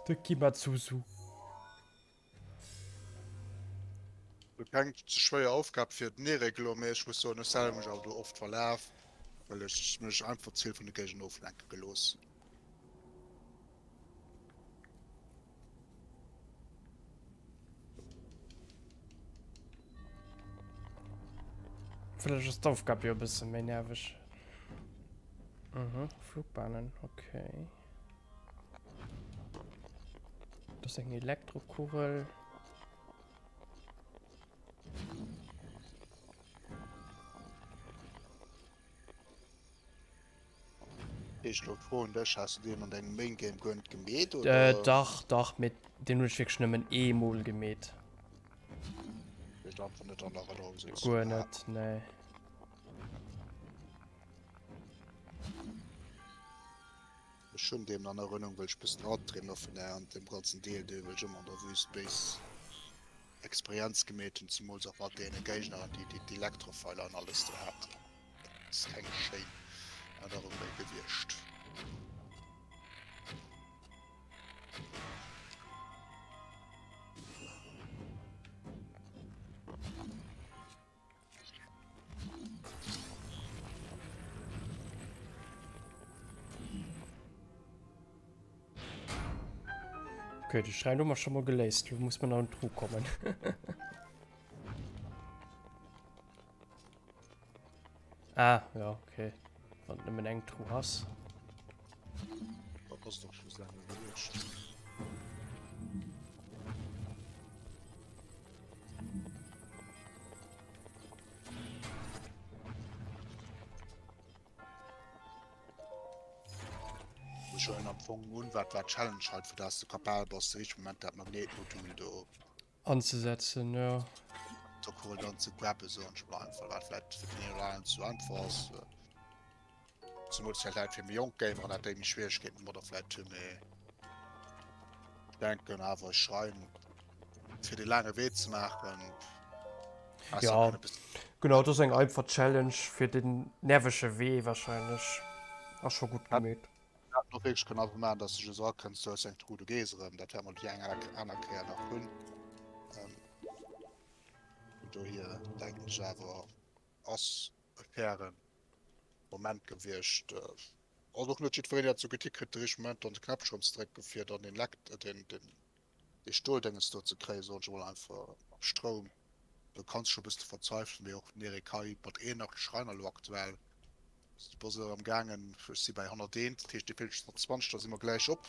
De Kibatsuzu. Keng ze schwéier Aufgab fir den Erik elo, mee ech muss soen, ech selwer mech awer do oft verlaf, well ech mech einfach ze vill vun de Géigner oflenke gelooss. Vläicht ass d'Aufgab jo e bësse méi nerveg. Mhm, Flugbahnen, okay. Das ist eng Elektrokugel. Ech lo froen dech, has du deen an dengem Main Game guer net gemeet oder? Äh, dach, dach, mee deen hunn ech wierklech nëmmen eemol gemeet. Ech einfach net an der Erënnerung sou. Guer net, nee. Ech hunn deem an Erënnung, well ech bëssen Albdreemer vun der an dem ganzen Deel do, well ech ëmmer an der Wüst béis Experienz gemeet hunn, zemools och mat deene Géigner, déi déi d'Elektrofeiler an alles do haten. Dat ass keng schéin Erënnerung méi gewiescht. Okay, de Schräin hu mer scho mol geléist. Lo muss mer nach un d'Tru kommen. ah, ja, okay. Wann du nëmmen eng Tru has. Dat ass doch schlussendlech gewiescht. Ech huelen am Fong un, wat war d'Challenge halt, fir dass du capabel bass, de richtege Moment dat Magnetmodul do Anzesetzen, jo. Zur Kugel dann ze grabben, soen ech mol einfach, wat vläit fir den een oder aneren zu einfach ass. Zemools vläicht Leit fir méi jonk Gameren, dat déi méi Schwieregkeeten domadder vläicht hunn, mee ech denken awer, e Schrein fir dee laange Wee ze maachen, ass Ja, dat e bëssen. genau, dat ass eng einfach Challenge fir den nervege Wee wahrscheinlech. Ass scho gutt gemeet. Dat och wierklech kënnen einfach maachen, dass du just erakënns, du hues eng Truh, du gees erëm. Dat wäerte mer déi eng aner Kéier nach hunn. Ähm, vun dohier denken ech awer, ass e fairen Moment gewiescht. Ass och net jiddwereen, deen dat sou gutt hikritt, de richtege Moment dann de Knäppche erëm ze drécken, fir dann den Lekt, den, den, dee Stoldénges do ze kréien, soen ech emol einfach, am Stroum. Do kanns de scho e bësse verzweifelen, mee och den Eric hei mat 81 Schreiner elo aktuell. Du bass elo am gaangen, ech si bäi 101, dat heescht dir feelt just nach 20, da si mer gläich op,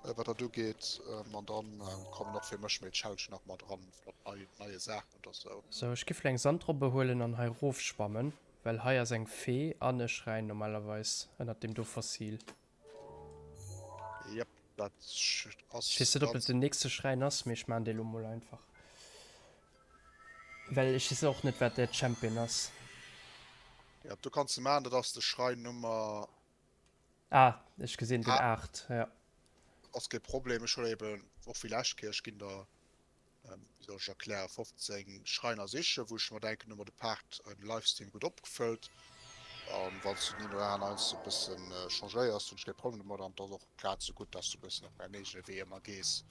wat dat ugeet. An dann kommen och fir mech méi Challengen nach mat eran, mat neie Saachen oder sou. Sou, ech giff elo eng Sandrobbe huelen an hei rofschwammen, well hei ass eng Fee an e Schräin normalerweis ënnert deem do Fossil. Yep, dat ass. Ech weess net, ob dat den nächste Schräin ass, mee ech maachen dee lo mol einfach. Well ech weess och net, wat der Champion ass. Ja, do kanns de maachen, dat ass de Schräin Nummer. Ah, ech gesinn den 8, ja. Ass kee Problem, ech huelen eben och wéi lescht Kéier, ech ginn der wéi soll ech erklären, 15 Schreiner sichen, wou ech mer denken, hu mer de Part um Livestream gutt opgefëllt. An wann s du den een oder aneren heiansdo e bëssen changéiers, hunn ech kee Problem domat. An et ass och grad esou gutt, dass du e bëssen op däin eegene Wee ëmmer gees.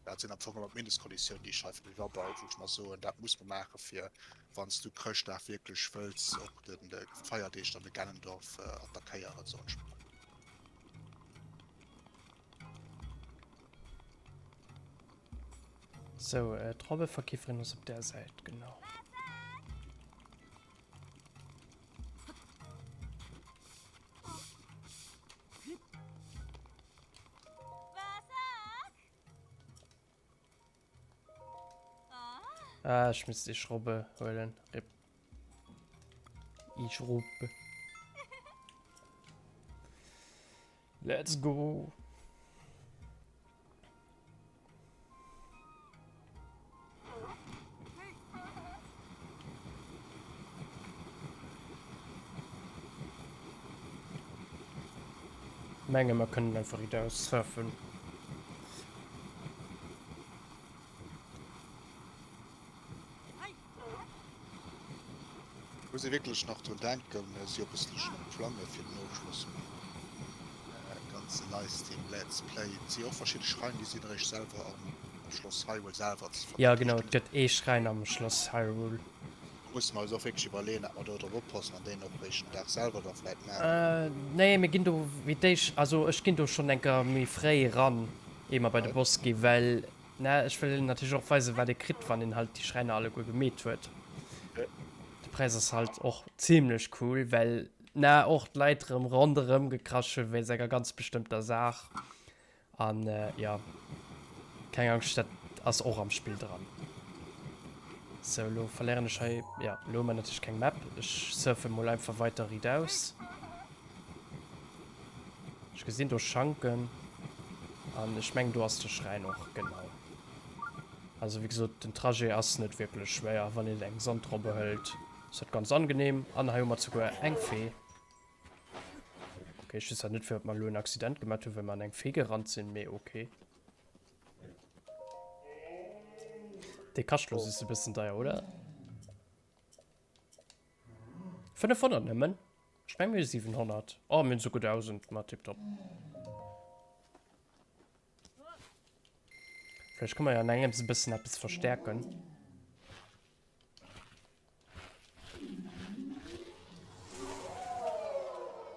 Dat sinn am Fong ëmmer d'Mindestkonditiounen, déi ech hei fir mech abauen, wou ech mer soen, dat muss mer maachen, fir wann s du Chrëschtdag wierklech wëlls och de Feierdeeg dann de Ganondorf attackéieren, soen ech mol. Sou, d'Robbeverkeeferin ass op där Säit, genau. Ah, ech misst déi Schrobbe huelen. Rip. Ich Robbe. Let's go. Menge mer kënnen einfach riit aus surfen. Muss ee wierklech nach drun denken, si jo e bësselchen am Plange fir den Ofschloss vum ganze Livestream Let's Play. Et si jo och verschidde Schrein, déi sinn eréischt selwer am Schloss Hyrule selwer ze Jo genau, et gëtt ee Schräin am Schloss Hyrule. Do musse mer eis och wierklech iwwerleeën, dat mer do drop oppassen an deen och eréischt den Dag selwer da vläit maachen. Nee, mir ginn do wéi d'éischt, also ech ginn do schonn enker méi fréi eran, ier mer bei de Boss gi well Na, ech wëll natierlech och weisen, wat ee kritt, wann een halt déi Schräiner alleguer gemeet huet. De Präis ass halt och zimlech cool, well na och d'Leit rëm ronderëm gekrasch hunn wéinst enger ganz bestëmmter Saach. An jo, keng Angscht, dat ass och am Spill dran. Sou, elo verléieren ech hei, jo, elo hu mer natierlech keng Map. Ech surfe mol einfach weiter riidaus. Ech gesinn do Schanken an ech mengen do ass de Schräin och, genau. Also wéi gesot, den Trajet ass net wierklech schwéier, wann een eng Sandrobbe hëlt ass dat ganz angenehm. An hei hu mer souguer eng Fee. Ok, ech weess zwar net firwat mer elo en Accident gemat hunn, well mer an eng Fee gerannt sinn, mee ok. Dee kascht elo just e bëssen deier, oder? 500 nëmmen? Ech meng mir hu 700. Oh, mir hunn esouguer 1000. Ma tiptop. Vläicht kënne mer jo an engems e bëssen eppes verstärken.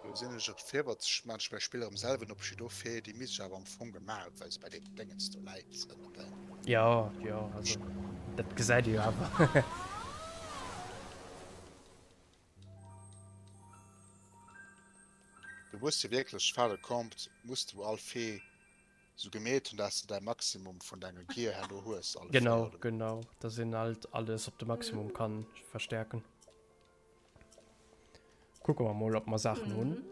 Lo sinn ech et virwëtzeg, maan ech mäi Spill erëm selwer op, ech do fir déi misst ech awer am Fong gemaach hunn, well se bei deem Déngens do läit ënner der. Jo, jo, also dat gesäit ee jo awer. Du muss dir wierklech fait compte muss du all Fee sou gemeet hunn dass de däi Maximum vun denge Gear herno hues alle Genau, 4 oder? genau, dass een halt alles op de Maximum kann verstärken. Kucke mer mol ob mer Saachen hunn.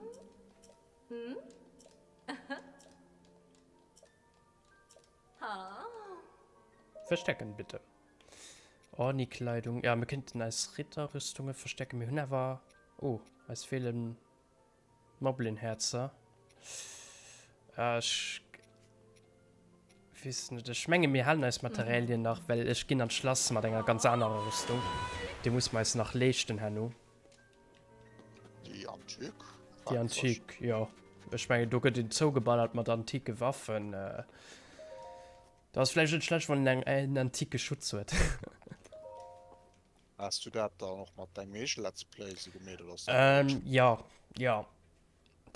Verstecken bitte. Orni-Kleidung. Ja, mir könnten eis Ritterrüstunge verstecken. Mir hunn awer... Oh, eis feelen Moblin-Häerzer. Äh, ech weess net. Ech menge mir halen eis Materialien nach, well ech ginn an d'Schlass mat enger ganz anerer Rüstung. Déi muss mer eis nach leeschten herno. Déi Antik? Déi Antik, jo. Ech mengen, do gëtt een zougeballert mat antike Waffen. Da ass vläicht net schlecht, wann een en antike Schutz huet. Has du dat dann och mat dengem eege Let's Play sou gemeet oder ass dat ähm, ja, ja.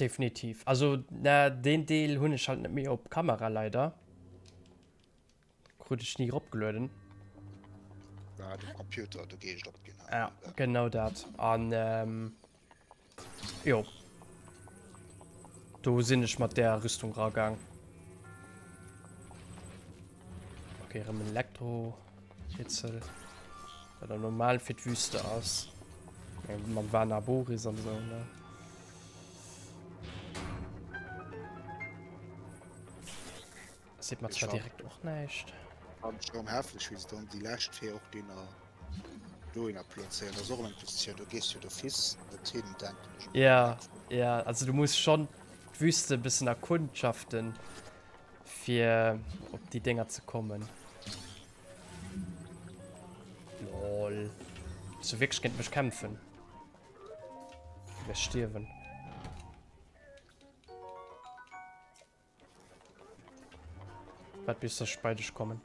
Definitiv. Also na, den Deel hunn ech halt net méi op Kamera leider. Krut ech ni eropgelueden. Ja, de Computer de Geescht opginn. Ja, genau dat. An ähm, jo. Do sinn ech mat der Rüstung ragaang. Okay, rëm en Elektro-Rätsel. Wat dann normal fir d'Wüste ass. Mam Vana Boris an esou, ne? Seet mer zwar direkt och näischt. Fand ech erëm heftig, wéi se dann déi lescht Fee och deen dohinner plazéieren. Dat ass och eng Positioun, do gees du d'office net hin, denken ech. Ja, ja, also du muss schonn d'Wüste e bëssen erkundschaften, fir op déi Dénger ze kommen. Lol. Willst du wierklech géint mech kämpfen? Du wäers stierwen. Wat bis dass ech bei dech kommen.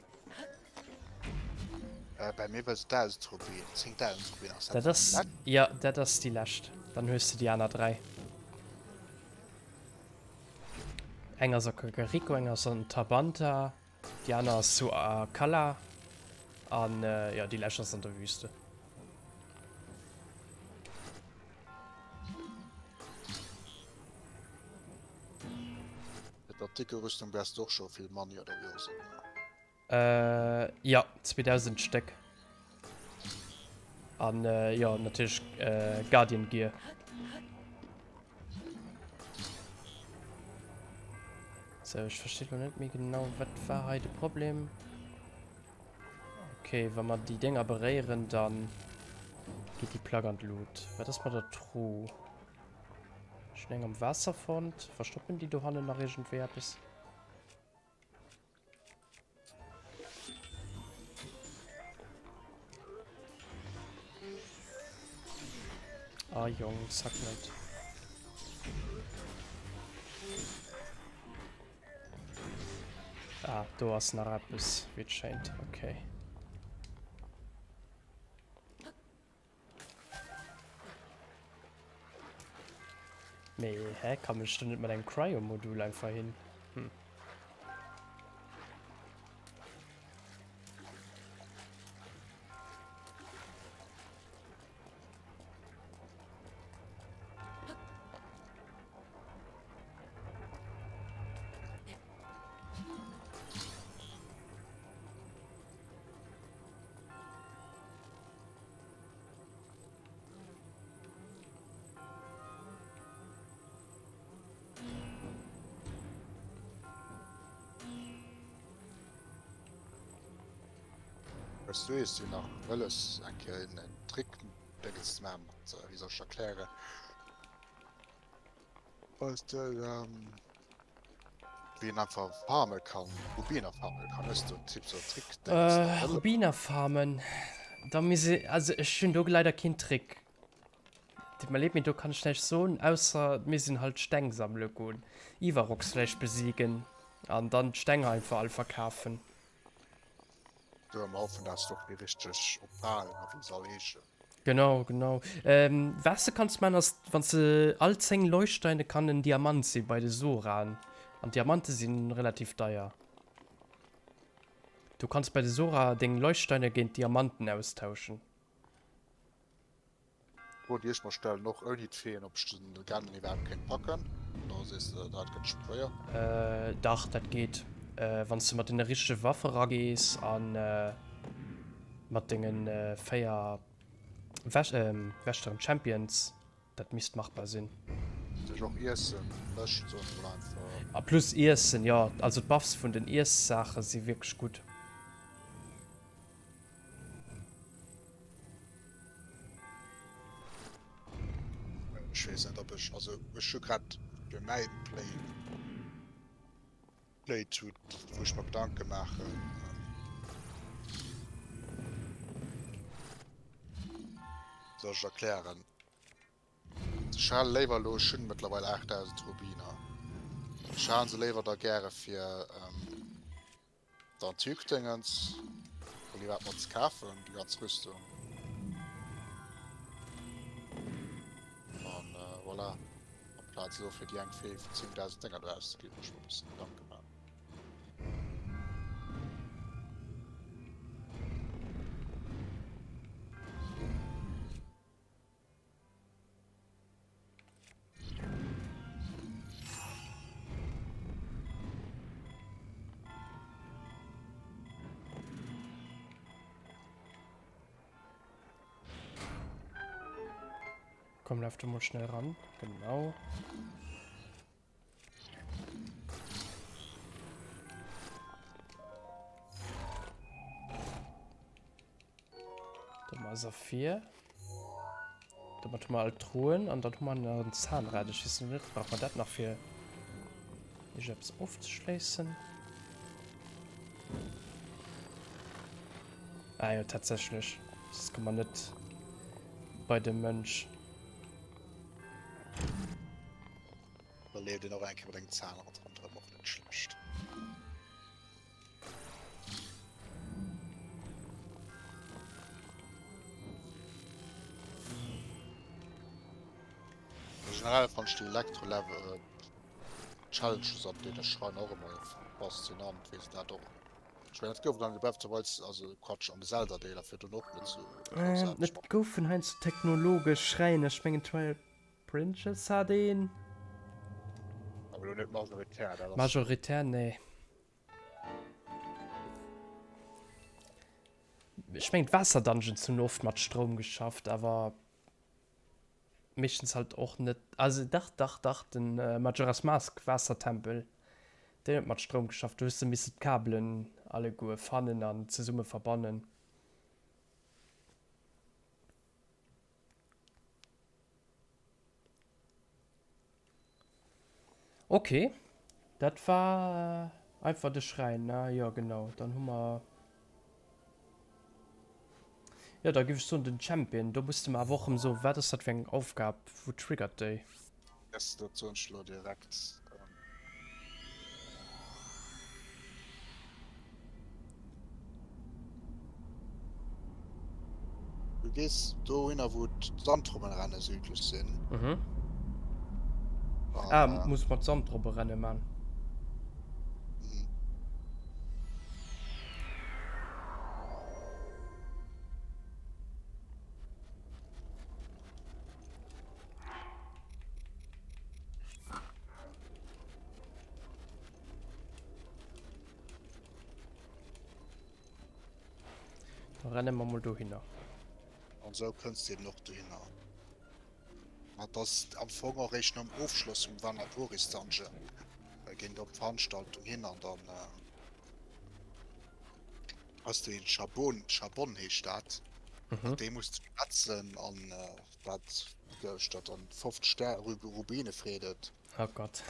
Äh, bei mir wëlls 1000 Rubin, 10.000 Rubin ass dat. Dat ass, ja, dat ass déi lescht. Dann hues de déi aner 3. Eng ass a Kakariko, eng ass an Tabanta, déi aner ass zu Akala an äh, ja, déi lescht ass an der Wüste. Mit der dicke Rüstung wärst du och scho vill Money oder wéi ass et ne? Äh, ja, 2000 Stéck. An äh, ja, natierlech äh, Guardian Gear. So, ech verstehe lo net méi genau, wat war hei de Problem? Okay, wa mer déi Dénger beréieren, dann geet déi Plack an d'Lut. Wat ass mat der Truh? Ech hunn eng am Waasser fonnt. Verstoppen déi dohannen nach iergendwéi eppes? Ah Jong, zack net. Ah, do ass nach eppes, wéi et schéint. Okay. Mee, hä? Kann ech do net mat engem Cryo-Modul einfach hin? Hm. Wëss du hues jo nach wëlles eng Kéier en Trick Dénges ze maachen mat, wéi soll ech erklären, Weiss de, wéi een einfach farme kann, Rubiner farme kann, hues du Tipps oder Trick? Äh, Rubiner farmen, da muss ee, also ech hunn do leider keen Trick. Deet mer leed, mee do kann ech näischt soen, ausser et misst een halt Steng sammele goen, Ivarox vläicht besiegen an dann d'Steng einfach all verkafen. Do mer hoffen, dass du och déi richteg Opalen a wéi se all heeschen. Genau, genau. Ähm, was de kanns man ass, wann se all 10 Leuchtsteine kann en Diamant si bei de Soran. An Diamante sinn relativ deier. Du kanns bei de Sora deng Leuchtsteine géint Diamanten austauschen. Fro déi ech mer stellen, och ouni d'Feen, ob ech den Ganon iwwerhaapt kéint packen, oder sees de dat gëtt schwéier? Dach, dat geet, wann s de mat den richtege Waffe ragees a mat dengen 4 Wächteren, Champions, dat misst machbar sinn. Sech och Iessen mécht, soen ech mol einfach. A plus Iessen, jo, also d'Buffs vun den Iessaache si wierklech gutt. Ech weess net ob ech, also ech hu grad fir mäin Play Playthrough wou ech mer Gedanke maachen, soll ech erklären? Ech hale léiwer elo, ech hunn mëttlerweil 8000 Rubiner. Ech halen se léiwer da gäre fir d'Antique-Dingens, fir iwwerhaapt mat ze kafen, déi ganz Rüstung. An voilà, amplaz elo fir déi eng Fee fir 10.000 Dénger do auszeginn, muss ech mer e bëssen Gedanke maachen. Komm, lauf du mal schnell ran. Genau. Da ass er vir. Domat hu mer all d'Truhen an dann hu mer nach en Zahnrad. Ech weess net, brauch mer dat nach fir iergendeppes ofzeschléissen? Ah jo, tatsächlech. Soss komme mer net bei de Mönch. Da leeft een och eng Kéier mat engem Zahnrad ronderëm, och net schlecht. Generell fand ich die Elektro-Level äh, Challenges an deene Schreiner och ëmmer faszinant, wéi se dat och. Ech mengen, dat gouf et an de Breath of the Wild, also Quatsch, an de Zelda-Deeler virdrun och net sou groussaarteg. Et goufen heiansdo technologesch Schräiner, ech mengen Twilight Princess hat een. Awer elo net majoritär, dat ass. Majoritär, nee. Ech mengen d'Waasser-Dungeons hunn oft mat Stroum geschafft, awer meeschtens halt och net, also dach, dach, dach, den Majora's Mask Waassertempel, deen huet mat Stroum geschafft, do hues de misse d'Kabelen alleguer fannen an zesumme verbannen. Ok, dat war einfach de Schräin, ne? Jo, genau. Dann hu mer, jo, da géif ech soen, den Champion. Do muss de mer awer och erëm soen, wat ass dat fir eng Aufgab? Wou triggert déi? Yes, dat soen ech elo direkt. Du gees dohinner wou d'Sandrobbenrenne südlech sinn. Mhm. Ah, muss mer d'Sandrobberenne man. Mhm. Da renne mer mol dohinner. An esou kënns de eben och dohinner. Ma et ass am Fong och eréischt nom Ofschloss vum Vanaporis Dungeon géint op d'Veranstaltung hin an dann ass do een Chabon, Chabon heescht dat, mat deem muss de schwätzen an dat gëscht der dann 50 Stär Rubine freet et. Oh Gott.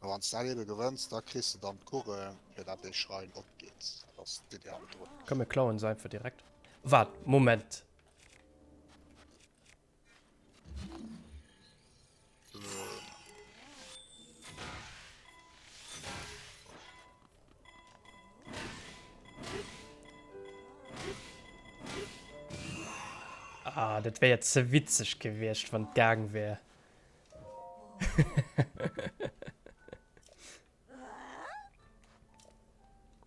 A wann s dat ebe gewënns, da kriss de dann d'Kugel, fir dat dee Schrain opgeet. Dat ass d'Idee hannendrun. Komm mir klauen se einfach direkt. Waart, Moment. Ah, dat wär jo ze witzeg gewiescht, wann et gaang wär.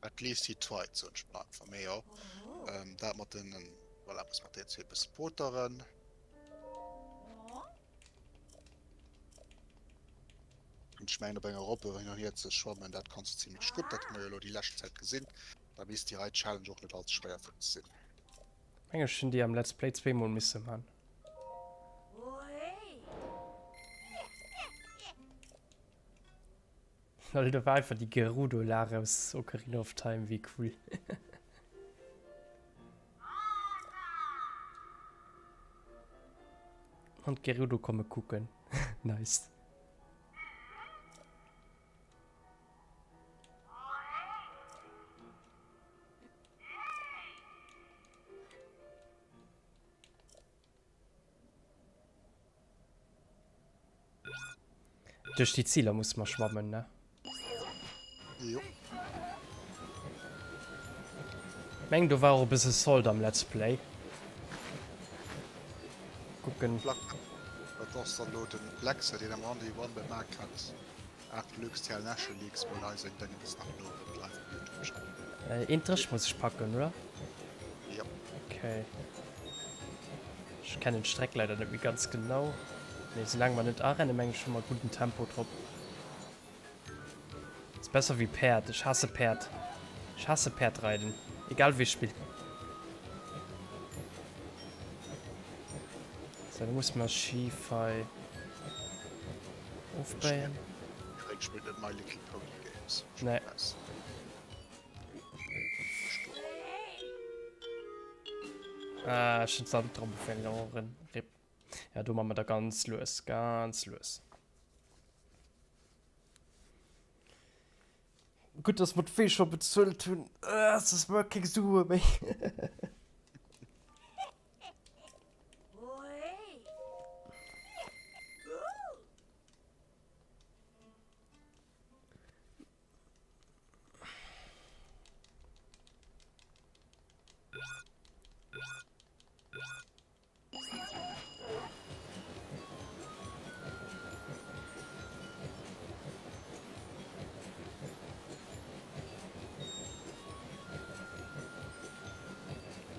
At least he tried, soen ech mol einfach. Mee jo, dat mat den, voilà, muss mat deenen zwee e bësse poteren. An ech mengen, op enger Robbe hin an hier ze schwammen, dat kanns du zimlech gutt. Dat hu mer jo elo déi lescht Zäit gesinn. Da misst déi hei Challenge och net all ze schwéier fir dech sinn. Meng ech hunn déi am Let's Play zweemol misse man. Lol, do war einfach déi Gerudo-Lar aus Ocarina of Time, wéi cool. An d'Gerudo komme kucken. Nice. Duerch déi Ziler musse mer schwammen, ne? Jo. Mengen do war och e bësse Salt am Let's Play. Kucken. Dat ass dann lo den Lexe deen am Randy One bemerkt hat. Ach Lux TL Nashe Leaks mol hei seng Dengens nach no op live op Youtube stellen. Äh, een Dréch muss ech packen, oder? Jop. Okay. Ech kennen d'Streck leider net méi ganz genau. Mee soulaang mer net arennen, mengen ech hu mer gudden Tempo drop. Ass besser wéi Päerd. Ech hasse Päerd. Ech hasse Päerdreiden. Egal wéi Spill. So, da muss mer schif hei ofbéien. Erik spillt net My Little Pony Games. Nee. Ah, ech hunn d'Sand drop verloren. Rip. Ja, do man mer da ganz lues, ganz lues. Gutt, dass mer d'Wee scho bezuelt hunn. Ah, soss mer keng Sue méi.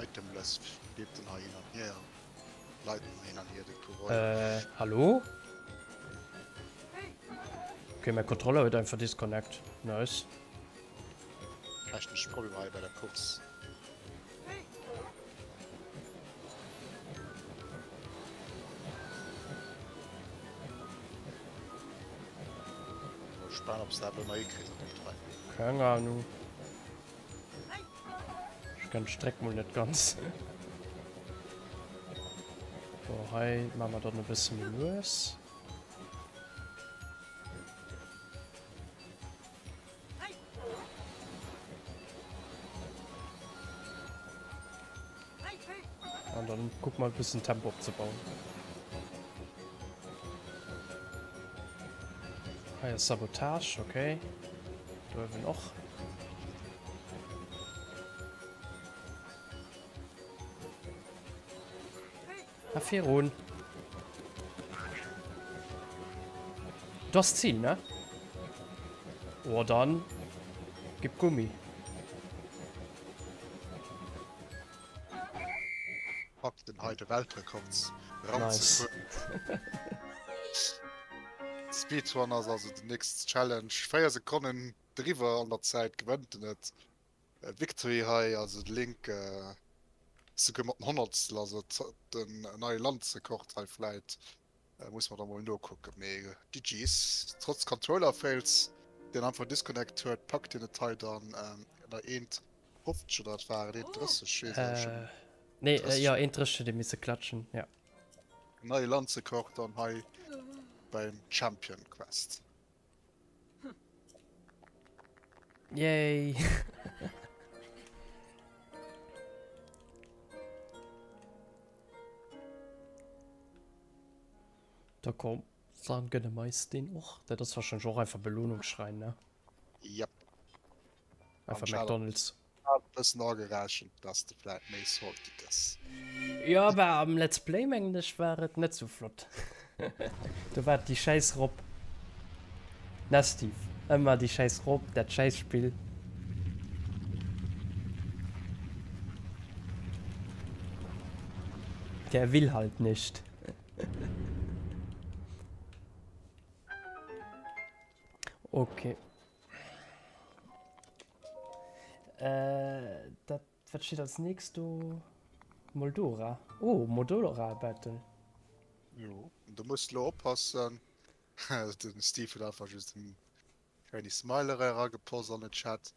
Itemless lebt den hei hin an hier. Leiten hin an hier de Coureur. Äh, hallo? Okay, mein Controller huet einfach disconnect. Nice. Technesch Problemer hei bei der Course. Gespannt, ob se dat elo nach hikritt an dem Trein. Keng Ahnung. Ech kenn d'Streck mol net ganz. Bon, hei maache mer dann e bësse méi lues. An dann guck mal bisschen Tempo opzebauen. Hei ass Sabotage, okay. Do eben och. A virun. Du hast Ziel, ne? Oh, dann gib Gummi. Packt den hei de Weltrekord. Nice. Speedrun ass also den nächst Challenge. 4 Sekonnen driwwer an der Zäit gewënnt en et. Victory hei, also de Link souguer mat den Honnertstel, also den neie Landsrekord hei vläit, muss mer da mol nokucken. Mee GG's, trotz Controller Fails, deen einfach disconnect huet, packt hien et hei dann ënner 1,50 oder wat war et, 1,30, weess ech net. Nee, jo 1,30 huet ee misse klatschen, jo. Neie Landsrekord dann hei beim Champion Quest. Yay! Da komm, dann gönne mer eis deen och. Dat ass wahrscheinlech och einfach Belohnungsschrein, ne? Yep. Einfach McDonald's. Hat e bëssen agerechent, dass de vläit méi salty gëss. Jo, bah am Let's Play mengen ech war et net sou flott. Do war et déi schäiss Robb. Ne Steve, ëmmer déi schäiss Robb, dat schäiss Spill. Der will halt nicht. Ok. Äh, dat, wat steet als nächst do? Moldora. Oh, Moldora Battle. Jo, du muss lo oppassen. Den Steve huet einfach just en shiny Smiler eragepost an den Chat.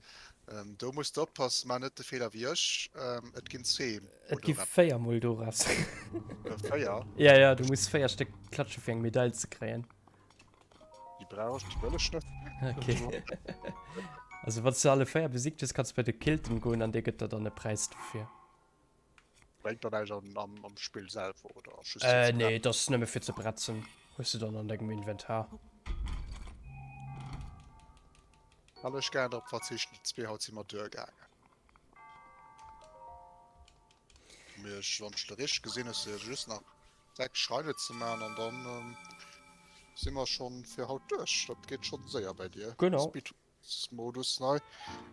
Ähm, do muss du oppassen, maach net de Feeler wéi ech. Ähm, et ginn zwee Et gi 4 Moldoras. Äh, 4? Ja, ja, du muss 4 Stéck klatsche fir eng Medail ze kréien. Déi brauch ech, déi wëll ech net. Okay. Also wann du alle 4 besiegt hues, kanns du bei de Kilton goen an dee gëtt der dann e Präis dofir. Bréngt der näischt am, am, am Spill selwer oder just fir Äh, ze nee, dat ass nëmme fir ze bretzen. Hues du dann an dengem Inventar. Kann ech gären drop verzichten, déi zwee haut si mer duergaangen. Mee ech, wann ech de richteg gesinn, hues de jo just nach 6 Schreine ze man an dann si mer schonn fir haut duerch. Dat geet schonn séier bei dir. Genau. Speedrun-Modus nei.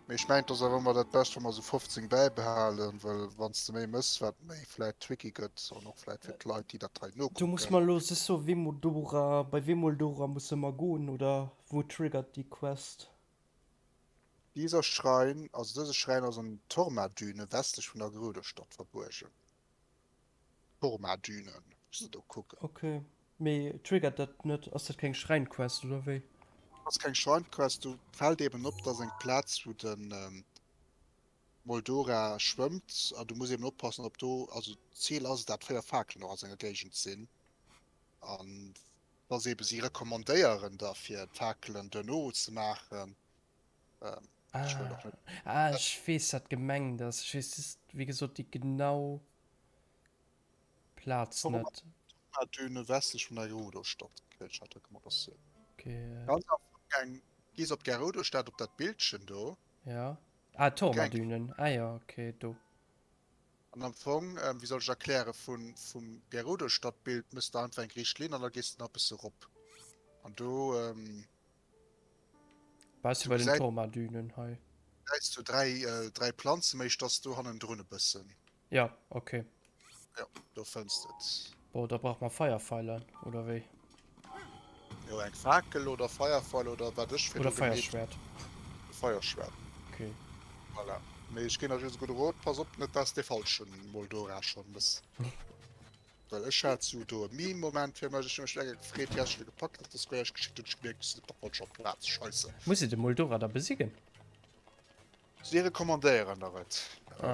Mee ech mengen, et ass awer ëmmer dat Bescht, wa mer esou 15 bäibehalen, well wann s de méi mëss, wat méi vläit tricky gëtt an och vläit fir d'Leit, déi dat hei Du muss nokucken. mer elo soss soen, wee Moldora, bei wee Moldora musse mer goen oder wou triggert déi Quest? Dieser Schrein, also dëse Schräin ass an den Torma-Düne westlech vun der Gerudo-Stadt verbuergen. Torma-Dünen, muss de do kucken. Ok, mee triggert dat net? Ass dat keng Schräin-Quest oder wéi? Ass keng Schrein-Quest, do fält eben op, dat ass eng Plaz wou de Moldora schwëmmt an du muss eben oppassen ob do, also d'Zil ass et dat 4 Fakelen och a senger Géigend sinn an dass eben si recommandéieren da fir d'Fakelen duerno ze maachen. Ech wëll och net. Ah, ech weess wat gemengt ass. Ech weess just, wéi gesot, déi genau Plaz net. Torma-Düne westlech vun der Gerudo-Stadt. Okay, ech hat Recommandatioun. Okay. Ganz am Ufank gees op d'Gerudo-Stad op dat Bildchen do. Ja. Ah, Torma-Dünen. Ah jo, okay, do. An am Fong, wéi soll ech erklären, vun, vum Gerudo-Stadtbild mëss de einfach eng riicht Linn an da gees de nach e bësse rop. An do, Bass du bei den Torma-Dünen hei? Gesäis du dräi, dräi Planzen, méi dass do hannendrun e bëssen. Ja, okay. Ja, do fënns de et. Bon, da brauche mer Feierfeiler, oder wéi? Jo, eng Fakel oder Feierfeil oder wat ech Oder Feierschwert. Feierschwert. Okay. Voilà. Mee ech ginn der just e gudde Rot, pass op net, dass de falschen Moldora schonn mëss. Well ech hat sou do e Meme-Moment fir mech, ech hu mech mega gefreet, wéi ech de gepackt hat, de Square geschickt hunn, ech gemierkt, ech sinn op der falscher Plaz, scheisse. Muss ee de Moldora da besiegen? Si recommandéieren der et.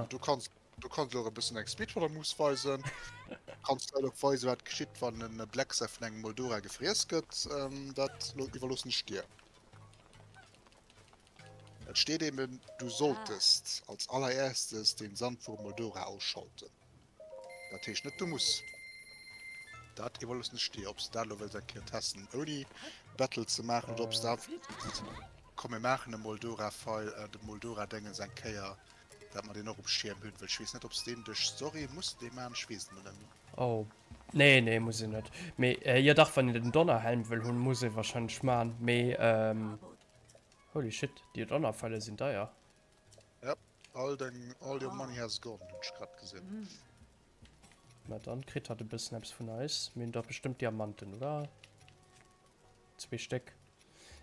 Du kanns du kanns och e bëssen eng Speedrunner-Moves weisen. Kanns d'Leit och weisen, wat geschitt, wann e Blacksack vun engem Moldora gefriess gëtt. Dat iwwerloossen ech dir. Et steet eben, du solltest als allererstes den Sandwurm Moldora ausschalten. Dat heescht net du muss. Dat iwwerloossen ech dir, ob s de dat elo wëlls eng Kéier testen ouni Battle ze maachen oder ob s de einfach sees, komm mir maachen e Moldora-File, de Moldora-Déngens eng Kéier, dat mer deen och um Schierm hunn, well ech weess net ob s deen duerch d'Story muss dee maachen, ech weess et elo net méi. Oh nee, nee muss een net. Mee jo dach, wann een den Donnerhelm wëll hunn, muss ee wahrscheinlech maachen. Mee holy shit, déi Donnerfälle sinn deier. Yep, all deng, all your money has gone, hunn ech grad gesinn. Na dann kritt hatt e bëssen eppes vun eis. Mir hunn dach bestëmmt Diamanten, oder? Zwee Stéck.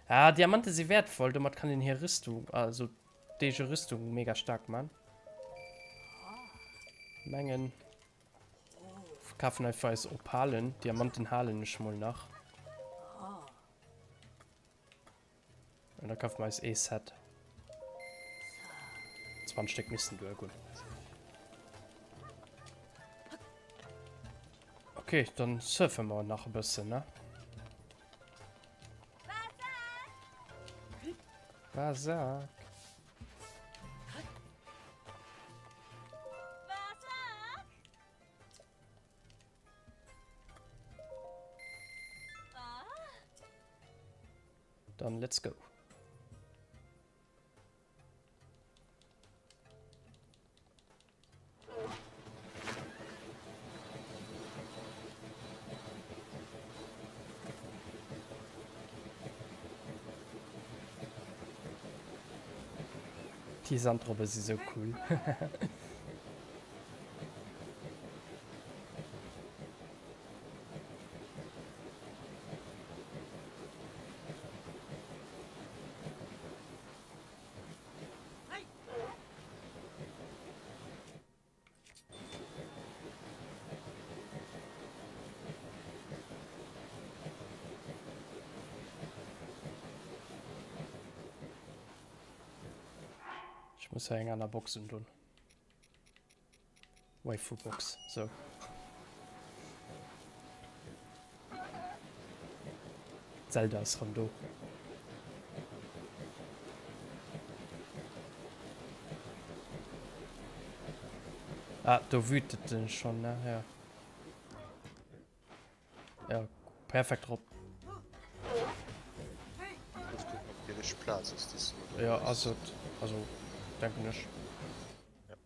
Ah, Diamante si wäertvoll, domat kann een hir Rüstung, also d'eege Rüstung mega staark man. Mengen. Verkafen einfach eis Opalen. Diamanten halen ech mol nach. An da kaufe mer eis ee Set. 20 Stéck missten duergoen. Okay, dann surfe mer nach e bëssen, ne? Basak. Dann let's go. Déi Sandrobbe si sou cool. Ech muss hei eng aner Box undun. Waifu Box, sou. Zelda ass rëm do. Ah, do wütet en schon, ne? Ja. Ja, perfekt drop. éischt Plaz ass, déi s de do Jo, ass et. Also, denken ech. Ja.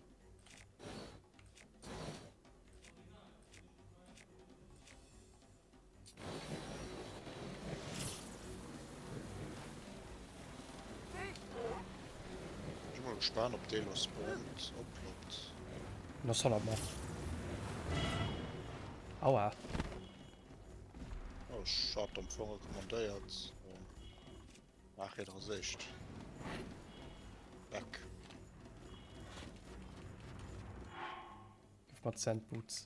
Ech si mol gespaant, ob dee lo spawnt, opploppt. Na, soll er mol. Aua. Oh, ech hat am Fong recommandéiert. Maach hie dra séischt. Weg. Gëff mer d'Sandboots.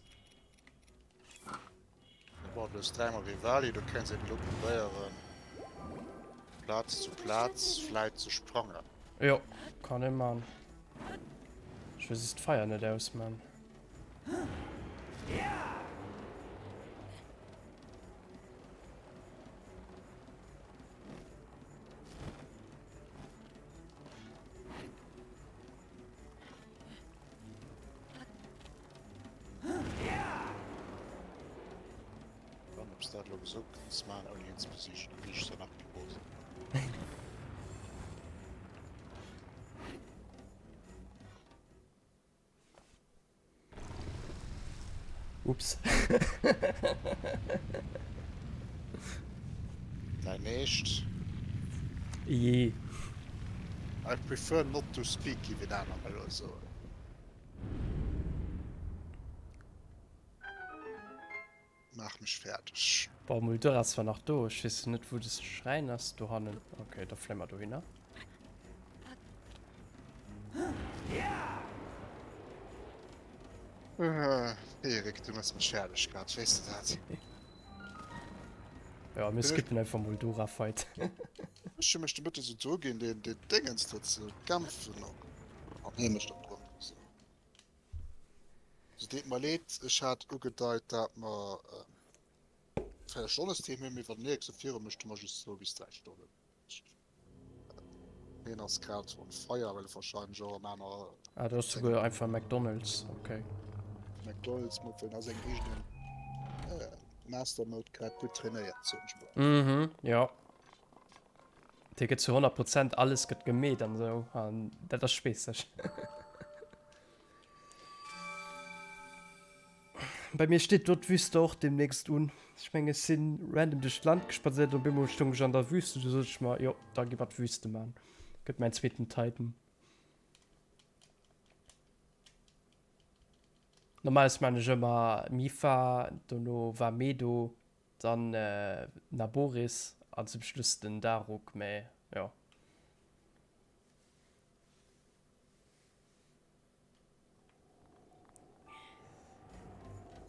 Bon, du hues dräimol Rivali, do kéints een elo probéieren Plaz zu Plaz vläit ze sprangen. Jo, kann ee man. Ech wëll just d'Feier net ausman. Dann ob's dat elo esou kanns man ouni hien ze besiegen, da ginn ech der nach méi rosen. Ups. Däin Eescht? Jee. I prefer not to speak, géif een aner elo soen. Maach mech fäerdeg. Bon, Muldur ass zwar nach do, ech weess net wou de Schräin ass, dohannen. Ok, da fléie mer dohinner. Erik, du mëss mech fäerdeg grad, weess de dat? Ja, mir skippen einfach Muldura Fight. Ech hu mech de Mëtte sou dru ginn, deen deen Déngens do ze kämpfen och an hie mécht op drun. So deet mer leed, ech hat ugedeit dat mer 4 Stonne Stream hunn, mee wann den Erik sou viru mécht, hu mer just zwou bis 3 Stonnen. Hien ass grad on fire, well e wahrscheinlech och an aner. Ah, do ass souguer einfach McDonald's, okay. McDonald's mat well a sengem eegenen Master Mode grad gutt trainéiert, soen ech mol. Mhm, jo. Dee gëtt zu 100 Prozent, alles gëtt gemeet an esou, an dat ass speesseg. Bei mir steet do d'Wüste och demnächst un. Ech mengen ech sinn random duerch d'Land gespadséiert an op eemol stoung ech an der Wüste. Du sot ech mer, jo da gi mer d'Wüste man. Gëtt mäin zweeten Titan. Normales man ech ëmmer Mipha, dono Vah Medoh, dann Naboris an zum Schluss den Daruk, mä jo.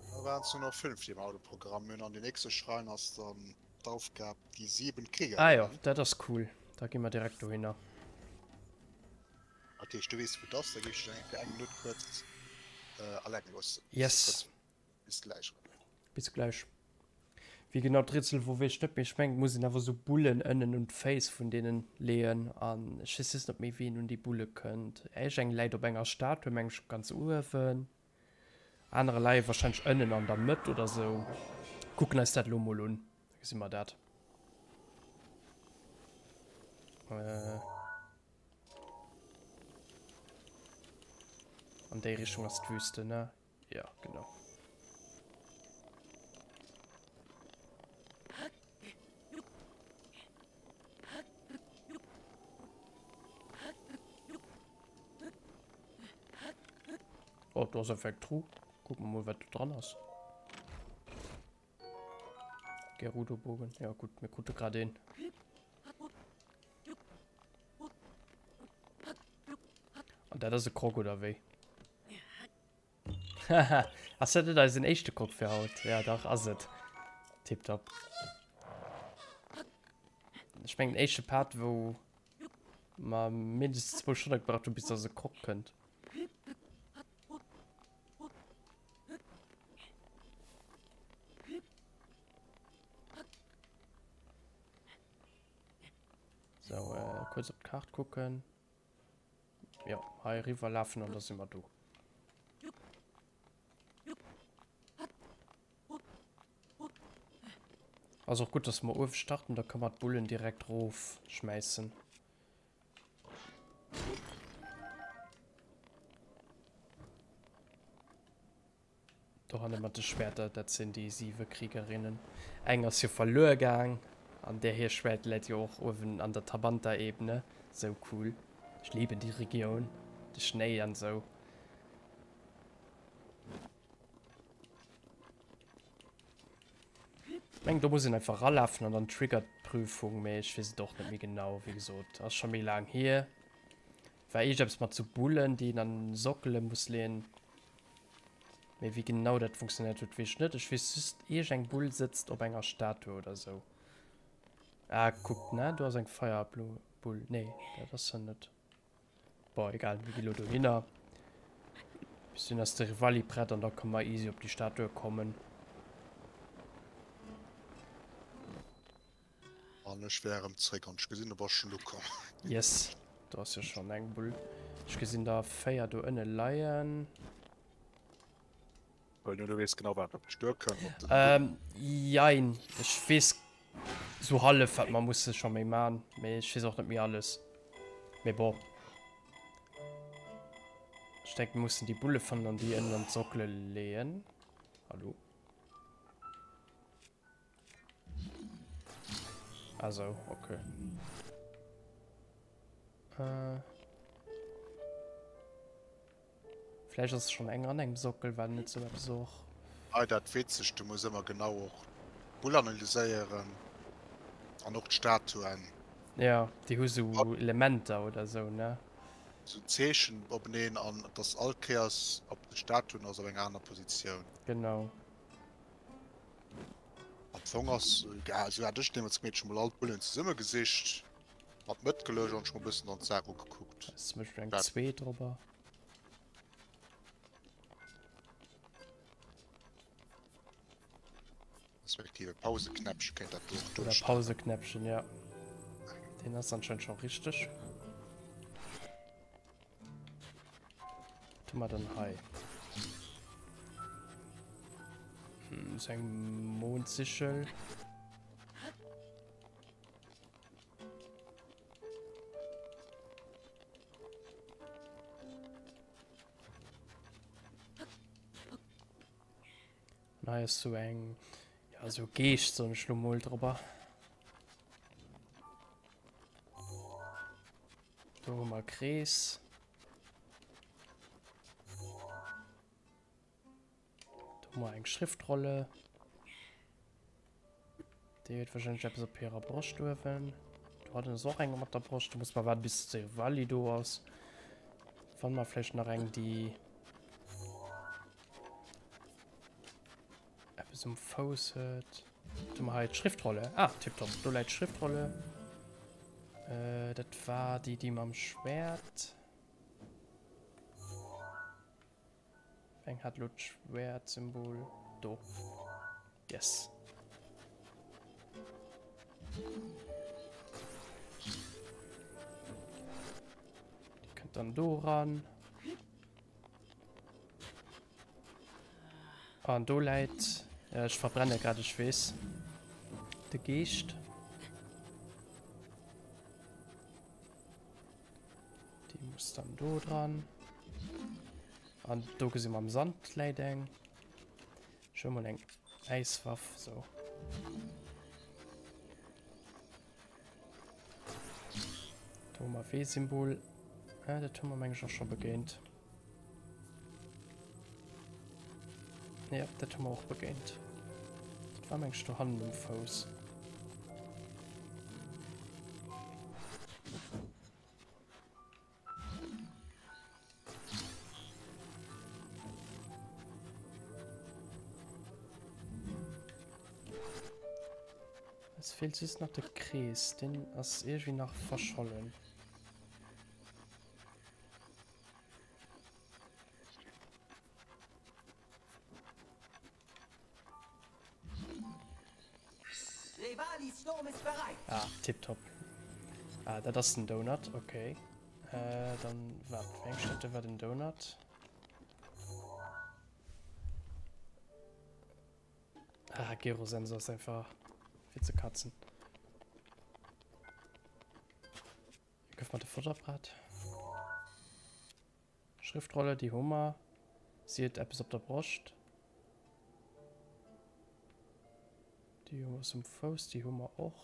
Da waren es nur noch 5, déi mer haut um Programm hunn. An den nächste Schrein ass dann d'Aufgab Die sieben Kriegerinnen. Ah jo, dat ass cool. Da gi mer direkt dohinner. Dat heescht, du weess wou et ass. Da géif ech dech eng fir eng Minutt kuerz alleng loossen. Yes. Bis gläich. Bis gläich. Wéi genau d'Rätsel wor weess ech net, mee ech mengen et muss een awer sou Bullen ënnen un d'Féiss vun deenen leeën an ech weess just net méi wéi een un déi Bulle kënnt. Ech eng läit op enger Statue meng ech ganz uewen, anere leie wahrscheinlech ënnen an der Mëtt oder sou. Kucken eis dat elo mol un, da gesi mer dat. An déi Richtung ass d'Wüste, ne? Ja, genau. Oh, do ass einfach eng Truh. Kucken wir mol, wat do dran ass. Gerudo-Bogen. Ja gut, mir krute grad een. An dat ass e Krog oder wéi? Haha, ass dat net eisen éischte Krog fir haut? Ja dach, ass et. Tipptopp. Ech mengen den éischte Part, wou mer mindestens zwou Stonne gebraucht hunn, bis dass e Krog kënnt. So, äh, kurz op d'Kaart kucken. Jo, hei eriwwer lafen an da si mer do. Ass och gutt, dass mer uewe starten, da ka mer d'Bullen direkt rof schmäissen. Dohanne mat de Schwerter, dat sinn déi siwe Kriegerinnen. Eng ass jo verluer gaang an där hir Schwert läit jo och uewen an der Tabanta-Ebene. Sou cool. Ech lieben déi Regioun, de Schnéi an sou. Meng do muss een einfach ralafen an dann triggert d'Prüfung, mee ech weess et och net méi genau, wéi gesot ass scho méi laang hier. War iergeppes mat sou Bullen déi een an Sockele muss leeën, mee wéi genau dat funktionéiert huet weess ech net. Ech weess just iergeng Bull sëtzt op enger Statue oder sou. Ah kuckt ne do ass eng Feierbull, nee dat ass se net. Bon, egal, mir gi lo dohinner. Bis dunn ass de Revali prett an da kënne mer easy op déi Statue kommen. An ech wär erëm zréck an ech gesinn, du bass schonn ukomm. Yes, do ass jo schonn eng Bull. Ech gesinn der 4 do ënne leien. Well du weess genau wat op dech duerkënnt mat den Ähm, jein. Ech weess sou hallef wat mer musse scho méi man, mee ech weess och net méi alles. Mee bon. Ech denken mir mussen déi Bulle fannen an déi ënnen an d'Sockele leeën. Hallo? Ah sou, okay. Äh. Vläicht ass schon eng an engem Sockel, war net sou eppes och. Hei dat witzegt, du muss ëmmer genau och d'Bull analyséieren an och d'Statuen. Ja, déi hu sou Elementer oder sou, ne? Sou Zeechen openeen an dass all Kéiers op de Statuen ass op enger aner Positioun. Genau. Am Fong ass, sou hat ech deemools gemeet, ech hu mol all d'Bullen zesumme gesicht, an d'Mëtt geluecht an ech mol bëssen dann d'Saach ugekuckt. Ass zum Beispill eng 2 drobber. Respektive Pauseknäppchen kéint dat do och Oder duerstellen. Pauseknäppchen, ja. Deen ass anscheinend schon richteg. Was hu mer dann hei? Hm, so eng Mondsichel. An hei ass sou eng, ja sou Geescht soen ech lo mol drobber. Do hu mer Krees. Do hu mer eng Schriftrolle. Déi huet wahrscheinlech eppes op hirer Broscht uewen. Do hat ass och eng mat der Broscht. Do muss man warten, bis de Wally do ass. Fanne mer vläicht nach eng, déi eppes um Fouss huet. Do hu mer hei d'Schriftrolle. Ah, tipptopp. Do läit d'Schriftrolle. Äh, dat war déi, déi mam Schwert. Eng hat lo d'Schwert-Symbol. Do. Yes. Die kënnt dann do ran. An do läit, ja, ech verbrenne grad, ech weess, de Geescht. Déi muss dann do dran. An do gesi mer am Sand läit eng. Ech huel mol eng Äiswaff, so. Do hu mer W-Symbol. Ja, dat hu mer meng ech och scho begéint. Ja, dat hu mer och begéint. Dat war meng ech do hannen um Fouss. Es fehlt just nach de Krees, den ass irgendwie nach verschollen. Ah, tipptopp. Ah, dat ass den Donut, okay. Äh, dann, wart, wéi eng Stätte war den Donut? Ah, Gyrosensor ass einfach fir ze katzen. Hier gouf mat de Fotoapparat. Schriftrolle, déi hu mer. Si huet eppes op der Broscht. Déi hu ass um Fouss, déi hu mer och.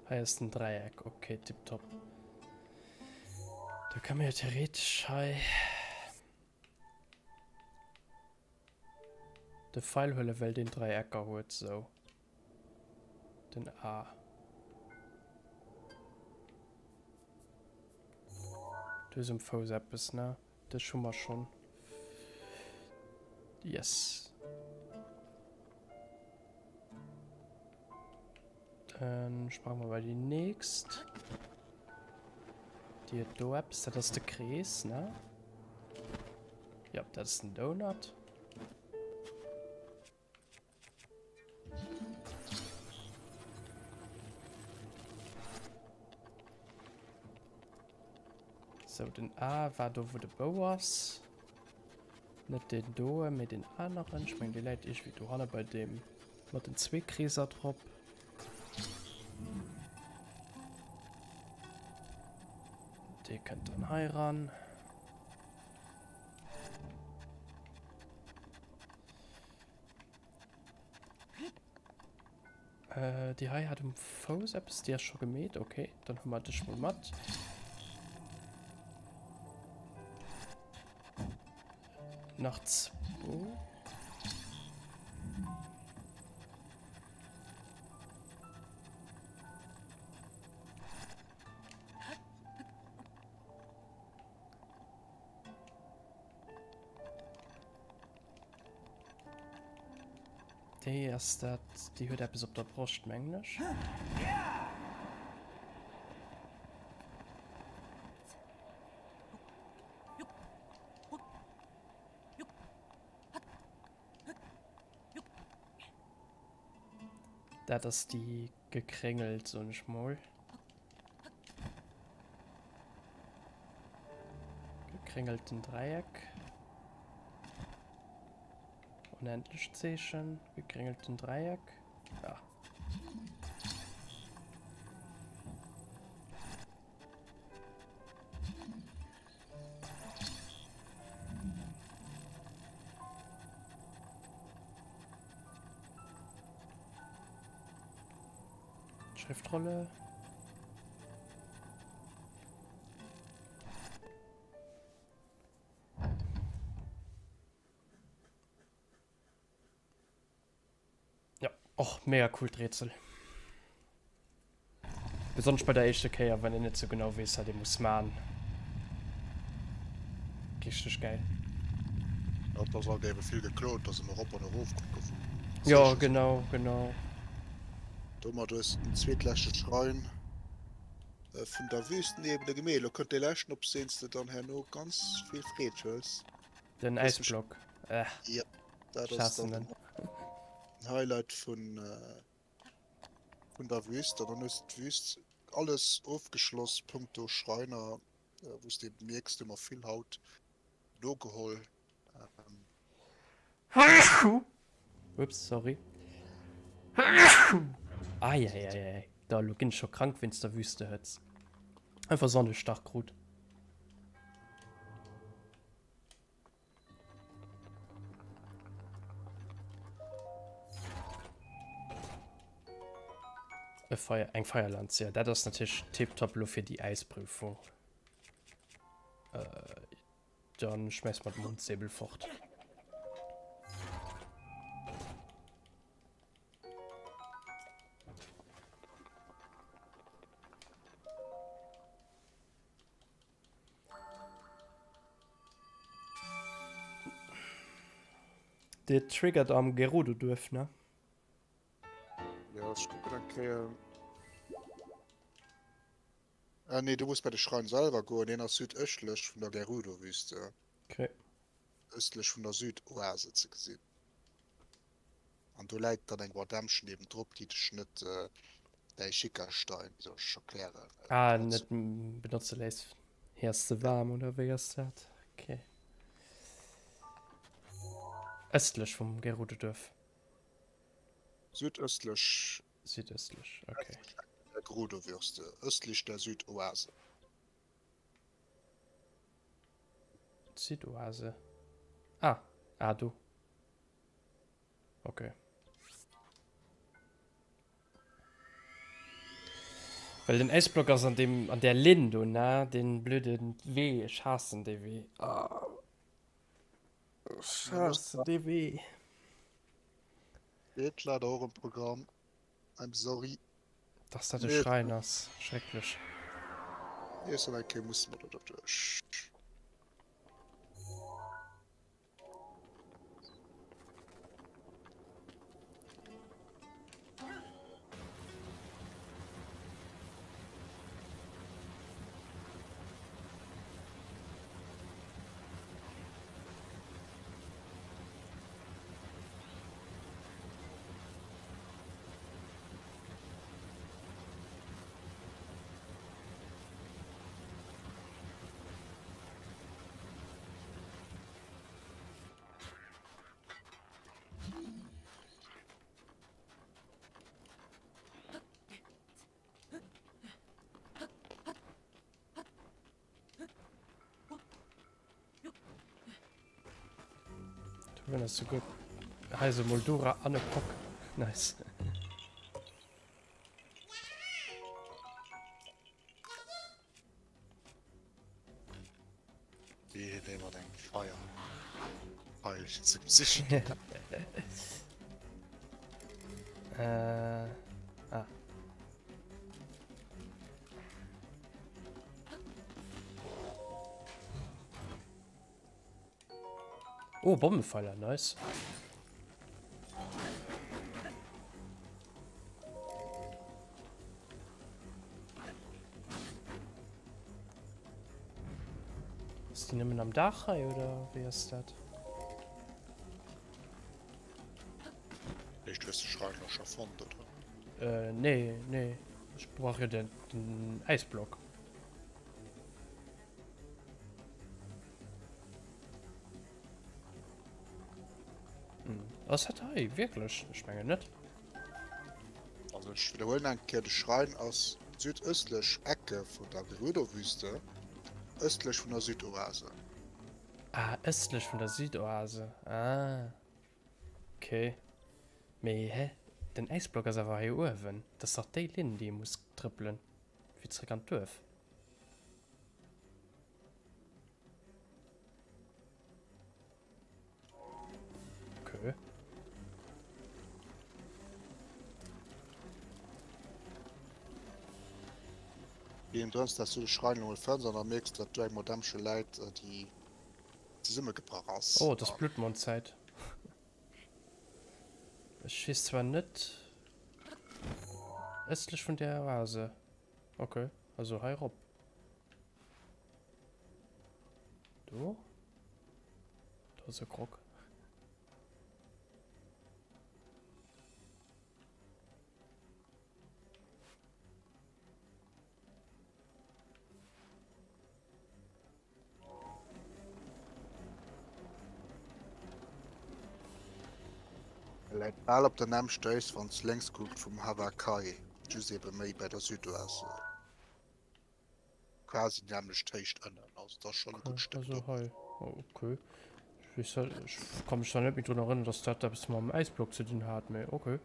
Hei ass den Dräieck, okay, tipptopp. Da kann man ja theoretisch hei de Pfeil huelen, well den Dräiecker huet, sou. Den A. Du hues um Fouss eppes, ne? Dech hu mer schonn. Yes. Dann sprange mer bei déi nächst. Déi huet do eppes. Dat ass de Krees, ne? Ja, dat ass den Donut. So, den A war do, wou de Bou ass. Net den do, mee den aneren. Ech meng, dee läit iergendwéi dohanne bei deem mat den zwee Kreeser drop. Dee kënnt dann hei ran. Äh, déi hei hat um Fouss eppes, déi ass scho gemeet. Okay, dann hu mer dech mol mat. Nach zwou. Déi ass dat, déi huet eppes op der Broscht, mengen ech. Dat ass déi gekréngelt, soen ech mol. Gekréngelten Dräieck. Unendlechzeechen, gekréngelten Dräieck. Ja. Schriftrolle. Ja, och mega coolt Rätsel. Besonnesch bei der éischter Kéier, wann een net sou genau weess, wat ee muss man. Richteg gäil. Ja, et ass alt ebe vill geklot, dass en erop an erof kucke vum Jo, Zeeche soll. genau, genau. Domat hues de den zweetleschte Schrein vun der Wüstenebene gemeet. Elo kënnt dee leschten, op deen s de dann herno ganz vill Freed hues. Den Äisblock. Äh. Ja, dat ass dann den Highlight vun vun der Wüst. An dann hues de d'Wüst alles ofgeschloss punkto Schreiner, wou s de eben mierks, do hu mer vill haut nogeholl. Ups, sorry. Eieieiei, da lo ginn ech scho krank wéinst der Wüstehëtzt. Einfach Sonnestach krut. E Feier, eng Feierlanz, ja, dat ass natierlech tiptop lo fir déi Äisprüfung. Äh, dann schmeiss mer de Mondsäbel fort. Dir triggert am Gerudo-Duerf, ne? Ja, ech kucken eng Kéier. Ah, nee, du muss bei de Schrein selwer goen. Deen ass südëschtlech vun der Gerudo-Wüste. Okay. Ëstlech vun der Südoase ze gesinn. An do läit dann eng Redemption eben drop, déi dech net. Däi Schickerstein, soll ech erklären. Ah, net benotze léiss. Hie ass ze waarm, oder wéi ass dat? Okay. Ëstlech vum Gerudo-Duerf. Südöstlech. Südöstlech, okay. Der Gerudo-Wüste, östlich der Südoase. Südoase. Ah, ah do. Okay. Well den Äisblock ass an dem an der Linn do, ne? Den blöden Wee. Ech haassen dee Wee. Ah. Ech haassen dee Wee. Steet leider och am Programm. I'm sorry. Dass dat e Schräin ass, schrecklech. Nächst eng Kéier musse mer do derduerch. Wenn das so gut. Also Moldura an e Pock. Nice. Wéi dee mat engem Feier Peil ze besichen. Äh, ah. Oh, Bombenpfeiler, nice. Ist die nëmmen am Dach hei oder wéi ass dat? Echt, du hues de Schrein lo scho fonnt, oder? Äh, nee, nee. Ech brauch jo den, den Äisblock. Hm. Ass dat hei wierklech? Ech mengen net. Also ech widderhuelen eng Kéier, de Schrein ass südöstlech Ecke vun der Gerudo-Wüste, ëstlech vun der Südoase. Ah, ëstlech vun der Südoase. Ah. Okay. Mee hä? Den Äisblock ass awer hei uewen. Dat ass dach déi Linn, déi ee muss trëppelen, fir zréck an d'Duerf. Okay. Gehen drëms, dass du de Schrein lo fënns an da mierks, datt do eng Madamche läit, déi zesummegebrach ass. Oh, et ass Blutmondzäit. Ech weess zwar net. Ëstlech vun der Oase. Okay, also hei rop. Do? Do ass e Krog. E läit bal op der nämmlechter Héicht wann s lénks kuckt vum Havakai, just ebe méi bäi der Südoase. Quasi déi nämmlecht Héicht ënnen, also et ass schonn e gutt Stéck do. Also hei, okay. Ech weess halt, ech ka mech da net méi drun erënneren, dass dat eppes mam Äisblock ze dinn hat, mee okay.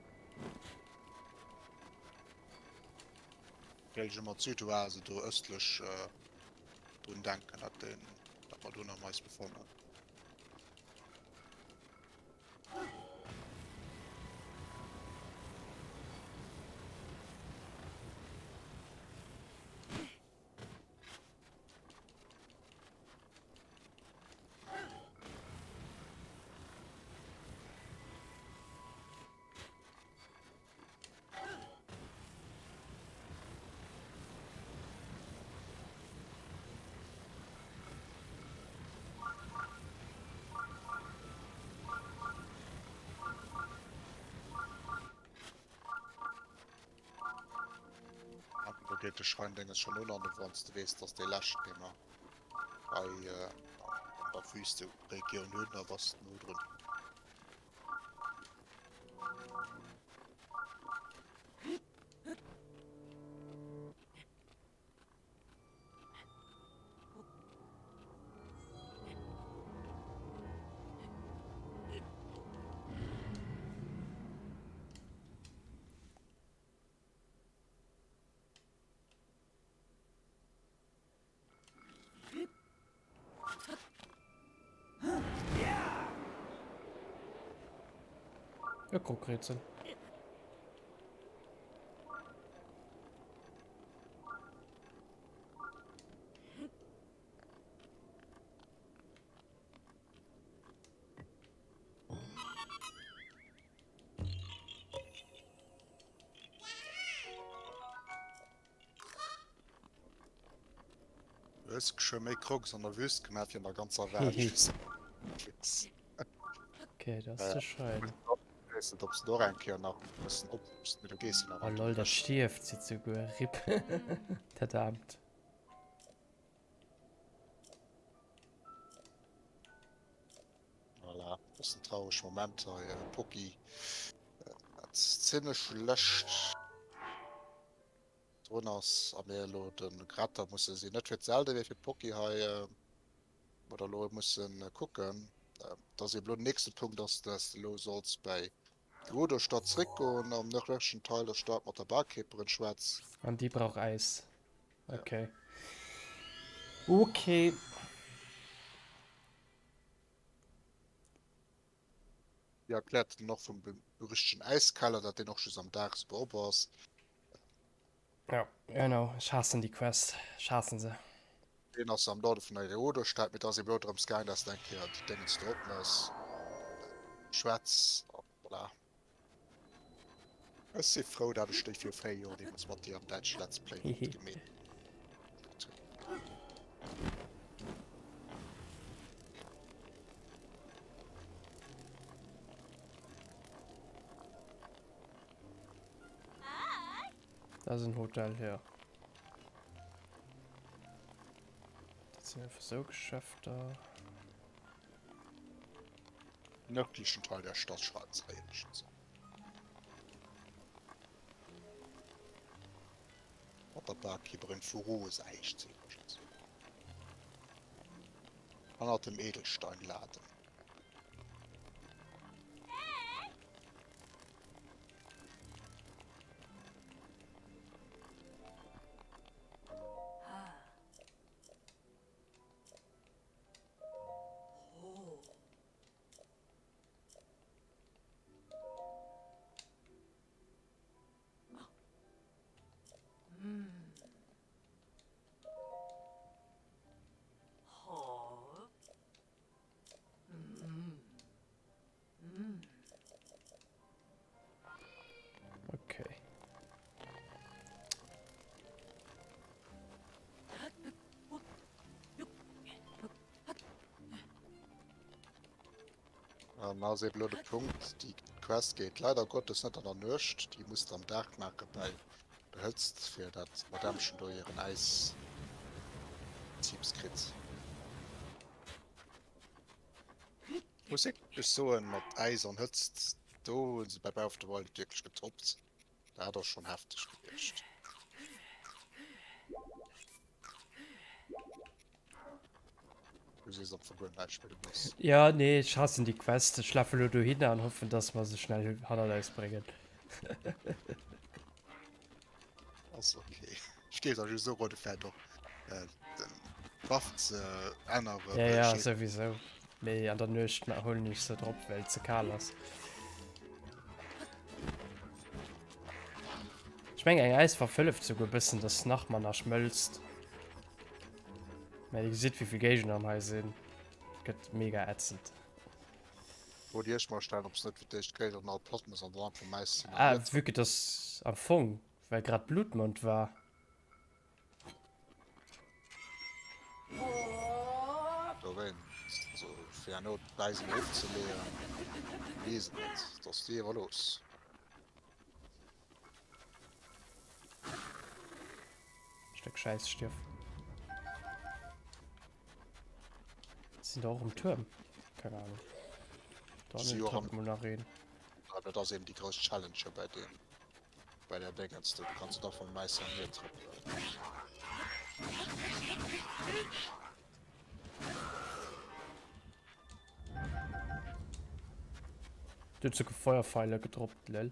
Wéilt ech ëmmer d'Südoase do ëstlech drun denken, dat den, dat mer do nach eis befannen. de Schrein-Dénges schonn un an wann s de weess, dass dee leschten, dee mer hei an der Wüsteregioun hunn, da bass de no drun. E Krogrätsel. Du hues scho méi Crocs an der Wüst gemaach wéi an der ganzer Welt. Okay, dat ass de Schrein. Weess net, ob s de och eng Kéier nach e bëssen ophues, mee do gees de nach Oh lol, da stierft si souguer. Rip. Dat Aarmt. Voilà, bëssen traureg Moment hei, Poki. Dat zimlech schlecht drun ass a mir elo de Retter musse sinn. Net fir d'Zelda, mee fir d'Poki hei. Oder elo musse kucken. Dat ass eben elo den nächste Punkt, ass, dass de elo solls bäi d'Gerudo-Stadt zréckgoen am nördlechen Teil der Stad mat der Barkeeperin schwätz. An déi brauch Äis. Okay. Okay. Déi erkläert dann och vum berüchtegten Äiskeller, dat deen och just am Dag super op ass. Ja, genau. Ech haassen déi Quest. Ech haassen se. Deen ass am Norde vun der Gerudo-Stad, mee et ass eben elo drëms gaang, dass de eng Kéier déi Déngens do opmëss. Schwätz, a voilà. Ech si frou, dat ech déi viru 4 Joer deemools mat dir am däitsche Let's Play net gemeet hunn. Dat ass en Hotel, jo. Dat sinn einfach sou Geschäfter. Nördlichen Teil der Stadt schreiben se éineschtens. Mat der Barkeeperin vu Rosa heescht se iwwregens. Hannert dem Edelsteinladen. Okay. An ass eben elo de Punkt, déi Quest geet leider Gottes net an der Nuecht, déi muss de am Dag maache bei der Hëtzt, fir dat d'Madamchen do hiren Äis-Ziips kritt. Muss wierklech soen, mat Äis an Hëtzt, do hu se bei Breath of the Wild et wierklech getoppt. Dat ass schonn hefteg gewiescht. Du sees am Fong guer näischt méi, du bass. Ja, nee, ech hassen déi Quest. Ech lafe lo dohinner an hoffen, dass mer se schnell hannert eis bréngen. Ass okay. Ech géif da just urode vläit och d'Waff ze änneren. Ja, ja, souwisou. Mee an der Nuecht huelen ech se drop, well et ze kal ass. Ech mengen eng Äiswaff hëlleft souguer bëssen, dass nach manner schmëlzt. Mä dir gesitt wéivill Géigner am hei sinn. Gëtt mega ätzend. Wollt iech mol stellen, ob s net fir d'éischt d'Géigner all platt mëss an dann vum Äis zéien. Ah, vue que dass am Fong well grad Blutmond war. Dowéinst, also fir herno d'Äis emol ofzeleeën, weess et net, et ass dir iwwerlooss. Stéck Schäiss, stierf. Sinn der och um Tuerm? Keng Ahnung. Da Si och am- mol nach een. Ja, dat ass eben déi grouss Challenge jo bei deem, bei der Dingens do. Du kanns et och vum Mäis an hier trëppelen. Du huet souguer Feuerpfeiler gedroppt, lel.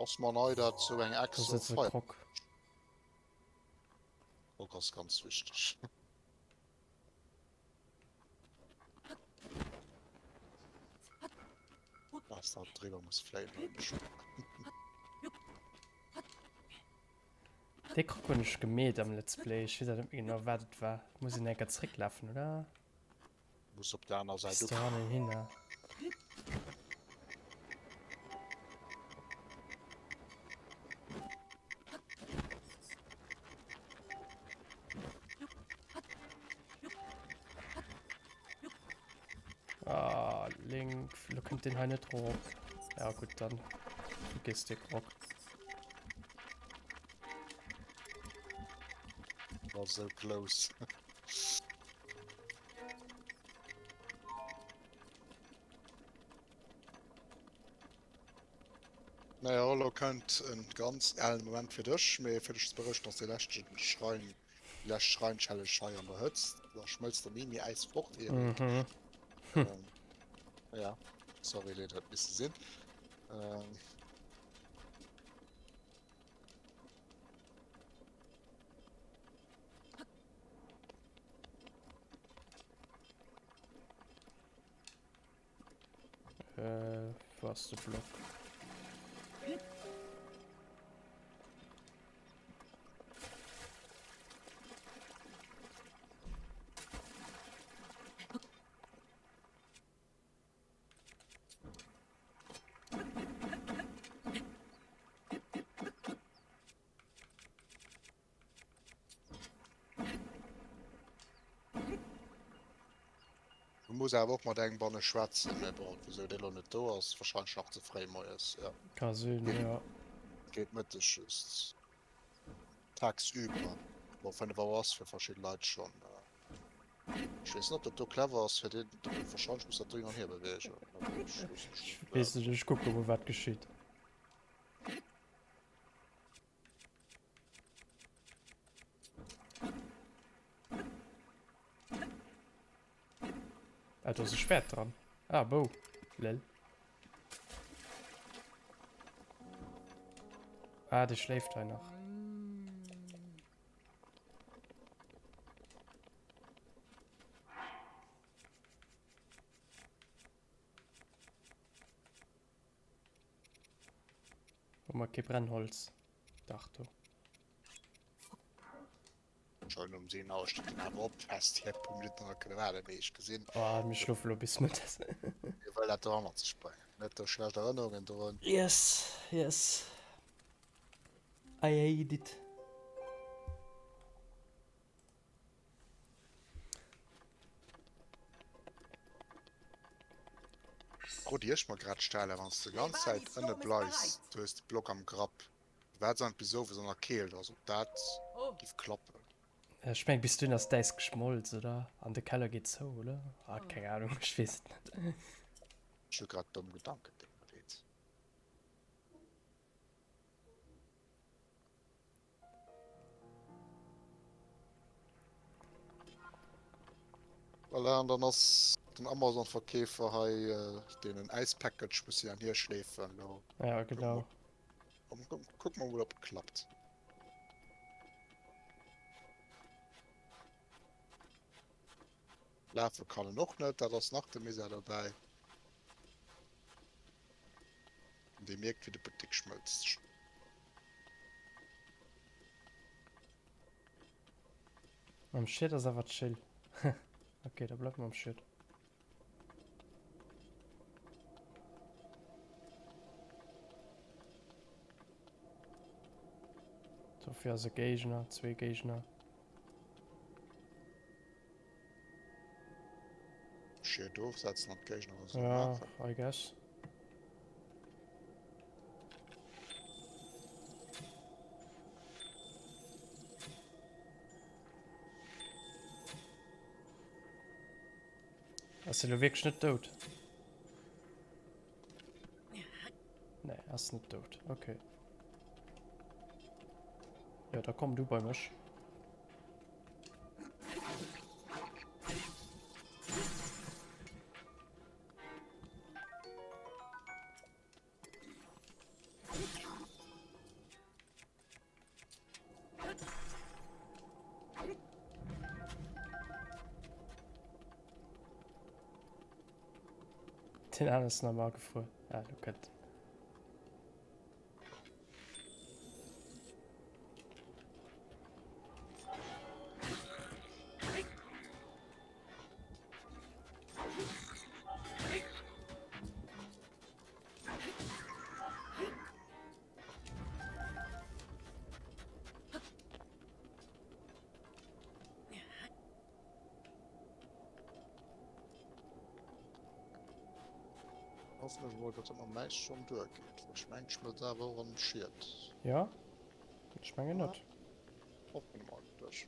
Ass mer nei dat sou eng Da Echs op sëtzt e Feier. Croc. Croc ass ganz wichteg. Was da driwwer muss fléien, huet mech schon. Dee Croc hunn ech gemeet am Let's Play. Ech weess awer net méi genau wat et war. Muss een enker zrécklafen, oder? Muss op der aner Säit Bis dohannen hinner. Ah, Link, lo kënnt den hei net rop. Ja gut, dann vergiss de Croc. War so close. Naja, elo kënnt en ganz ellen Moment fir dech, mee fir dech ze berouegen ass dee leschten Schrein, déi lescht Schrein-Challenge hei an der Hëtzt. Da schmëlzt der ni méi Äis fort, Erik. Mhm. Ähm, ja, sorry, Leed, huet misse sinn. Ähm. Äh, wo ass de Block? Du muss awer och mat engem banne schwätzen, mä bon, wisou dee lo net do ass, wahrscheinlech nach ze fréi moies, jo. Ka sinn, jo. Geet mëttes just tagsüber, bon 5 Auer ass fir verschidde Leit schonn, ech weess net ob dat do clever ass fir deen, wahrscheinlech muss dat do hin an hier beweegen, mä bon, ech loossen dech Ech weess net, ech kucke mol wat geschitt. Ah, do ass e Schwert dran. Ah, Bou. Lel. Ah, de schléift hei nach. Hu mer kee Brennholz? Dach do. Schon um 7 Auer steet den awer op fest hir puer Minutten nach kënne waarden, mee ech gesinn. Oh, mir schlofe lo bis mëttes. Dir wëllt dat do hannert sech bréngen, net do schlecht Erënnerungen drun. Yes, yes. I hate it. Fro déi ech mer grad stellen, wanns de ganz Zäit ënne bleis, du hues de Block am Grapp, firwat se bis owes an der Keelt ass, ob dat giff klappen? Ech meng bis dunn ass d'Äis geschmolz oder? An de Keller geet zou oder? Ah keng Ahnung, ech weess et net. Ech hu grad domm Gedanken, deet mer leed. Voilà, an dann ass den Amazon-Verkeefer hei, äh, deen en Äispackage muss hin an hier schleefen. Lo. Ja, genau. Guck mal, ob et klappt. Lafe kann en och net, dat ass nach de Misär dobäi. An dee mierkt, wéi de Buttek schmëlzt. Am Schied ass awer chill. Ok, da bleiwe mer am Schied. Dofir ass e Géigner, zwee Géigner. Schied ofsetzen an d'Géigner oder sou Ja, maachen. I guess. Ass se lo wierklech net dout? Nee, ass net dout. Okay. Ja, da komm du bei mech. Den aneren ass nach emmer agefruer. Ah, lo kënnt. Hoffen ech mol, datt dat mam Näischt schonn duergeet. Well ech mengen, d'schmëlzt awer och an den Schiet. Jo, ech mengen net. Hoffen ech mol eigentlech.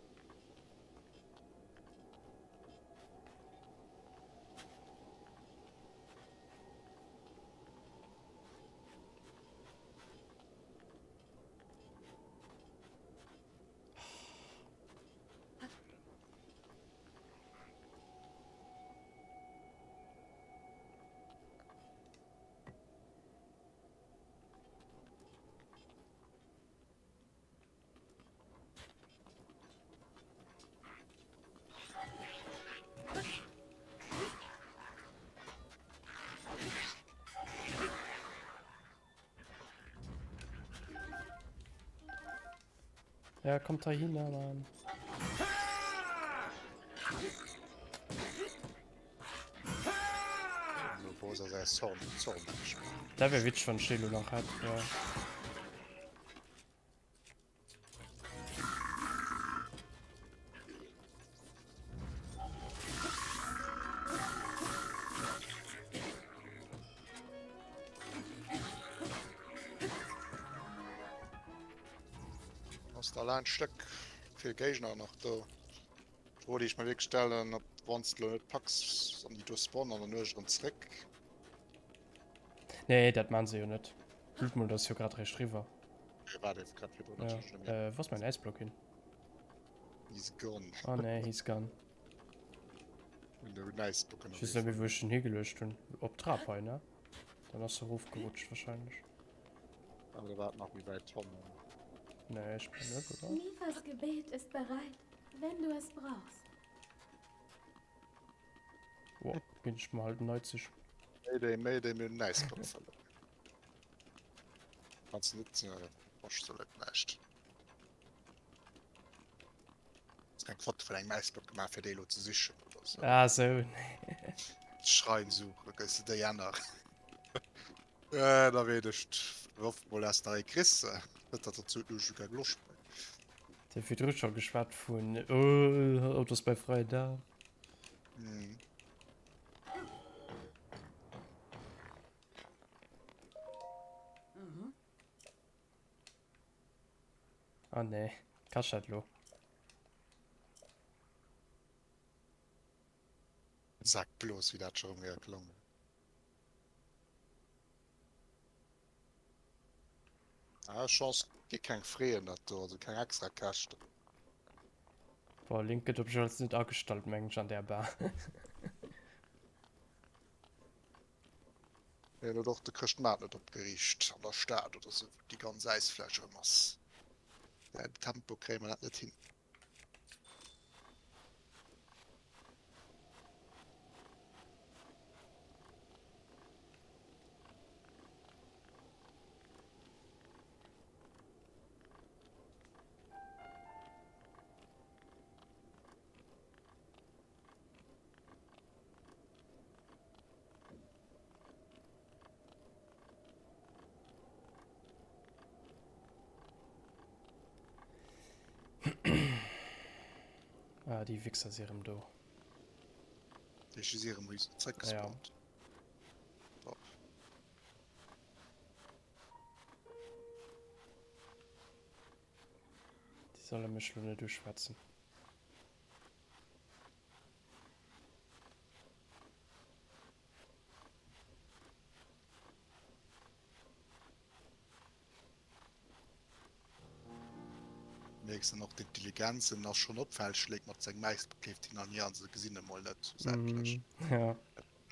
Ja, kommt da hin, Mann. Dat wär witzeg, wann ech déi lo nach hätt. Ja. Ass da laang Stéck vill Géigner nach do. D'Fro déi ech mer wierklech stellen, ob wann s de lo net packs an déi do spawnen an der Nuecht erëm zréck. Nee, dat maan se jo net. Bluttmond ass jo grad réischt riwwer. Jo, waart ef grad virdrun Ja, natierlech net méi. äh, wou ass mäin Äisblock hin? He's gone. Oh nee, he's gone. Hunn do en Äisblock Ech weess ënnerwee net méi fonnt. wou ech en higeluecht hunn. Op d'Trap hei, ne? Dann ass e rofgerutscht wahrscheinlech. Awer der waart nach méi wäit hannen. Nee, ech mengen net, oder? Mifas Gebet ist bereit, wenn du es brauchst. Wow, ginn ech mer halt 90. Mayday, Mayday, mir hunn en Äisblock verluer. Kanns net, kascht sou net näischt. Hues keng Foto vun engem Äisblock gemaach fir déi elo ze sichen oder sou? Ah sou, nee. Schrein suchen, gëss de déi aner. Äh, da weet ech hoff mol dass nach ee kriss, net dat dozou elo scho keng Loscht méi. Dir hutt virdru scho geschwat vun oh, haut ass mäi fräien Dag. Mhm. Ah nee, kascht dat lo? Sag bloß, wéi dat scho rëm geklongen. Ah, Chance gi keng Freeën dat do, also keng extra Käschten. Boah, Link gëtt op jiddefalls net agestallt, mengen ech, an där Bar. Hien huet och de Chrëschtmaart net opgeriicht an der Stad oder sou, wou déi ganz Äisfläch erëm ass. Däin Tempo kréie mer dat net hin. Ah, déi Wichser si erëm do. Déi si erëm zréckgespawnt. Ja. Top. Déi solle mech lo net uschwätzen. wéinstens dann och d'Intelligenz en ass schonn opfälleg, schléit mat sengem Äisblock leeft hin an hier an se gesinn e mol net sämtlech. Ja.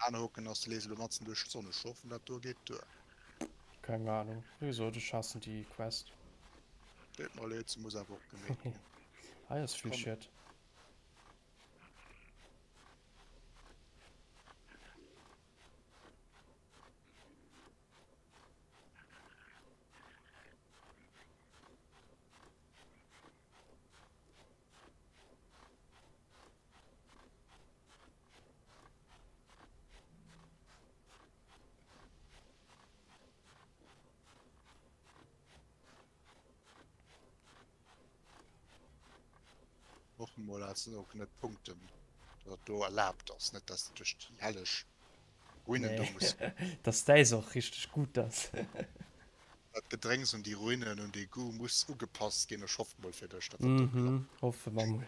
Anerhoken ass, de lees elo matzen duerch d'Sonn, ech hoffen dat do geet duer. Keng Ahnung, wéi gesot ech haassen déi Quest. Deet mer leed, se muss awer och gemeet ginn. Hei ass vill Schied. Och mol als och net Punkten, dat do erlaabt ass, net dass de duerch déi helleg Ruinen do muss. Dass däis och richteg gutt ass. Dat Gedrénks un déi Ruinen, un dee Goût muss ugepasst ginn. Ech hoffe mol fir dech, dass dat do klappt. Hoffe mer mol.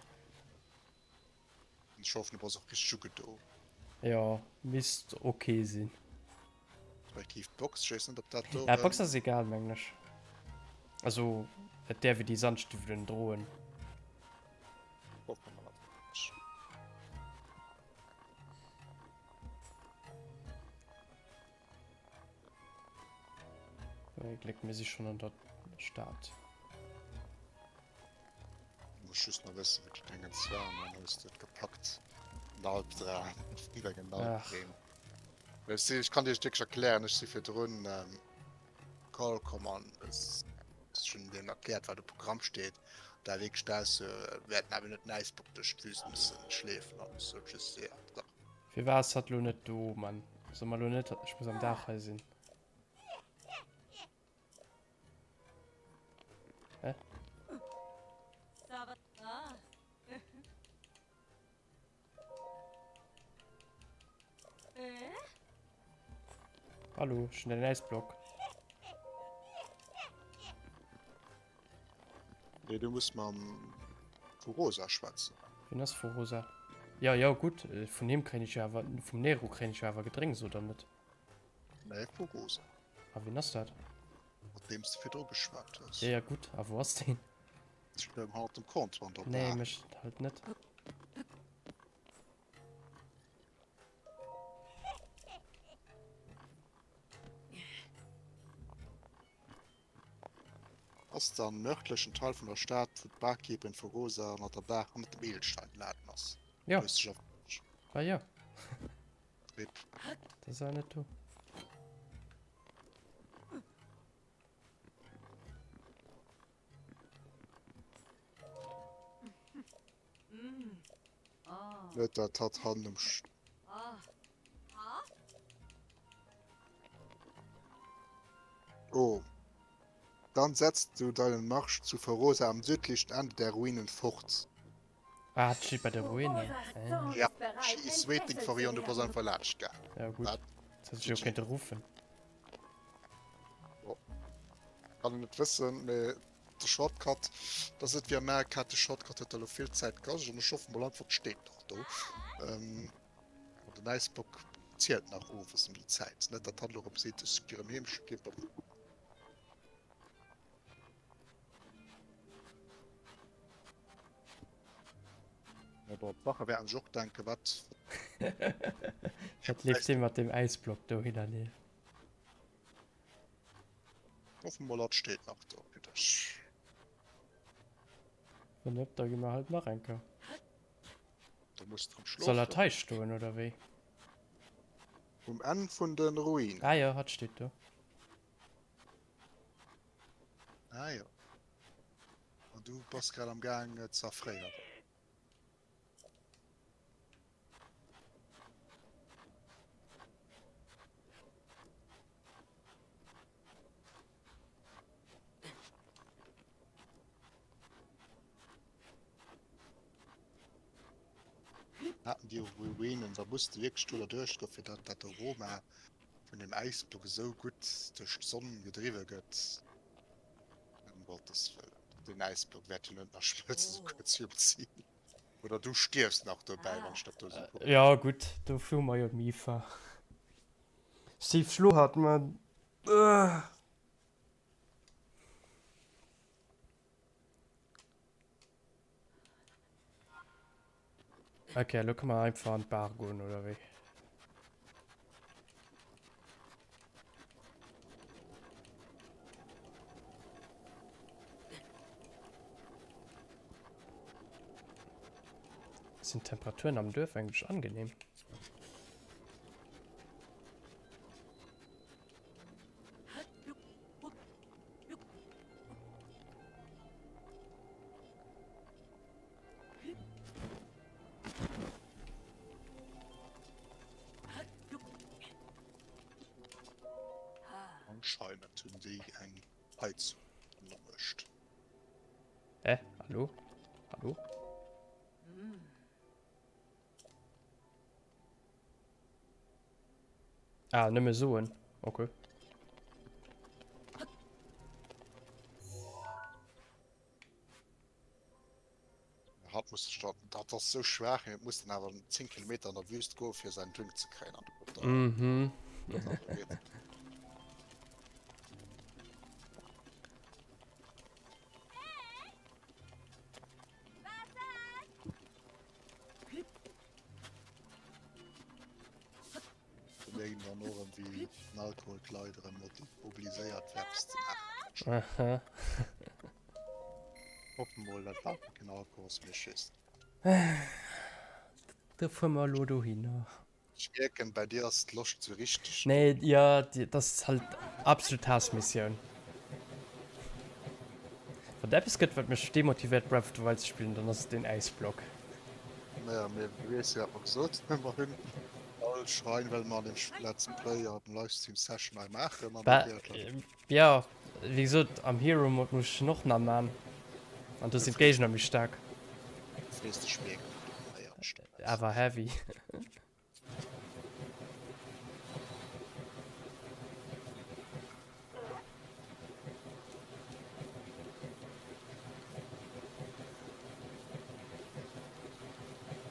Ech hoffen, du bass och richteg ugedo. Jo, misst ok sinn. Respektiv d'Box, ech weess net, ob dat do. Ja, d'Box ass egal, mengen ech. Also, et däerf ee déi Sandstiwwelen droen. Hoffe mer natierlech. Ee Gléck, mir si schonn an der Stad. Muss just nach wëssen, wou déi Dingens waren, dann hues du et gepackt. En Albdram, vun dengen Albdreem. Ech si, ech kann dir wierklech erklären, ech si virdrun Call komm an ech hunn deenen erkläert, wat um Programm steet. Da wierklech d'Ausso, wäerten awer net den Äisbock duerch d'Wüst mussen schleefen an ech sot just, jo, dach. Firwat ass hatt lo net do, Mann? So mer lo net, ech muss am Dag hei sinn. Hä? Hallo, ech hunn den Äisblock. Nee, du muss mam Furosa schwätzen. Wien ass Furosa? Ja, ja, gutt, äh, vun him kréien ech jo awer, vum Nero kréien ech jo awer Gedrénks, oder net? Nee, Furosa. A wien ass dat? Mat deem s de virdru geschwat hues. Ja, ja, gutt, a wou ass deen? Ech stoung hannert dem Comptoir an der Bar. Nee, mech halt net. Ass dann nördlechen Teil vun der Stad, wou d'Barkeeperin vu Rosa mat der Bar hannert dem Edelsteinladen ass. Jo. Hues dech erwëscht. Ah jo. Rip. Dat ass awer net do. Net dat hatt hannen um Sch. Oh. Dann setzt du deinen Marsch zu Feroza am südlichen Ende der Ruinen fort. Ah, hat steet bei der Ruine. Äh. Ja, she is waiting for you an du bass einfach laanscht gaangen. Ja gutt, dat hätt ech jo kéinte ruffen. Kann een net wëssen, mee de Shortcut, dat ass net wéi Amerika, de Shortcut huet der elo vill Zäit kascht an ech hoffen mol einfach, et steet nach do. An den Äisblock zielt nach owes ëm déi Zäit, net datt hatt elo erëm seet, ech gi erëm heem, ech hu kee Bock. Mee bon, d'Wache wäerten sech och denken, wat. Wat leeft hie mat deem Äisblock do hin an hier? Hoffen mol hatt steet nach do fir dech. Wann net, da gi mer halt nach eng Kéier. Da muss de rëm schlofen. Soll hatt hei stoen oder wéi? Um Enn vun de Ruinen. Ah jo, hatt steet do. Ah jo. An du bass grad am Gaang ze erfréieren. Haten déi Ruinen, da muss de wierklech do derduerch goen, fir dat dat Aroma vun dem Äisblock esou gutt duerch d'Sonn gedriwwe gëtt. Ëm Gottes Wëllen, deen Äisblock wäert jo net nach schmëlzen, esou kuerz virum Zil. Oder du stierfs nach dobäi, wann ech dat do esou kucken. Jo gutt, dofir hu mer jo d'Mifa. Steve schlo hatt, man. Ok, elo kënne mer einfach an d'Bar goen, oder wéi? Sinn d'Temperaturen am Duerf eigentlech angenehm? Anscheinend hunn déi eng Heizung an der Mëscht. Hä? Hallo? Hallo? Ah, nëmme soen. Okay. Hatt muss sech dann, dat ass sou schwaach, hie muss dann awer 10 Kilometer an der Wüst goe fir säin Drink ze kréien an der Mhm. Léien dann och erëm wéi den Alkohol d'Leit erëm mobiliséiert fir eppes ze maachen. Aha. Hoffen mol dat war keen Alkohol ass mee just. Da fuere mer elo dohinner. Ech mierken bei dir ass d'Loscht sou richteg do. Nee, jo, dat ass halt absolut Haassmissioun. Wann et eppes gëtt wat mech demotivéiert Breath of the Wild ze spillen, dann ass et deen Äisblock. Naja, mee du weess jo wat mer gesot hunn, mer hunn all Schrein well mer an dem Let's Play an dem Livestream Session hei maachen an Bah, jo, wéi gesot am Hero Mode muss ech en och nach man an do sinn d'Géigner méi staark. Du frees dech mega op déi Awer heavy.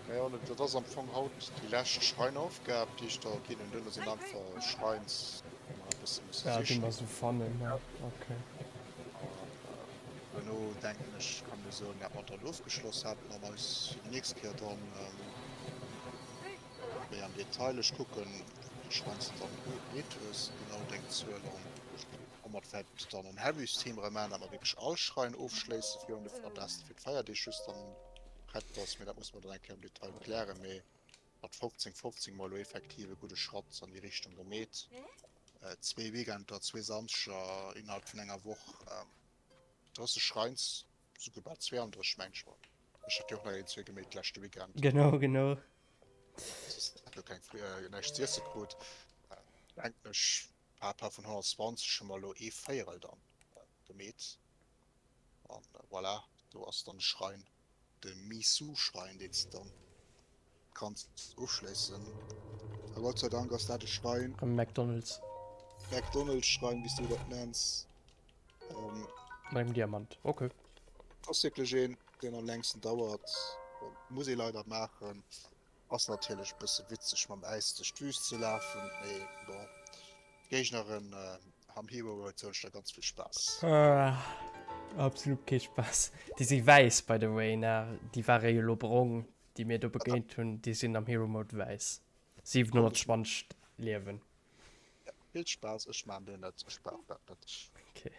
Jo, dat ass am Fong haut déi lescht Schreinaufgab, déi ech der ginn hunn. Duerno sinn einfach Schreins, wou mer nach e bësse musse sichen. Ja, déi mer sou fannen, ne? Okay. An duerno, denken ech, kann ee soen, dat mer dann ofgeschloss hätten an eis fir déi nächst Kéier dann Méi am Detail, ech kucken wéi s de dann gemeet hues, genau deng Zuel an ob mer vläit dann en Heavy Stream erëm maachen, dat mer wierklech all Schrein ofschléissen virun de, an dass fir d'Feierdeeg just dann prett ass, mee dat musse mer dann eng Kéier am Detail klären. Mee mat 15, 15 hu mer elo effektiv e gudde Schratt an déi Richtung gemeet. Zwee Weekender, zwee Samschdeger innerhalb vun enger Woch, 30 Schreins, souguer bal 32 meng ech. Ech hat jo och nach een, zwee gemeet leschte Weekend. Genau, genau. Du keng äh, näischt z'iesse krut. Äh, denken ech, paar, paar vun 120 hu mer elo ee Véierel dann äh, gemeet. An äh, voilà, do ass dann de Schrein, de Misu-Schrein, deen s de dann kanns uschléissen. A Gott sei Dank ass dat e Schrein. Am McDonald's. McDonald's-Schrein, wéi s du dat nenns. Ähm, Mat engem Diamant, okay. Ass wierklech een, deen am längsten dauert. Muss ee leider maachen. Ass natierlech e bësse witzeg mam Äis duerch d'Wüst ze lafen, mee bon, d'Géigneren am Hero World soen ech der ganz vill Spaass. Absolut kee Spaass. Déi si wäiss by the way, ne? Déi ware jo elo brong, déi mir do begéint hunn, déi sinn am Hero Mode wäiss. 720 Liewen. Ja, vill Spaass, ech maan deen net, ech brauch dat net. Okay.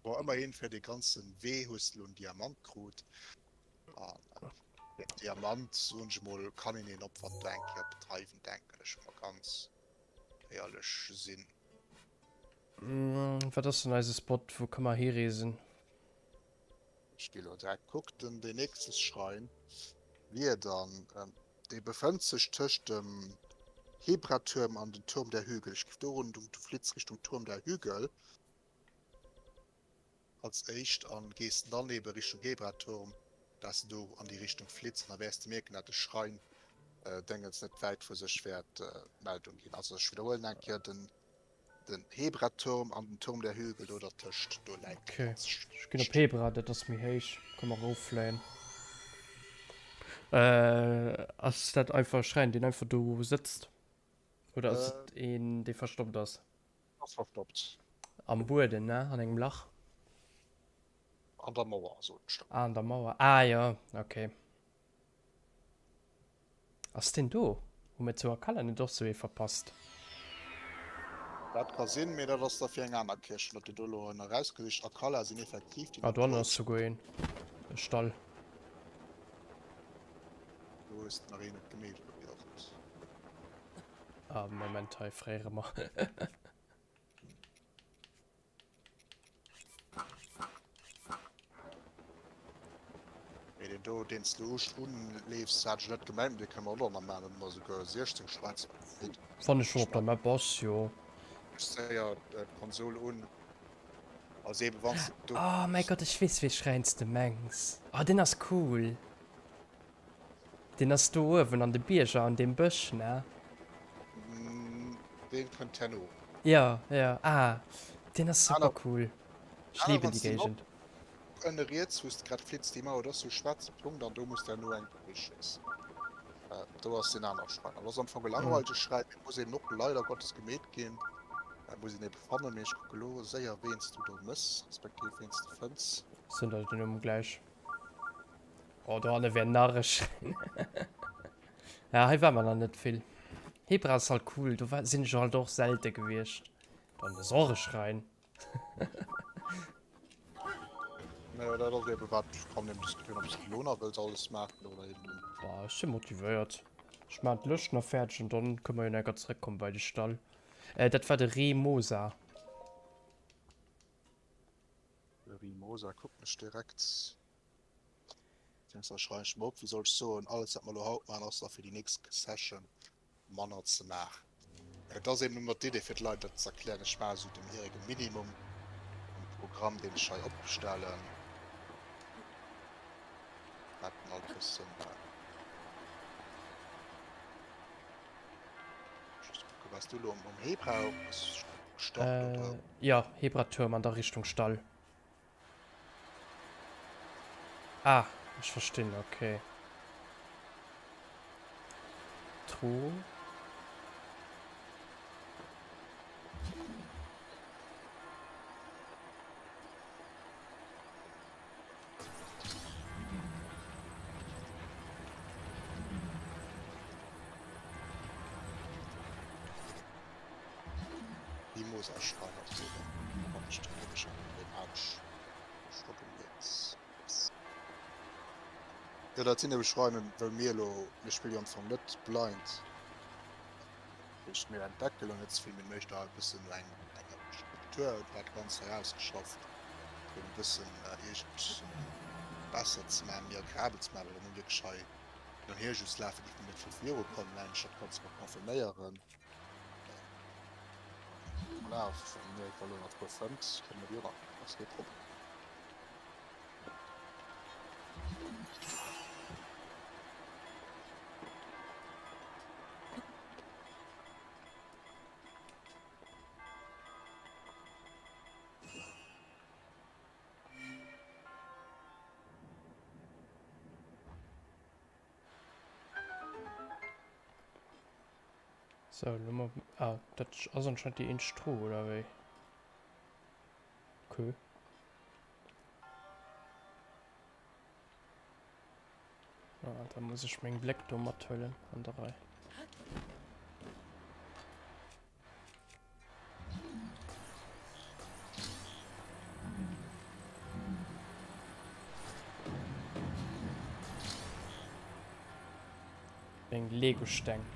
Bon, ëmmerhin fir dee ganzen Wee hues de lo en Diamant krut. An den Diamant, soen ech emol, kann een een Opwand do eng Kéier bedreiwen, denken ech, wa mer ganz éierlech sinn. Wat ass denn eise Spot? Wou ka mer hireesen? Ech gi lo direkt kucken. Deen nächste Schrein wier dann, dee befënnt sech tëscht dem Hebra-Tuerm an den Turm der Hügel. Ech géif dorun, du flitts Richtung Turm der Hügel als éischt an gees dann ebe Richtung Hebra-Turm, dass de do an déi Richtung flitts an da wäers de mierken, dat de Schrein Déngens net wäit vu sech wäert Meldung ginn. Also ech widderhuelen eng Kéier, den Den Hebra-Turm an den Turm der Hügel do dertëscht, do läit de ganze Sch. Ech ginn op Hebra, dat ass méi héich, ka mer eroffléien. Ass dat einfach e Schräin, deen einfach do sëtzt? Oder ass et een, dee verstoppt ass? Ass verstoppt. Am Bueden, ne? An engem Lach? An der Mauer, sot ech der. Ah, an der Mauer. Ah jo, okay. Ass deen do? Hu mir zu Akala net och sou ee verpasst? Dat ka sinn, mee dat ass da fir eng aner Kierch. Wat Dir do elo en erausgesicht, Akala sinn effektiv déi Ah, dohannen ass souguer een. E Stall. Do hues de nach een net gemeet, oder wéi ass et? Ah, Moment, hei fréiere mer. Mee deen do, deen s du unleefs, hat ech net gemengt, mee dee kënne mer och nach maachen, dann hu mer esouguer 16 Schwäizer kritt. Wann ech schon op der Map ass, jo. Ech séier d'Konsol un. Also eben wann s de do. Oh mäi Gott, ech weess wéi Schräin s de mengs. Oh deen ass cool. Deen ass do uewen an de Bierger an deem Bësch, ne? Deen kënnt herno. Jo, jo, ah, deen ass super cool. Ech liben déi Géigend. Ënne riets, wou s de grad flitz, déi Mauer, do ass sou e schwaarze Punkt an do muss de herno eng Bréck schéissen. Do ass deen anere Schräin. Dat ass am Fong e langweilege Schräin, mee muss eben och leider Gottes gemeet ginn. Muss een ebe fannen. Mee ech kucke lo séier, ween s du do mëss, respektiv ween s de fënns. Soen der den Numm gläich. Oh, do hanne wär nach e Schräin. Ja, hei war mer nach net vill. Hebra ass halt cool, do war, sinn ech halt och selte gewiescht. Dann ass och e Schräin. Naja, dat ass eben wat kann eben diskutieren, ob s de lo nach wëlls alles maachen oder eben den. Bah, ech si motivéiert. Ech maachen d'Lëscht nach fäerdeg an dann kënne mer jo nach enker zrëckkommen bei de Stall. Äh, dat war de Rimosa. De Rimosa kucken ech direkt. Beziehungsweise schreiwen ech mer op, wéi soll ech soen, alles wat mer elo haut maachen ass da fir déi nächst Session manner ze maachen. Et ass eben ëmmer d'Idee fir d'Leit dat ze erklären, ech maache sou den hirege Minimum um Programm deen ech hei opstellen, wat dann alt e bëssen, just kucken, waars du elo um Hebra gestart oder? Jo, Hebraturm an der Richtung Stall. Ah, ech verstinn, okay. Truh. Mimosa Schrein ass eben wann ech den richteg an den hat ech scho gemierkt. Jo dat sinn ebe Schreinen well mir elo, mir spille jo am Fong net blind, dat heescht mir entdecke lo net ze vill, mir hunn éischter e bëssen eng eng Struktur dat Ganzt hei ausgeschafft fir e bëssen iergend besser ze maachen, méi agreabel ze maachen, well wa mir wierklech hei hin an hier just lafen, géife mir net vill virukommen, mengen ech, dat kanns de mer confirméieren. Voilà, wann mir elo nach e puer fënnt, kënne mer déi och apaken, ass kee Problem. Sou, lo mer. Ah, dat ass anscheinend déi eenzeg Truh, oder wéi? Okay. Ah, da muss ech meng Bléck do mathuelen an der Rei. Eng Legosteng.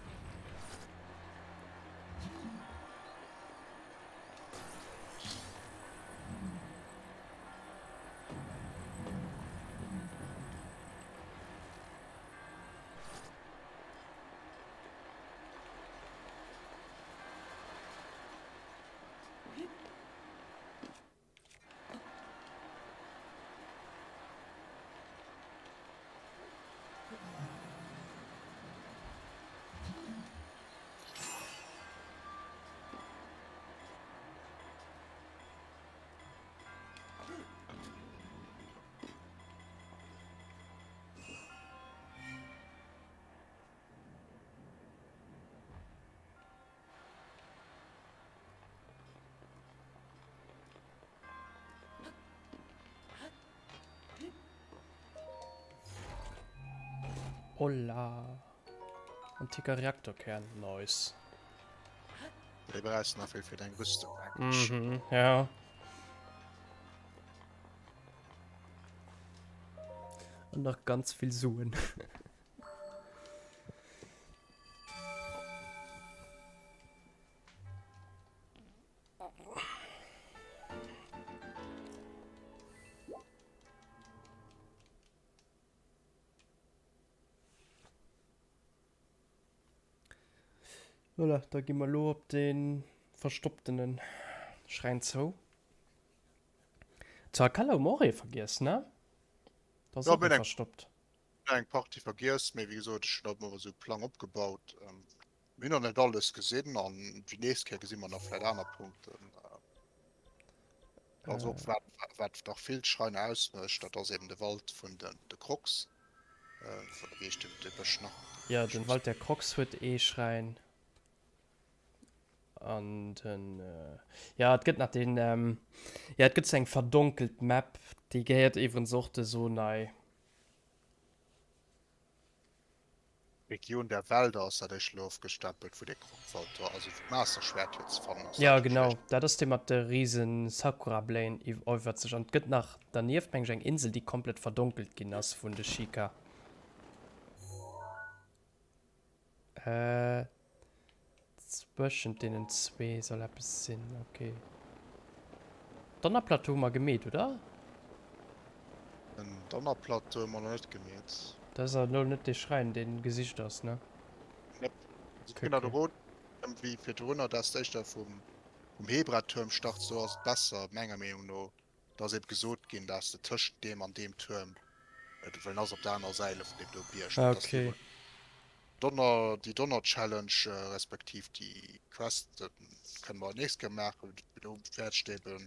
Hola. Antiker Reaktorkern, nice. Déi brauchs de nach vill fir deng Rüstung, mengen ech. Mhm, ja. An nach ganz vill Suen. Voilà, da gi mer elo op dee verstopptene Schräin zou. Zu Akala hu mer och ee vergiess, ne? Da ass Ja, och mir ee hunn eng verstoppt. eng Partie vergiess, mee wéi gesot, ech hunn dat mol esou e Plang opgebaut. Mir hunn nach net alles gesinn an déi nächst Kéier gesi mer nach vläicht aner Punkten. Also och wat, wat nach vill d'Schreiner ausmécht, dat ass eben de Wald vun den de Crocs. Oder wéi heescht de Bësch nach? Jo, den Wald der Crocs huet ee Schräin. An den, jo, et gëtt nach den, jo, et gëtt sou eng verdonkelt Map, déi gehéiert iwwerens och de Sonai. Region der Wälder ass dat éischt elo ofgestempelt, wou dee Krogwald do ass, also wou d'Masterschwert jo ze fannen ass. Jo genau, dat ass dee mat de riesen Sakurabléien iwwert sech. An et gëtt nach dernieft meng ech eng Insel déi komplett verdonkelt ginn ass vun de Sheikah. Äh, zwëschent deenen zwee soll eppes sinn, ok. Donnerplateau hu mer gemeet, oder? Den Donnerplateau hu mer nach net gemeet. Dat ass awer elo net dee Schräin, dee gesicht ass, ne? Nep. Also ech ginn der de Rot, wéi virdrunner, dass de éischter vum Hebra-Tuerm starts, do ass et besser, menger Meenung no. Et ass ebe gesot ginn, dass de tëschent deem an deem Tuerm, well en ass op der anerer Säit elo vun deem do Bierg, Ah, dass déi okay. Donner, déi Donner-Challenge respektiv déi Quest kënne mer nächst Kéier maachen, wéi du fäerdeg eben.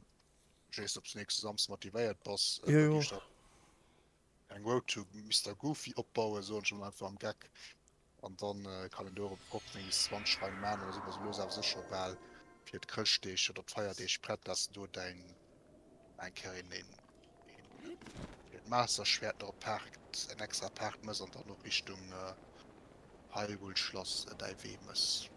Ech weess net, ob s du nächste Samsde motivéiert bass. Jo, Da jo. gi ech der eng Road to Mister Goofy opbauen, soen ech emol einfach am Geck. An dann kann een do erëm 15 bis 20 Schreine maachen. An da si mer sou lues awer sécher bal fir d'Chrëschtdeeg oder d'Feierdeeg prett, dass de do däin eng Kéier een een een Masterschwert nach e Part, en extra Part mëss an dann och Richtung Hyrule Schlass däi Wee mëss.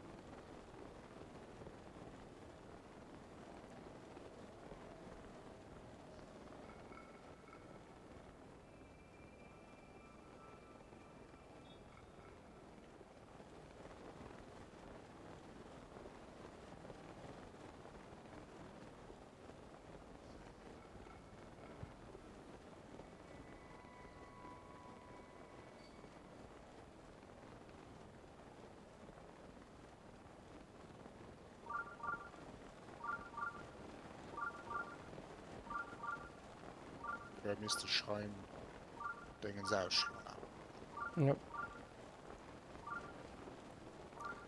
Da misst de Schrein Dingens ausschloen. Ja.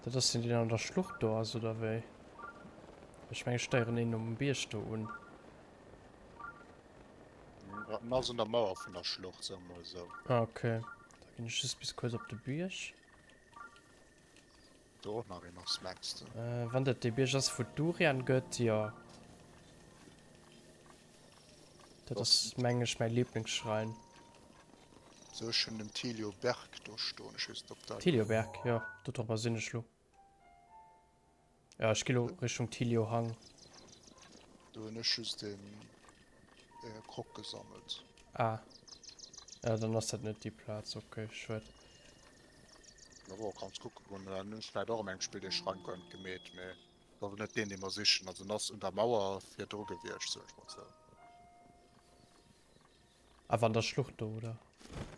Dat ass den, deen an der Schlucht do ass, oder wéi? Ech mengen, ech steieren een um Bierg do un. En ass un der Mauer vun der Schlucht, soe mer mol esou. Ah, okay. Da ginn ech just bis kuerz op de Bierg. Do och nach een ass, mengs de? Äh, wann dat dee Bierg ass, wou d'Durian gëtt, jo. Dat ass, meng ech, mäi Lieblingsschrein. Sou, ech hunn den Telio Berg do stoen, ech weess net, ob dat. Telio Berg, jo, dodropper sinn ech lo. Ja, ech gi lo Richtung Telio Hang. Do hunn ech just den Krog gesammelt. Ah. Ja, dann ass dat net déi Plaz, okay, schued. Ja, bon, kanns kucke goen, dann hunn ech vläit och an engem Spill dee Schrein guer net gemeet, mee dat ass net deen, dee mer sichen. Also en ass un der Mauer virdru gewiescht, soen ech mol sou. Awer an der Schlucht do, oder?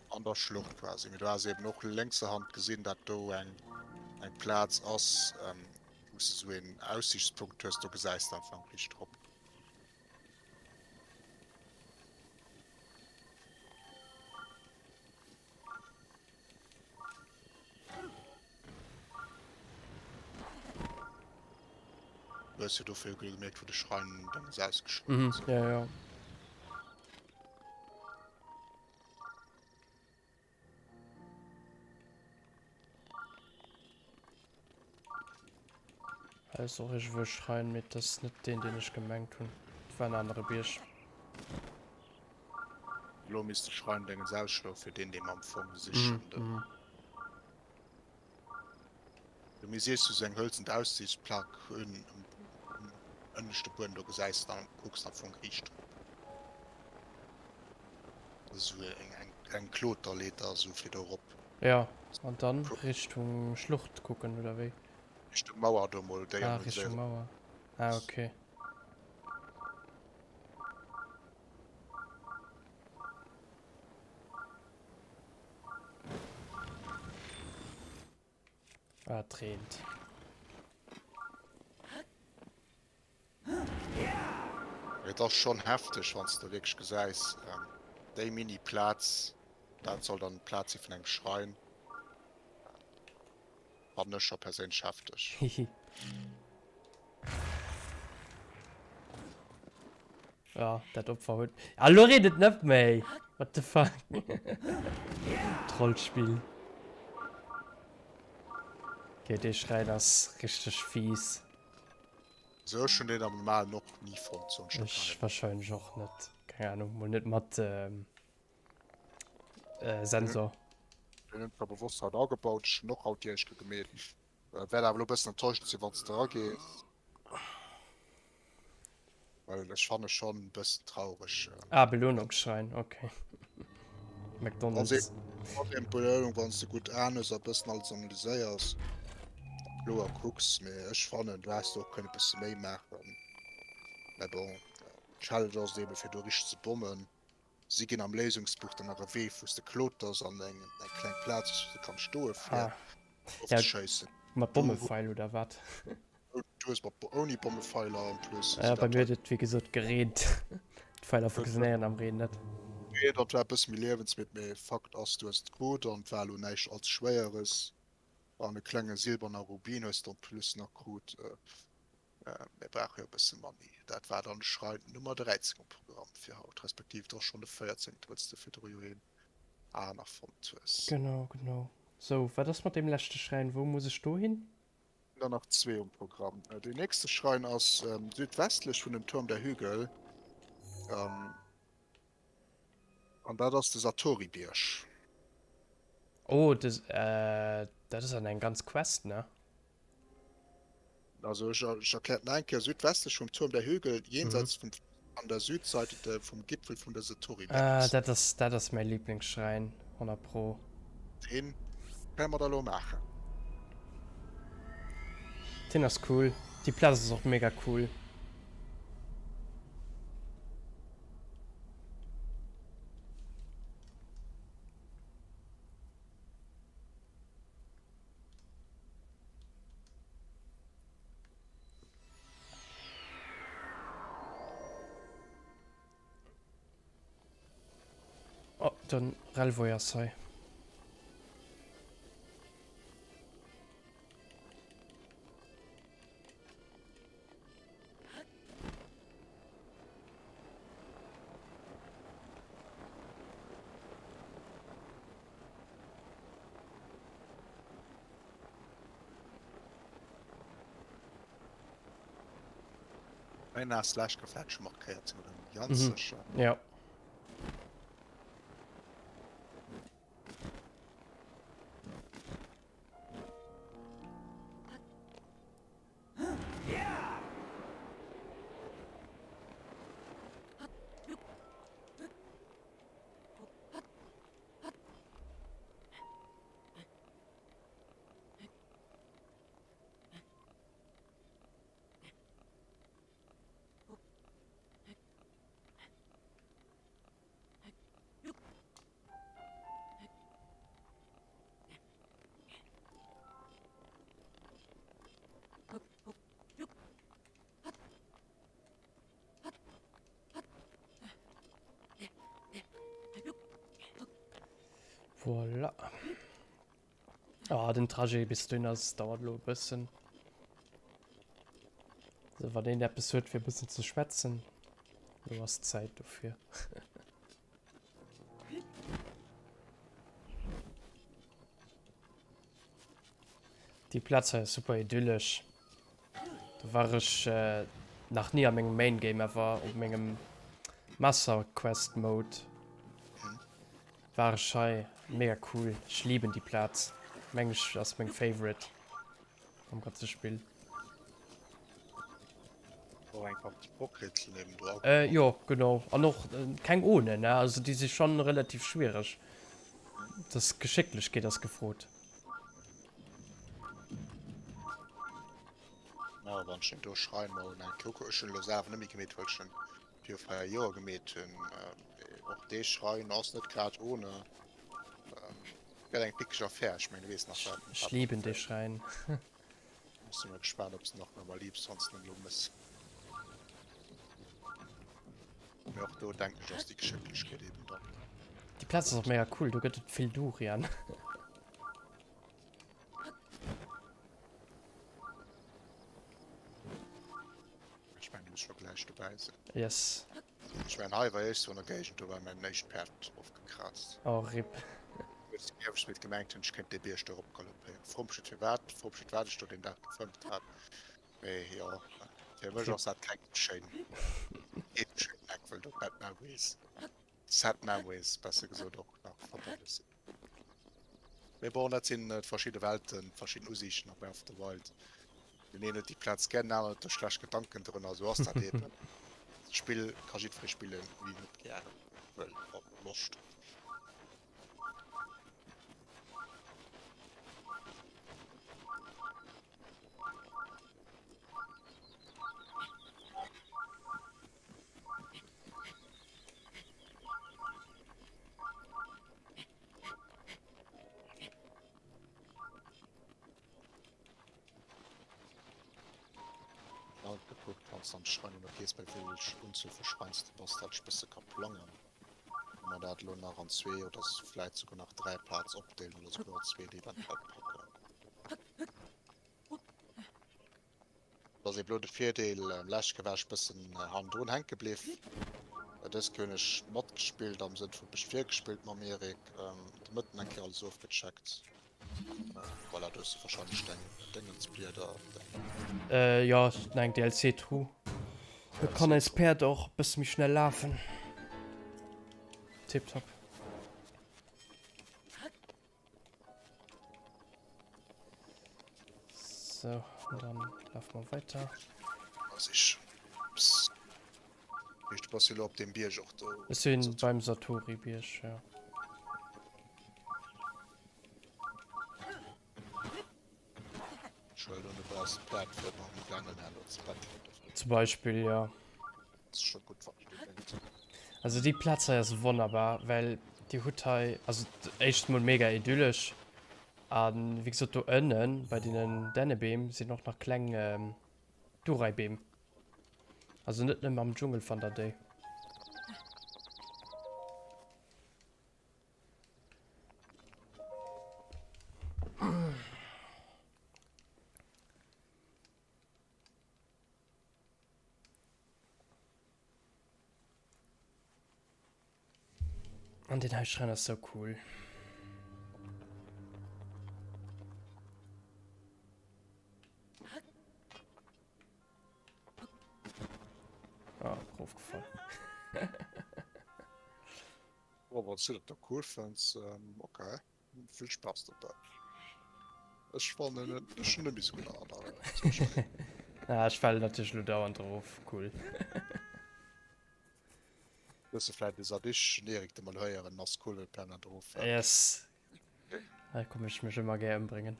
An der Schlucht quasi, mee du has eben och lénkser Hand gesinn, dat do eng eng Plaz ass, wou s de sou een Aussiichtspunkt hues, do gesäis de am Fong riicht drop. Du hues jo dofir gemierkt, wou de Schrein dann ausgeschloen ass. Mhm, ja, ja. Hei ass och iergendwou e Schrein, mee dat ass net deen, deen ech gemengt hunn. Dat war en anere Bierg. Elo misst de Schrein dengens ausschloen, fir deen, dee mer am Fong sichen. Mhm, mhm. Du mir siehst du sou eng hëlzend Aussiichtsplack un um ënneschte Buedem, do gesäis de dann, kucks am Fong riicht drop. Esou eng eng eng Kloterleeder esou fir do erop. Jo, an dann Richtung Schlucht kucken oder wéi? Richtung Mauer do mol déi Ah, Richtung Mauer. Ah, okay. Ah, et reent. Et ass schonn hefteg, wann s de wierklech gesäis, déi mini Plaz, dat soll dann d'Plaz si vun engem Schrein. Fannen ech scho perséinlech hefteg. Hihi. Ja, dat Opfer huet. Ah, lo reent et net méi! What the fuck? Trollspill. Okay, dee Schräin ass richteg fies. Sou ech hun deen am normalen och ni fonnt, soen ech Ech wahrscheinlech och net. Keng Ahnung, mol net mat Sensor. Den hunn zwar bewosst haut agebaut, ech hunn och haut déi éischt Kéier gemeet. Wäert awer elo bëssen enttäuschend sinn wanns de eragees. Well ech fanne schon bëssen traureg. Ah, Belohnungsschrein, okay. McDonald's. Ass eng Belohnung wanns de gutt Aen hues a bëssen alles analyséiers, kloer kucks, mee ech fannen du häss do och kënne bësse méi maachen. Mä bon, Challenge ass et eben fir do richteg ze bommen. Si ginn am Léisungsbuch dann nach e Wee wou s de kloters an eng eng kleng Plaz wou s de kanns stoe fir ah. ofzeschéissen. Ja, mat Bommefeil oder wat? Du hues mat ouni Bommefeiler en plus. Ja, bei mir huet et wéi gesot gereent. D'Feiler funktionéieren am Reen net. Nee, dat war e bësse méi liewensmidd, mee Fakt ass, du hues et krut an et war elo näischt allze Schwéieres. An e klenge silberner Rubin hues de en plus nach krut. Mir brauche jo e bësse Money. Dat war dann de Schrein Nummer 13 um Programm fir haut, respektiv et ass schonn de 14, wëlls de virdru jo een aner fonnt hues. Genau, genau. Sou, wat ass mat deem leschte Schräin? Wou muss ech do hin? Der nach zwee um Programm. Deen nächste Schrein ass südwestlech vun dem Turm der Hügel. An dat ass de Satori-Bierg. Oh, des, äh, dat ass dann eng ganz Quest, ne? Also ech, ech erklären et nach eng Kéier, Südwestlech vum Turm der Hügel, jenseits vum Fluss, an der Südseite de, vum Gipfel vun der Satori-Berg. Ah, dat ass, dat ass mäi Lieblingsschräin, 100 pro. Deen kënne mer da lo maachen. Deen ass cool. Déi Plaz ass och mega cool. Oh, den Relvoy ass hei. Mein ass lech gefällt schon markéiert sinn oder ganz mhm. sécher. Ja. Voilà. Ah, den Trajet bis dohin ass dauert elo e bëssen. So, wann een eppes huet fir e bëssen ze schwätzen, lo ass d'Zäit dofir. Déi Plaz hei ass super idyllesch. Do war ech nach ni a mengem Main Game awer op mengem Master Quest Mode war ech hei. Mega cool, ech liben déi Plaz. Meng ech ass meng Favorite. Am ganze Spill. Och eng Partie Brockrätsel niewendra. Äh, jo, genau. An och keng ohne, ne? Also déi si schon relativ schwiereg. Das Geschécklechkeet ass gefrot. Na, wann ech den do schreien mol eng Kéier kucken. Ech hunn elo selwer net méi gemeet, well ech en viru 4 Joer gemeet hunn. Och dee Schrein ass net grad ohne. Gëtt eng pickeg Affär. Ech mengen, du weess nach wat. Ech lieben dee Schräin. Ech si mol gespaant, ob s de nach normal liebs, wann s de en elo mëss. Mee och do denken ech ass déi Geschécklechkeet eben dann. Déi Plaz ass och mega cool, do gëtt et vill Durian. Ech mengen, du muss scho gläich dobäi sinn. Yes. Ech mengen, hei war ech sou an der Géigend, do war mäin éischt Päerd ofgekraazt. Oh, rip. Hues de iergendwéi mit gemengt hunn, ech kéint dee Bierg do eropgaloppéieren. Fro mech net firwat, fro mech net wat ech do deen Dag gefëmmt hat. Mee jo, fir mech ass dat keng schéin, keen schéinen Eck, well do Bad Memories, Sad Memories besser gesot och nach verbonne sinn. Mee bon, dat sinn d'verschidde Welten, d'verschidden Usiichten a Breath of the Wild. Deen een huet déi Plaz gär, den aneren huet do schlecht Gedanken drun. A sou ass dat eben. D'Spill ka jiddweree spillen, wéi en et gäre wëll a Loscht huet. Gekuckt wann s am Schrein ënner gees, bei wéi Unzuel vu Schreins de bass, dat ech bësse ka plangen. Wa mer dat elo nach an zwee oder vläit souguer nach 3 Parts opdeelen oder souguer an zwee eventuell packen. Dat ass eben elo de Virdeel, lescht Kéier war ech bëssen hannendrun hänke bliff. Dës Kéier hunn ech matgespillt, am Sënn vu bech virgespillt mam Eric, de Mëtten eng Kéier alles ofgecheckt. Voilà, do hues de wahrscheinlech deng Déngensblieder, deng. Jo, eng DLC-Truh. Do kann eis Päerd och bësse méi schnell lafen. Tiptop. So, und dann laufen wir weiter. Also ich, ups. Ich du bass jo lo op dem Bierg och do. Ech sinn beim Satori-Bierg, ja. Ech huelen un, du brauchs d'Päerd fir mam Gaangen herno ze bettelen. Zum Beispill, ja. Also déi Plaz hei ass wonnerbar, well dir hutt hei, also éischt mol mega idyllesch an wéi gesot do ënnen bei deenen Dännebeem sinn och nach kleng Duraibeem. Also net nëmme am Dschungel fannt der déi. An den Hausschrein ass so cool. Ah, draufgefallen. Oh, wann du dat da cool fënns, ähm, okay. Vill Spaass dobäi. Ech fannen et ech hunn net méi sou gutt an Erinnerung. Ah, ech falen natierlech elo dauernd erof. Cool. Hues de vläit e Sadisch den Erik de mol héieren ass cool well permanent eroffält. Yes. Hei komm ech mech ëmmer gär ëmbréngen.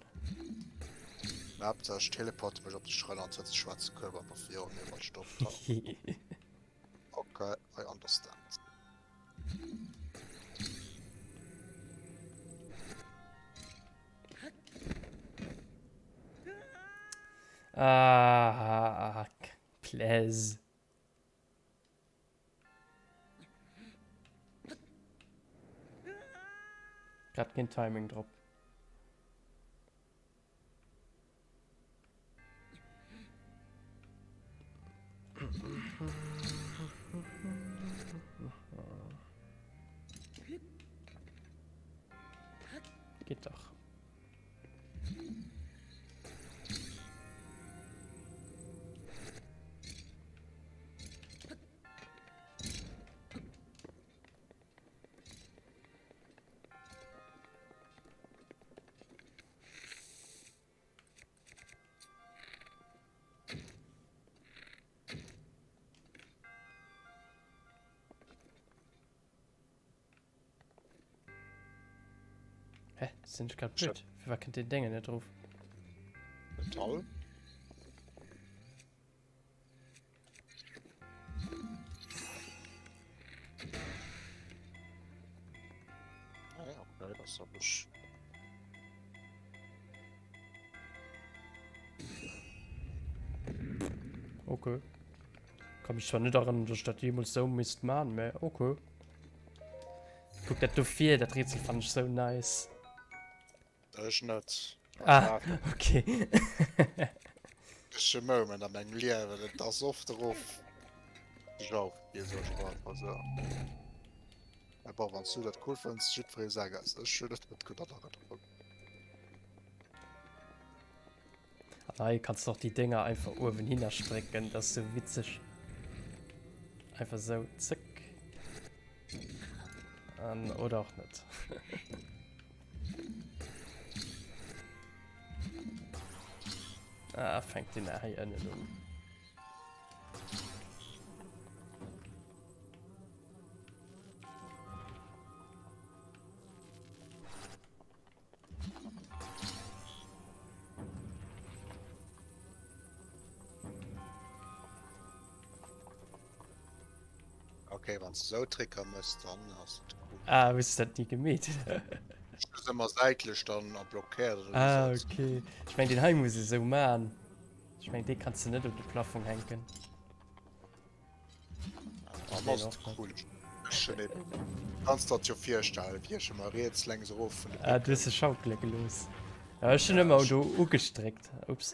Mä Haaptsaach ech teleporte mech op de Schrein an setze schwaarze Kueb an da virun mir wann ech do optauchen. Ok, I understand. Ah, please. Grad keen Timing drop. Geht doch. Hä? Sinn ech grad blöd? Firwat kënnt deen Déngen net erof? Metall? Ah ja, okay, das hab ich. Okay. Kann mich zwar net erënnern, dass ich dat jemals sou misst man, mä okay. Kuck dat do vir, dat Rätsel fand ich sou nice. Ech net. Ah, okay. Ech Moment an mengem Liewen, et ass oft erof. Ech auf, dir soll ich einfach so. Aber wann du dat cool fënns, jiddweree säi Geist. Ech hunn et net gutt an Erënnerung. An hei kanns du och déi Dénger einfach uewen hinner strécken, dat ass sou witzeg. Einfach sou, zëck. An, oder och net. ah, fänkt den hei ënnen un. Okay, wann du sou Tricker mëss, dann ass et cool. Ah, hues du dat ni gemeet? Ech hu se ëmmer säitlech dann a blockéiert oder Ah, sou. okay. Ech meng, deen hei muss ee sou man. Ech meng, dee kanns du net op de Plafong hänken. Dann ass et cool. Ech hun eben, kanns der jo virstellen, wéi ech ëmmer riets, lenks erof vun de Ah, du hues se schaukele gelooss. Ja, ech hun ëmmer do ugestréckt. Ups.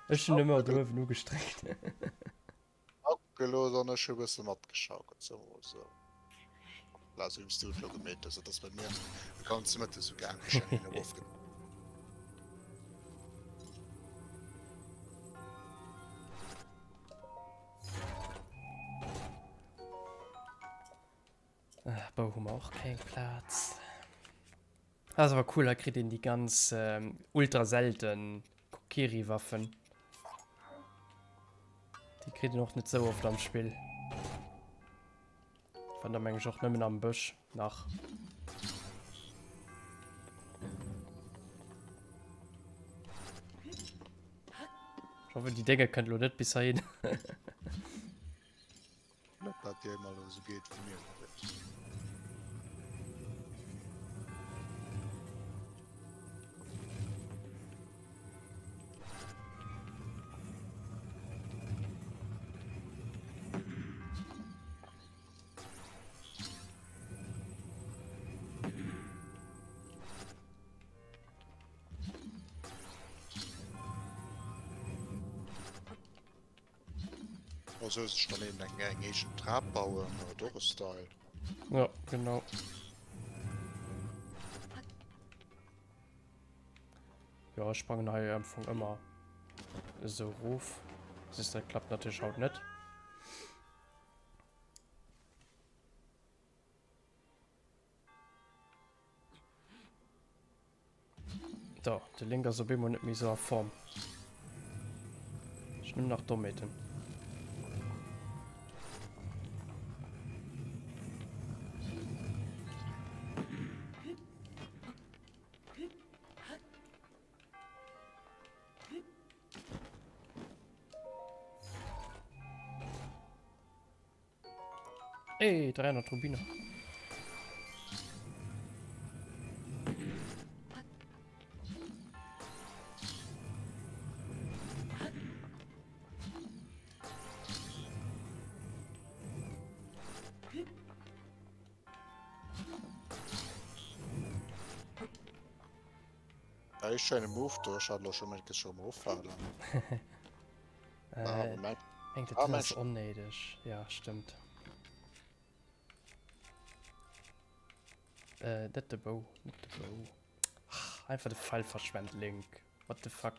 Ech hun ëmmer do uewen ugestréckt. Gelooss an ech hu bësse matgeschaukelt, soe mer mol sou. Voilà, sou wéi s du et elo gemeet hues. Dat ass bei mir de ganze Mëtteg sou gaangen. Ech hun erofge. Ah, Bou hu mer och keng Plaz. Ass awer cool, hei kritt een déi ganz ähm, ultra selten Kokiri-Waffen. Déi kritt een och net sou oft am Spill. Wann da meng ech och nëmmen am Bësch nach. Ich hoffe, die Dinge kënnt lo net bis heihin. Net dat dir ëmmer elo sou geet wéi mir elo geet. Also sech dann eben eng eng eegen Trap bauen oder och e Style. Ja, genau. Ja, ech sprangen hei am Fong ëmmer esou rof. Siehst du, dat klappt natierlech haut net. Da, de Link ass op eemol net méi sou a Form. Ech nëmmen nach Dommheeten. Ey, 300 Rubiner. Ey, schöne Move do. Ech hat elo scho mengt, ech erëm offalen. Äh, ah, Moment. Mengt dat ah, ass onnéideg. Ja, stimmt. Äh, net de Bou, net de Bou. Ach, einfach de Pfeil verschwend, Link. What the fuck?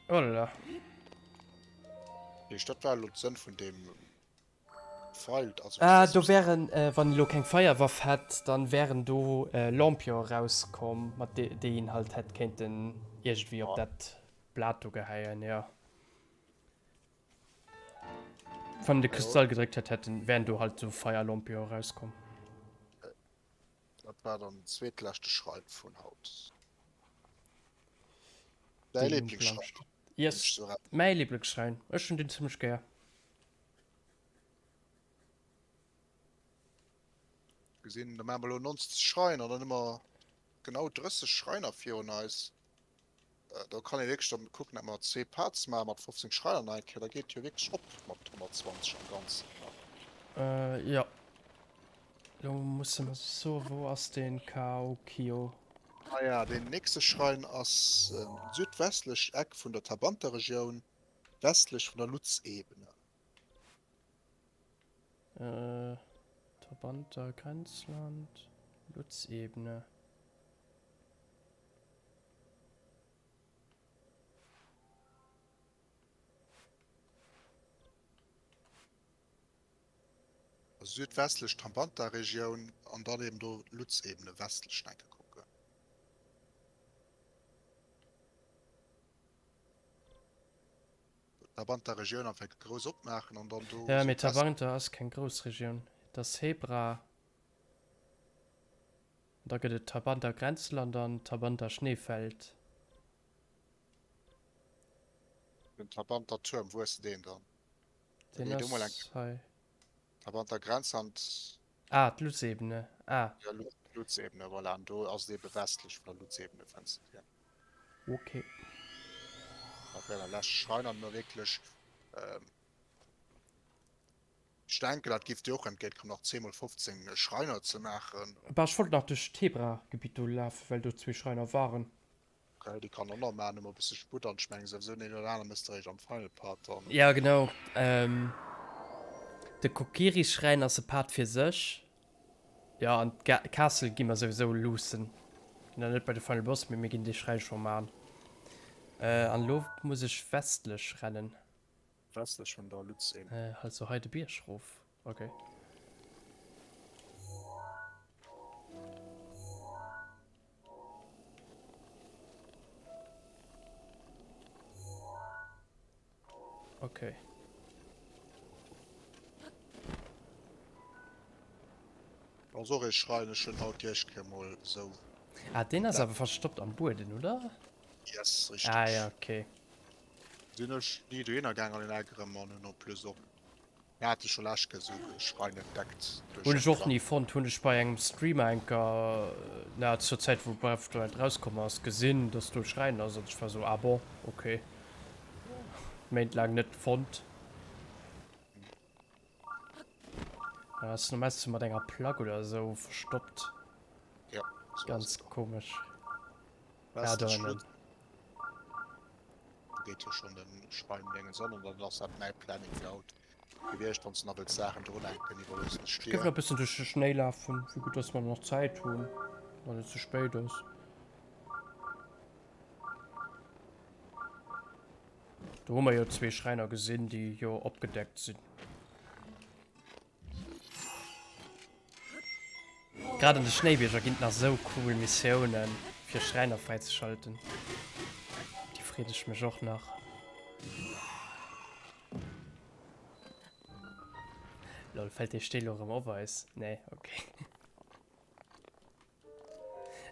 Oh là là. Dat war elo d'Sënn vun deem. Pfeil, also Ah, do wären, wann een elo keng Feierwaff hätt, dann wären do Lampion erauskomm, mat déi een halt hätt kéinten iergendwéi op dat Blat do gehäien, jo. Wann een de Kristall gedréckt hätt, hätten, wären do halt sou Feierlampion erauskomm. Dat war dann den zweetleschte Schrein vun haut. Däi Lieblingsschrein? Yes, mäi Lieblingsschrein. Ech hunn deen zimmlech gär. Gesinn, da maache mer elo 90 Schreiner, dann hu mer genau 30 Schreiner virun eis. Do kann ee wierklech dann kucken, dat mer zwee Parts maache mat 15 Schreiner nach eng Kéier. Da geet jo wierklech op mat 120 am Ganzen. Jo. Lo musse mer soen, wou ass deen Kaokio? Ah ja, deen nächste Schrein ass südwestlecht Eck vun der Tabanta-Regioun, westlech vun der Lutz-Ebene. Tabanta Grenzland, Lutz-Ebene. Südwestlech Tambanta-Regioun an dann eben do Lutz-Ebene westlech enke kucken. Tabanta-Regioun einfach grouss opmaachen an dann do. Ja, mee Tabanta ass keng grouss Regioun. Et ass Hebra. An da gëtt et Tabanta Grenzland an Tabanta Schneefeld. Den Tabanta Tuerm, wou hues de deen dann? Deen ass hei. Tabanta Grenzland. Ah, d'Lutzebene. Ah. Ja, Lutzebene, voilà. An do ass et ebe westlech vun der Lutzebene, fënns de deen. Ok. Dat wär der leschte Schrein an da wierklech. Ech denken, dat giff dir och entgéint kommen, nach 10 mol 15 Schreiner ze maachen. Bah, ech wollt nach duerch d'Hebra-Gebitt do lafen, well do zwee Schreiner waren. Ok, déi kann och nach maachen, hu mer e bësse Sputt an ech mengen souwisou den een oder anere méchs de eréischt am Final Part dann. Ja genau, de Kokiri-Schräin ass e Part fir sech. Jo an d'Castle gi mer souwisou luussen. Ginn dann net bei de Final Boss, mee mir ginn dee Schräin scho man. An elo muss ech westlech rennen. Westlech vun der Lutz-Ebene. Halt sou hei de Bierg rof. Ok. Ok. Ass och ee Schrein, ech hunn haut déi éischt Kéier mol esou. Ah, deen ass awer verstoppt am Bueden, oder? Yes, richteg. Ah ja, ok. Sinn ech ni dohinner gaang an den Eck erëm an hunn en plus och Mir hate scho lescht Kéier esou e Schrein entdeckt duerch Hunn ech och ni fonnt. Hunn ech bei engem Streamer enker, na zur Zäit wou Breath of the Wild rauskomm ass, gesinn dass do e Schräin ass an ech war sou ah bon ok. Méint laang net fonnt. Dann ass en meeschtens mat enger Plack oder esou verstoppt. Ja, sou ass Ganz et och. komesch. Ja, do ënnen. Do geet jo schonn den Schrein-Déngens an an dann ass dat mäi Planning fir haut gewiescht, wann s de nach wëlls Saachen drunhänken, iwwerloossen ech Ech géif dir. nach e bëssen duerch de Schnéi lafen, vu gutt dass mer nach Zäit hunn an et ze spéit ass. Do hu mer jo zwee Schräiner gesinn, déi jo opgedeckt sinn. Grad an de Schnéibierger ginn et nach sou cool Missiounen fir Schräiner fräizeschalten. Déi freet ech mech och nach. Lol, fällt dee Stee lo rëm op eis? Nee, okay.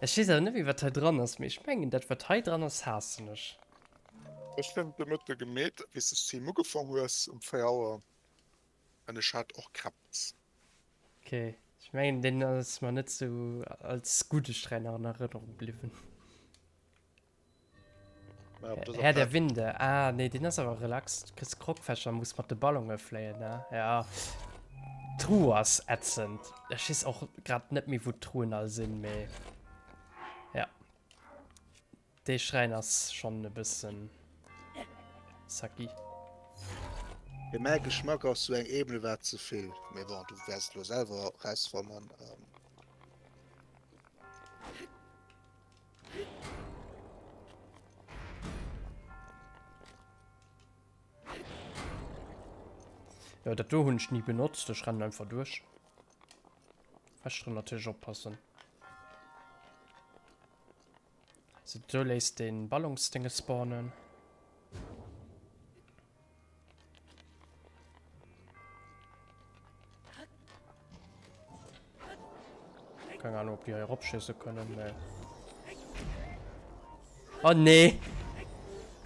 Ech weess awer net méi wat hei dran ass, mee ech mengen dat wat hei dran ass haassen ech. Ech hunn de Mëtte gemeet wéi s de Stream ugefong hues um 4 Auer an ech hat och Krämpes. Ok, ech mengen deen ass mer net sou als gudde Schräiner an Erënnerung bliwwen. Herr der Winde, ah nee deen ass awer relax, du kriss Krogfächer, muss mat de Ballonge fléien ne, ja. D'Truh ass ätzend, ech weess och grad net méi wou d'Truhen all sinn, mee ja. Dee Schräin ass schon e bëssen sucky. Fir mäi Geschmack ass sou eng Ebene war ze vill, mee bon, du wäers et lo selwer rausfannen. Jo, dat do hunn ech ni benotzt. Ech rennen einfach duerch. Wächteren natierlech oppassen. So, do léisst den Ballonsdinge spawnen. Keine Ahnung, ob die hier eropschiessen können. Nee. Oh nee!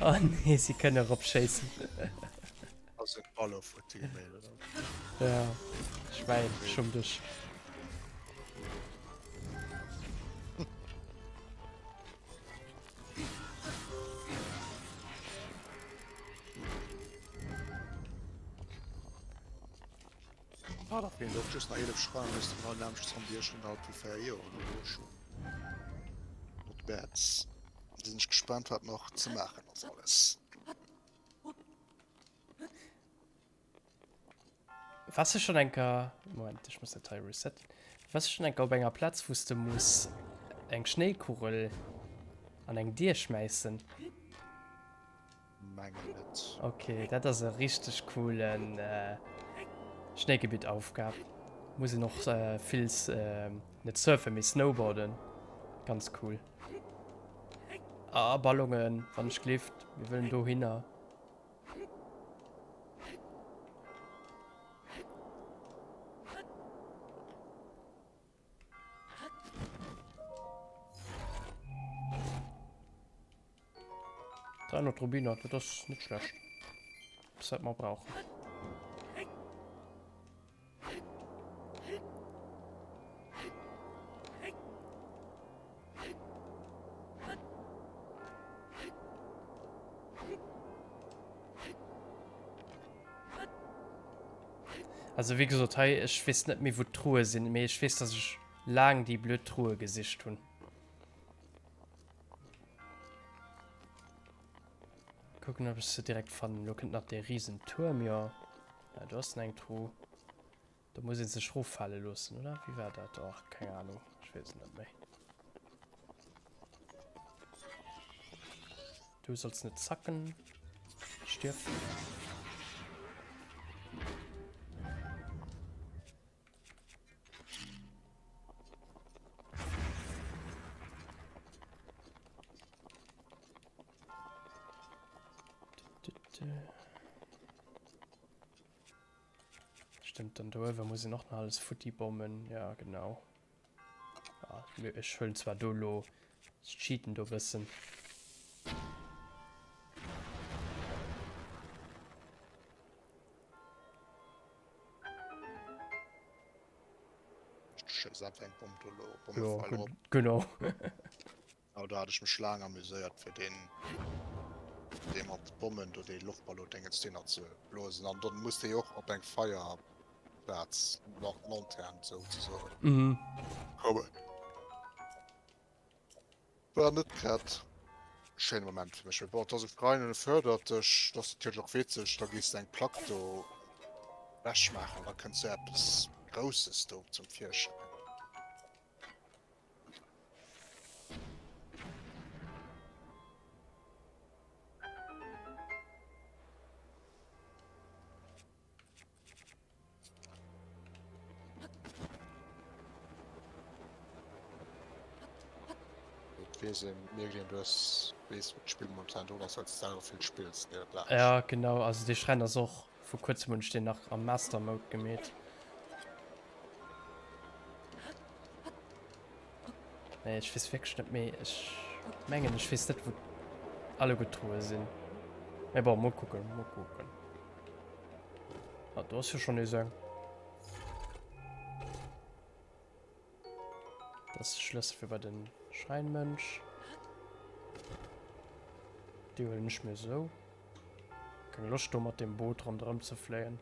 Oh nee, sie können eropschiessen. Also Ballon futti geméint, oder? Ja, Schwein, schumm dech. Ah, da fehlen och just nach 11 Schreiner, bis den all nämlecht Zombie schon alt vu 4 Joer oder so schon. Not bad. Sinn ech gespannt, wat nach ze maachen ass alles. Wars du schon enker Moment, ech muss dat hei resetten. Wars du schon enker op enger Platz, wous de muss eng Schnéikugel an eng Dier schmäissen? Mengen net. Okay, dat ass e richteg coolen äh, Schnéigebitt-Aufgab. Muss een och äh, vill äh, net surfen, mee snowboarden. Ganz cool. Ah, Ballongen, wann ech gleeft, mir wëllen dohinner. Dreihundert Rubiner, dat ass net schlecht. Das wat mer brauchen. Also wéi gesot hei, ech weess net méi wou d'Truhe sinn, mee ech weess dass ech laang déi blöd Truhe gesicht hunn. Kucken ob ech se direkt fannen. Lo kënnt nach dee riesen Tuerm, jo. Ja, do ass eng Truh. Do muss een sech roffale loossen, oder? Wéi war dat? Och, keng Ahnung. Ech weess et net méi. Du solls net zacken. Stierf. Stimmt, dann do uewe muss een och nach alles futti bommen. Ja, genau. Ja, ech huelen zwar do lo, ech cheaten do bëssen. Schéiss einfach eng Bomm do lo, Ja, Bommefeil op. genau. Awer do hat ech mech laang amuséiert fir deen dee mat Bommen do dee Loftballon-Dingens deen nach ze blosen an dann muss dee och op eng Feierplaz, Lantern souzesoen, Mhm. kommen. War net grad e schéine Moment fir mech, mee bon, et ass e Schrein an e fërdert dech, dat ass natierlech och witzeg, da gees de eng Plack do ewech maachen an da kënnt sou eppes Grousses do zum Virschäin. Et weess een, mierkt een, du hues, weess wou d'Spill momentan drun ass, well s de selwer vill spills, ne? Dat Ja, genau, also dee Schräin ass och Vor kuerzem hunn ech deen nach am Master Mode gemeet. Nee, ech weess wierklech net méi. Ech mengen ech weess net wou alleguer d'Truhe sinn. Mee bon, mol kucken, mol kucken. Ah, do ass jo schonn nees eng. Dat ass de Schlëssel fir bei den Schräinmönch. Déi huelen ech mir esou. Keng Loscht do mat dem Boot ronderëm ze fléien.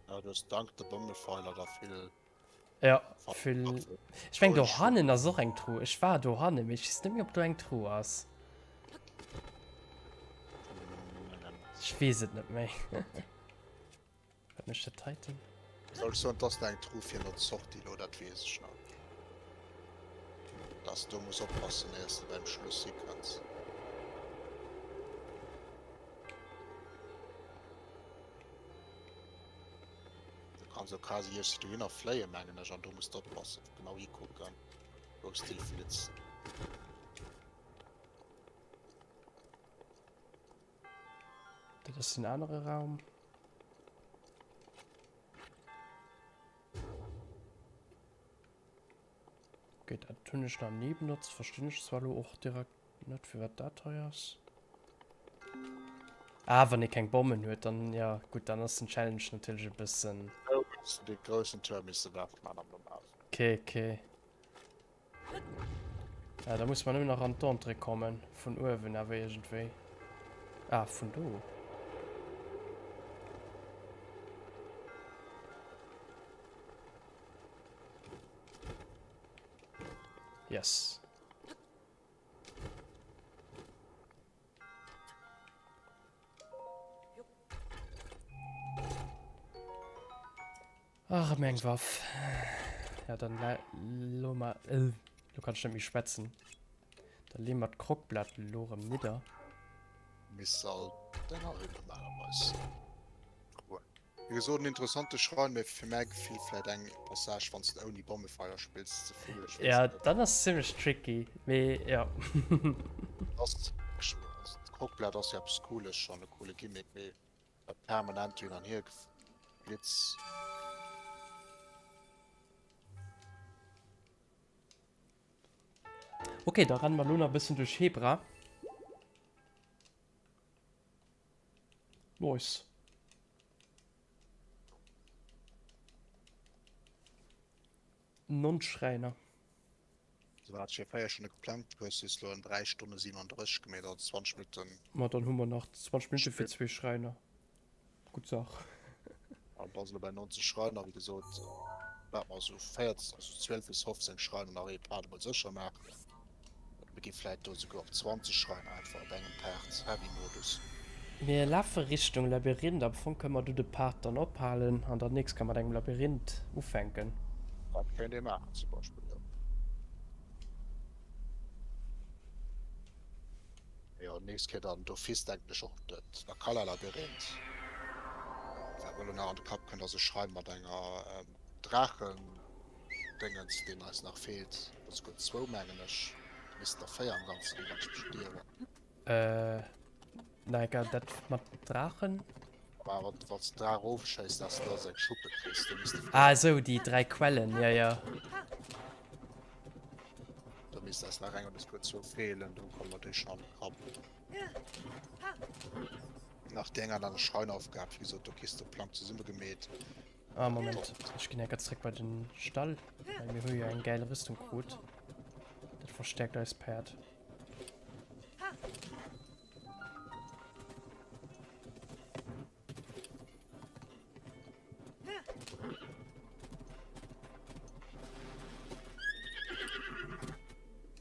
Ja, du hues dank de Bommefeiler da vill. Ja, vill. Ech meng do hannen ass och eng Truh. Ech war do hannen, mee ech weess net méi ob do eng Truh ass. Ech weess et net méi. Wat mécht der Titan? Soll ech soen, dass eng Truh fir no Sortie lo, dat weess ech nach. Dass du muss oppassen, éiers de beim Schluss hikenns. Kann sou quasi iergst dohinner fléien mengen ech an do muss de oppassen, genau hikucken wous de hiflitts. Dat ass den anere Raum. Okay, dat hunn ech nach ni benotzt. Verstinn ech zwar elo och direkt net, firwat dat hei ass. Ah, wann ee keng Bommen huet, dann, ja, gutt, dann ass den Challenge natierlech e bëssen. Do hues de dee groussen Tuerm misse werfen, meiner Meinung nach. Okay, okay. Ja, da muss man nëmmen nach an d'Entrée kommen. Vun uewen awer iergendwéi. Ah, vun do. Yes. Ach, meng Waff. Ja, dann lo mal. Äh, du kannst net méi schwätzen. Da lee mer d'Krockblatt lo rem nidder. Missal den normalerweis. Wéi gesot en interessante Schrein, mee fir mäi Gefill vläit eng Passage wann s de ouni Bommefeier spills ze vill. Ech weess Ja, net. dann ass zimmlech tricky, mee jo. Ass d'Krockblat ass jo eppes Cooles schonn, e coole Gimmick, mee dat permanent hin an hier Geblitz. Ok, da renne mer lo nach e bëssen duerch Hebra. Nice. Non-Schräiner. So wat ech fir 4 Stonne geplangt hues, hues lo an 3 Stonne 37 gemeet, also 20 Minutten. Ma dann hu mer nach 20 Minutte fir zwee Schräiner. Gutt Saach. An bass elo bei 90 Schreiner, wéi gesot, wat mer esou 14, also 12 bis 15 Schreiner nach ee Part emol sécher maachen. Mir gi vläit do esouguer op 20 Schreiner einfach op engem Part, Heavy Modus. Mir lafe Richtung Labyrinth. Am Fong kënne mer do de Part dann ophalen an dann nächst Kéier mat engem Labyrinth ufänken. Dat kéint ee maachen zum Beispill, jo. Jo, nächst Kéier dann d'office denken ech och dat Akala Labyrinth. Wat mer elo nach an de Kapp kënnt ass e Schrein mat enger Draachen. Déngens deen eis nach feelt, oder souguer zwou mengen ech, et missten der 4 am ganzen ginn wann ech mech net ieren. Äh, Naika, dat mat Draachen? War wann wann s de Draach ofschéiss, dass de da seng Schuppe kriss, do misste Ah esou, déi 3 Quellen, ja ja. Do misst eis nach eng oder souguer zwou feelen, do komme mer déi schon an de Kapp. Nach déi eng oder aner Schreinaufgab, wéi gesot, do kriss de Plang zesummegemeet. Ah, Moment. Ech ginn enker zréck bei den Stall, well mir hu jo eng gäil Rüstung krut. Dat verstärkt eist Päerd.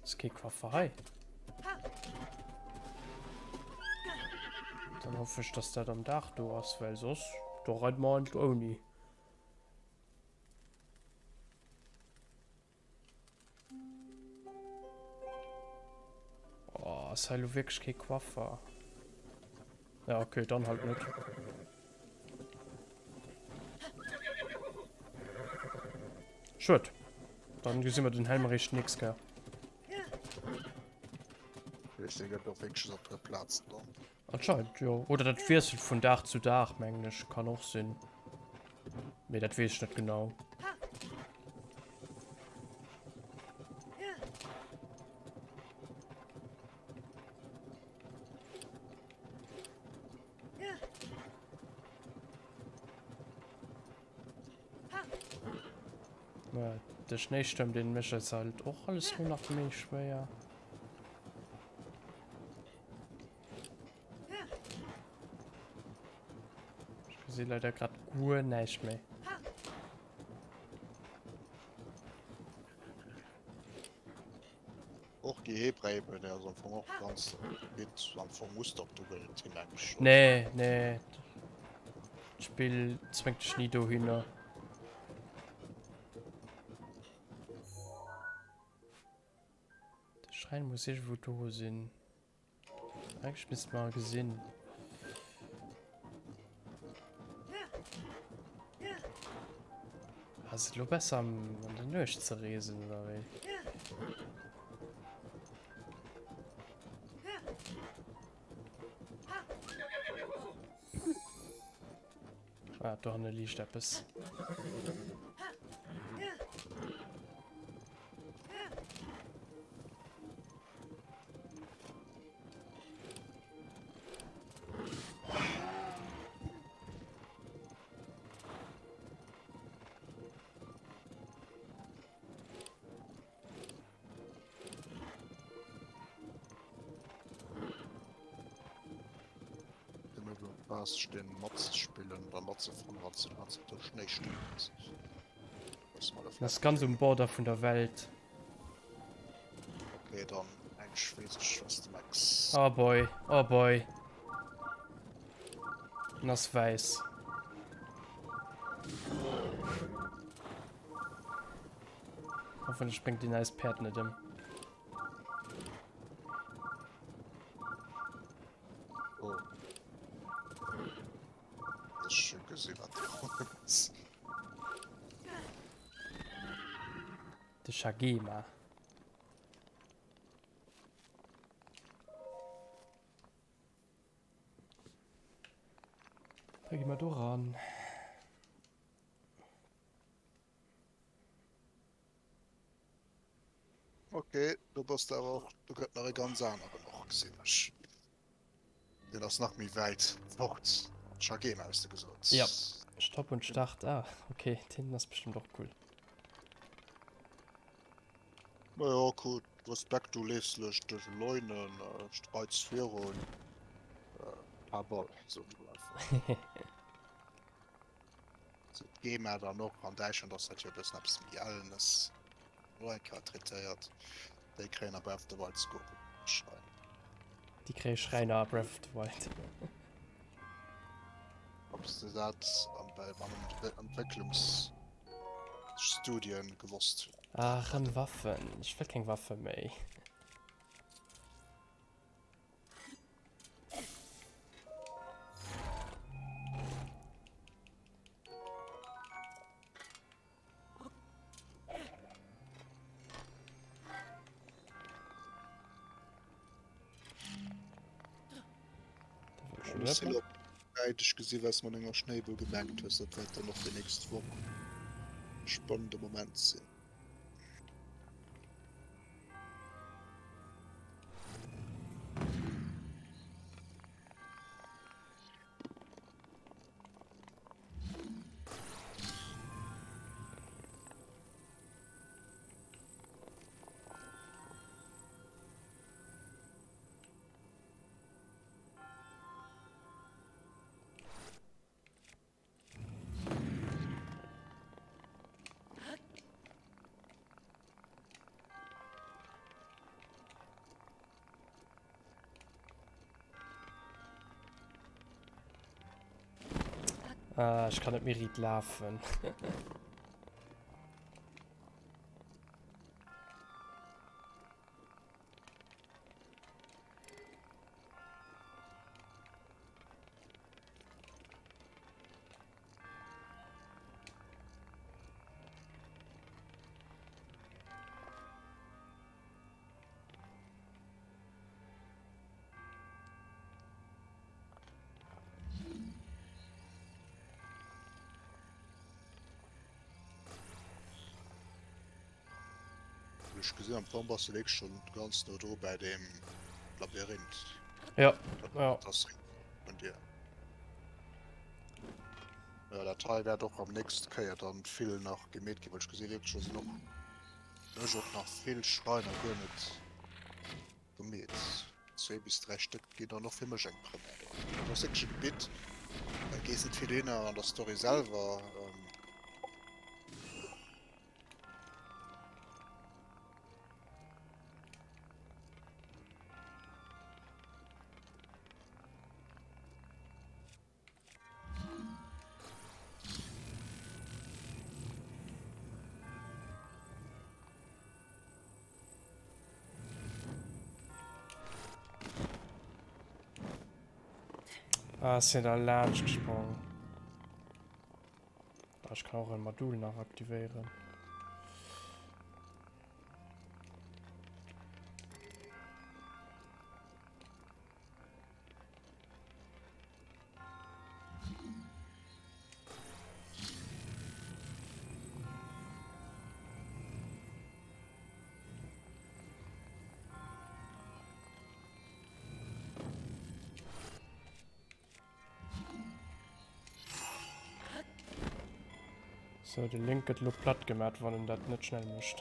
Ass kee Coiffer hei. Dann hoffe ech, dass dat am Dag do ass, well soss, do reide mer einfach ouni. Oh, ass hei lo wierklech kee Coiffer? Ja, okay, dann halt net. Schued. Dann gesi mer den Helm eréischt nächst Kéier. Ech denken et och wéinstens op der Plaz dann. Anscheinend jo. Oder dat wiesselt vun Dag zu Dag mengen ech, kann och sinn. Mee dat weess ech net genau. De Schnéistuerm deen mécht eis halt och alles lo nach méi schwéier. Ech gesi leider grad guer näischt méi. Och déi Hebräiben, déi ass am Fong och ganz gutt. Am Fong muss der op do gëllen hin englech schon. Nee, nee. D'Spill zwéngt dech ni dohinner. De Schräin muss iergendwou do sinn. Eigentlech misst mer gesinn. Ass et lo besser an der Nuecht ze reesen oder wéi? Ah, do hanne liicht eppes. Stinn matzespillen oder matzefahren wann du ganz der Schnéistuerm ass. Das ass ganz um Border vun der Welt. Okay, dann eng weess ech was du mengs. Oh boy, oh boy. En ass wäiss. Hoffentlich bringt ihn eis Päerd net ëm. Oh. Ech hu gesinn, wat du ass. De Shagema. Da gi mer do ran. Ok, do bass de awer och, do gëtt nach e ganz aneren och, gesinn ech. Deen ass nach méi wäit fort. Chagema hues de gesot? Ja, Stopp und Start. Ah, ok, deen ass bestëmmt och cool. Naja, gutt, Respekt, du leefs lech duerch Leunen, streits virun, paar Ball, soen ech mol einfach. Sou d'GEMA dann och, an Däitschland ass dat jo e bëssen eppes méi Ellenes, elo eng Kéier traitéiert. Déi kréien a Breath of the Wild souguer och e Schräin. Déi kréie Schräiner a Breath of the Wild. Ob se dat an bei an Entwécklungsstudien gewosst hunn. Ah, rëm Waffen. Ech wëll keng Waffe méi. Ech gesi was man enger Schnéibel gemengt hues, dat wäert dann och déi nächst Woch e spannende Moment sinn. Ah, ich kann net méi riit lafen. Ech gesinn am Fong bass de wierklech schon ganz no dru bei dem Labyrinth. Ja, ja. Dat ass vun dir. Ja, dat hei wäert och am nächste Kéier dann vill nach gemeet ginn, well ech gesi wierklech, do sinn och ech och nach vill Schreiner guer net gemeet. Zwee bis dräi Stéck ginn dann och fir mech eng Première do. Dat ass wierklech e Gebitt, da gees net vill hinner an der Story selwer. Ah, ech sinn da laanscht gesprong. Ech kann och en Modul nach aktivéieren. So, de Link gëtt lo platt gemaat, wann en dat net schnell mécht.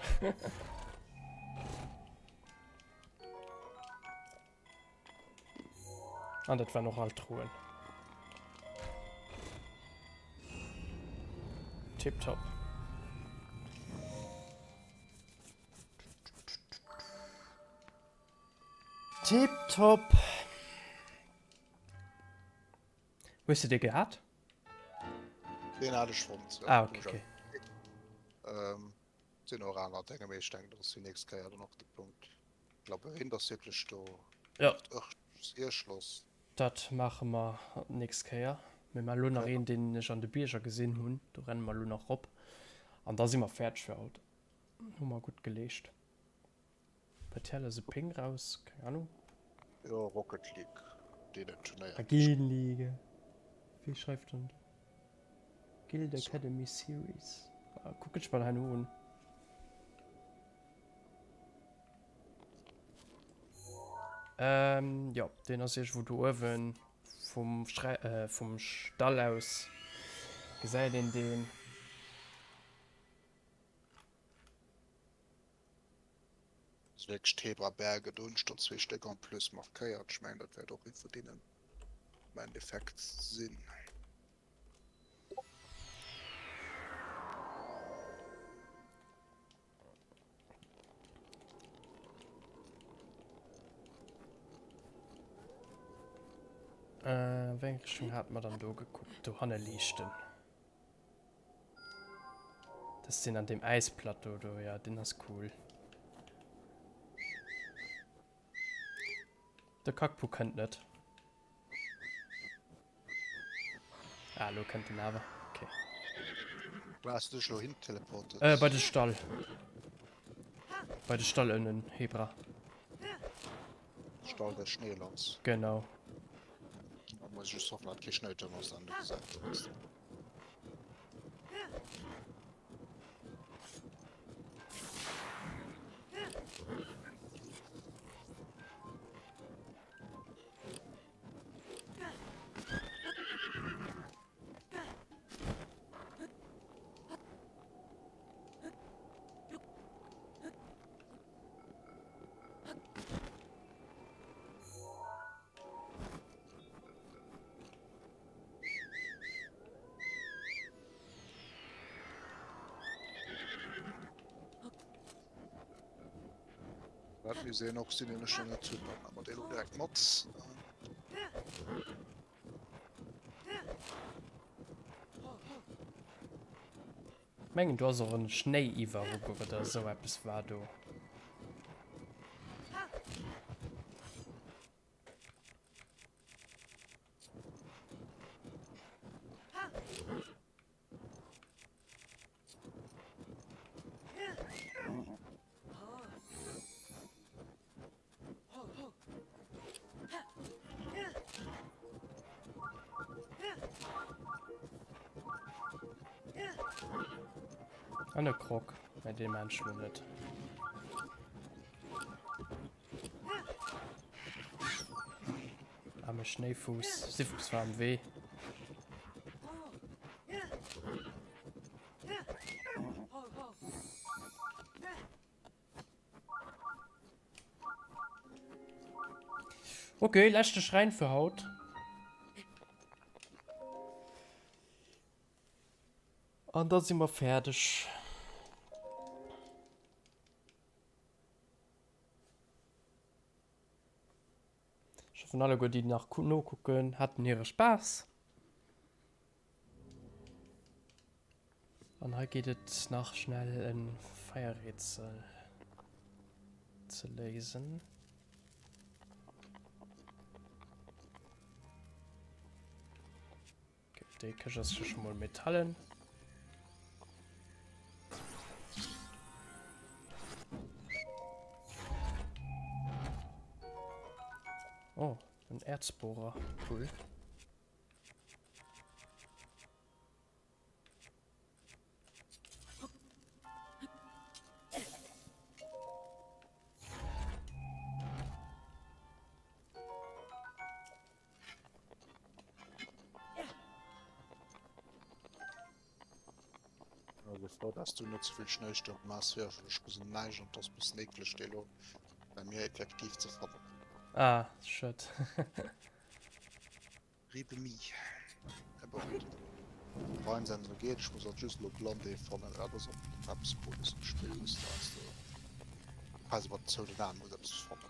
An dat waren och all Truhen. Tipptopp. Tipptopp. Hues de dee gehat? Deen hat ech fonnt. Ja. Ah, okay, okay. Ähm, sinn och aner Dinge, mee ech denken, dat ass déi nächst Kéier dann och de Punkt. Labyrinth ass wierklech do. Ja. Irrschloss. Dat maache mer d'nächst Kéier. Mir maache lo nach een, deen ech an de Bierger gesinn hunn. Do renne mer lo nach rop. An da si mer fäerdeg fir haut. Hu mer gutt geleescht. Bei TL ass e Ping raus, keng Ahnung. Jo, Rocket League, deenen Turnéier. Agilliga. Wéi schreift en? Guild Academy Series. Ah, kucken ech mal herno un. Ähm, jo, deen ass iergendwou do uewen vum Schrä äh, vum Stall aus gesäit een deen. Also wierklech d'Hebra Berge, do hunn ech der zwee Stéck en plus markéiert. Ech mengen dat wäert och ee vun deenen am Endeffekt sinn. Äh, wéi eng Richtung hate mer dann do gekuckt? Do hanne liichten. Dat ass deen an deem Äisplateau do, ja, deen ass cool. De Kakpu kënnt net. Ah, lo kënnt en awer. Okay. Wou has du dech lo hin teleportet? Äh, bei de Stall. Bei de Stall ënnen, Hebra. Stall der Schneelanz. Genau. Da muss ich just hoffen, dass kee Schnéiturm ass, den du gesäit hues. Dat mir sehen och sinn den ech net hunn, dann awer dee lo direkt mat. Mengen do ass och en Schnéiiwwerruck oder esou eppes war do. An e Krog, mä dee maan ech lo net. Arme Schnéifuuss, Sifuss war am Wee. Okay, leschte Schräin fir haut. An da si mer fäerdeg. Ech hoffen alleguer déi nach nokucken haten hire Spaass. An hei geet et nach schnell en Feierrätsel ze léisen. Okay, déi Këscht ass jo scho mol metallen. Herzbohrer, cool. Also frou dass du net zevill Schnéistuerm maas fir ech gesinn näischt an ass bëssen eekleg dee lo bei mir effektiv ze fannen. Ah, schued. Ribemi. Reinsensor geet, ech muss halt just lo Blondé fannen, dat ass och eppes cooles um Spill, wous de heiansdo quasi mat zouden Aen muss eppes fannen.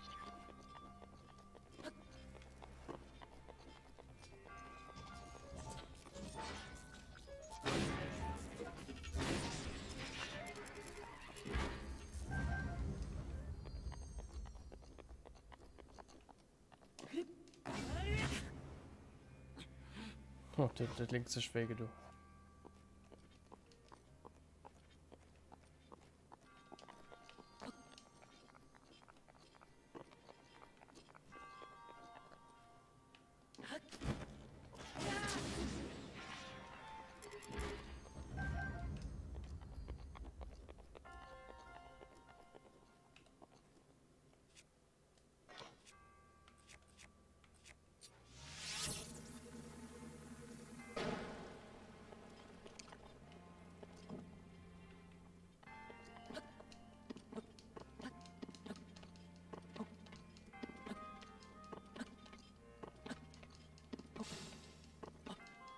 Oh, dat, dat lénks sech wéi gedo.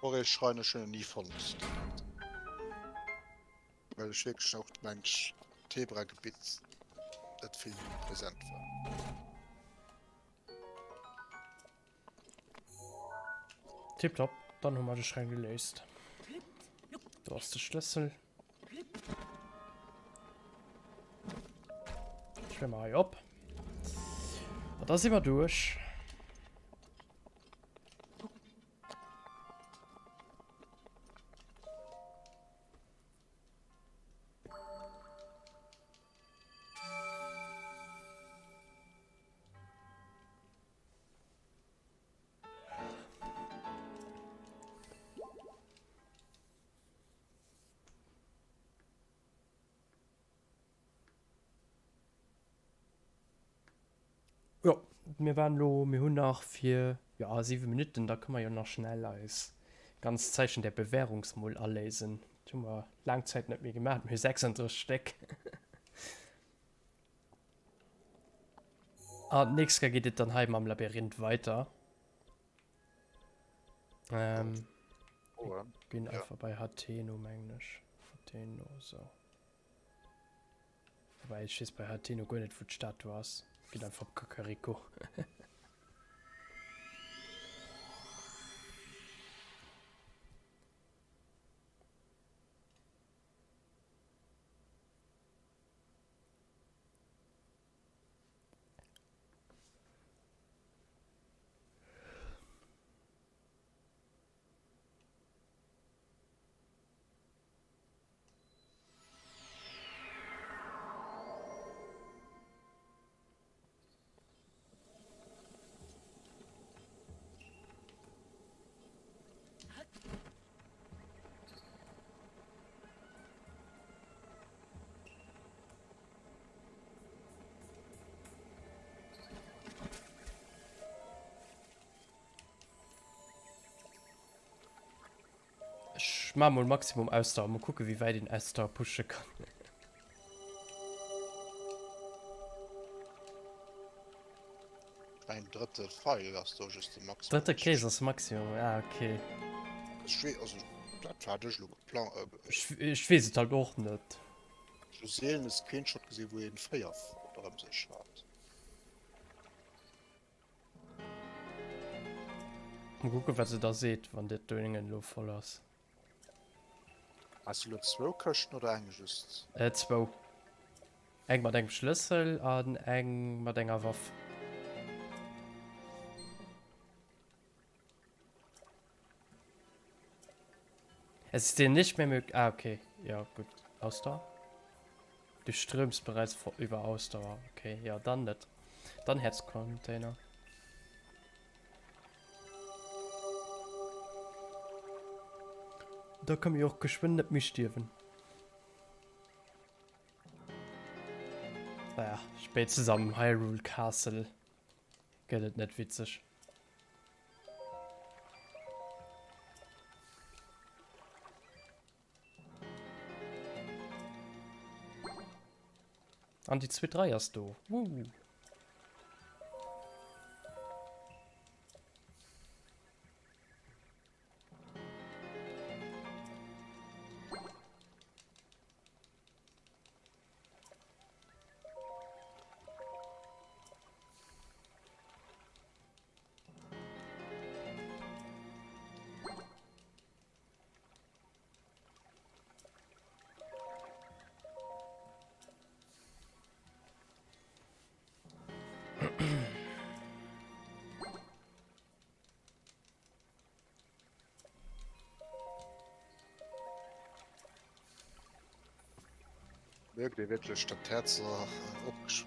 Och ech schreien ech hunn en ni fonnt. Well ech wierklech och mengen Tebra-Gebitt net vill present war. Tiptop, dann hu mer de Schräin geléist. Do ass de Schlëssel. Stelle mer hei op. An da si mer duerch. Jo, mir waren elo, mir hunn nach fir, jo, 7 Minutten, da kënne mer jo nach schnell eis ganz Zeichen der Bewährungsmol aléisen. Dat hu mer laang Zäit net méi gemaach, mir hu 36 Stéck. An d'nächst Kéier geet et dann hei mam Labyrinth weiter. Ähm, Oh, ginn ja. einfach bei Hateno, mengen ech. Hateno, so. Wobei ech weess bei Hateno guer net wou d'Statue ass. Ginn einfach op Kakariko. Ech maa mol Maximum Ausdauer, mol kucken wéi wäit een Ausdauer pushe kann. Beim drëtte Pfeil ass do just de Maximum. Drëtte Krees ass Maximum, ah okay. Ech wee, also dat hat ech lo geplant. Äh, Ech, ech weess et halt och net. Ech hu seelen e Screenshot gesinn, wou een 4 ronderëm sech hat. Mol kucken wat se da seet wann dat Déngen elo voll ass. Has du lo zwou Këschten oder eng just? Äh zwou. Eng mat engem Schlëssel an eng mat enger Waff. Es ist dir nicht mehr möglich. Ah, okay. Ja, gut. Ausdauer. Du strömst bereits vor über Ausdauer. Okay, ja, dann net. Dann Herzcontainer. Da ka mir och geschwënn net méi stierwen. Naja, spéitstens am Hyrule Castle gëtt et net witzeg. An déi zweet Rei ass do. Woo. Mierkt ee wierklech, datt d'Häerzer opgesch.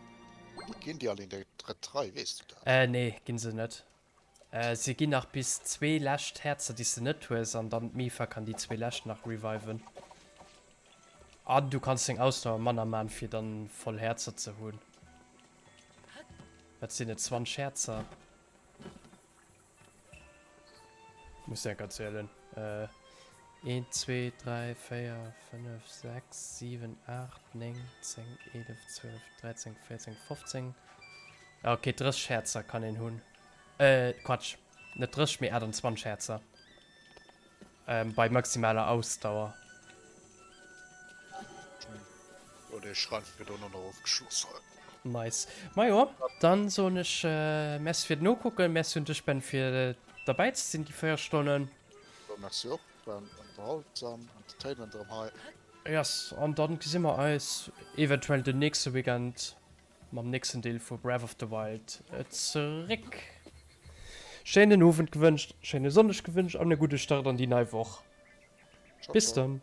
Ginn déi all in déi drëtt Rei, weess du dat? Äh, nee, ginn se net. Se ginn nach bis zwee lescht Häerzer déi s de net hues an dann d'Mipha kann déi zwee lescht nach reviven. An du kanns deng Ausdauer manner man fir dann voll Häerzer ze hunn. Wat sinn et 20 Häerzer? Muss enker zielen. 1, 2, 3, 4, 5, 6, 7, 8, 9, 10, 11, 12, 13, 14, 15. Ok 30 Häerzer kann een hunn. Äh, Quatsch, net 30, mee 28 Häerzer. Ähm, bei maximaler Ausdauer. Oh, dee Schrein gëtt och nach ofgeschloss hei. Nice. Majo, dann soen ech äh, Merci fir d'Nokucken, Merci un dech Ben fir derbäi ze sinn déi 4 Stonnen. Jo, Merci och, war ënnerhalsam, Entertainment erëm hei. Yes, an dann gesi mer eis eventuell den nächste Weekend. Mam nächsten Deel vu Breath of the Wild zeréck. Schéinen Owend gewënscht, schéine Sonndeg gewënscht an e gudde Start an déi nei Woch. Bis dann.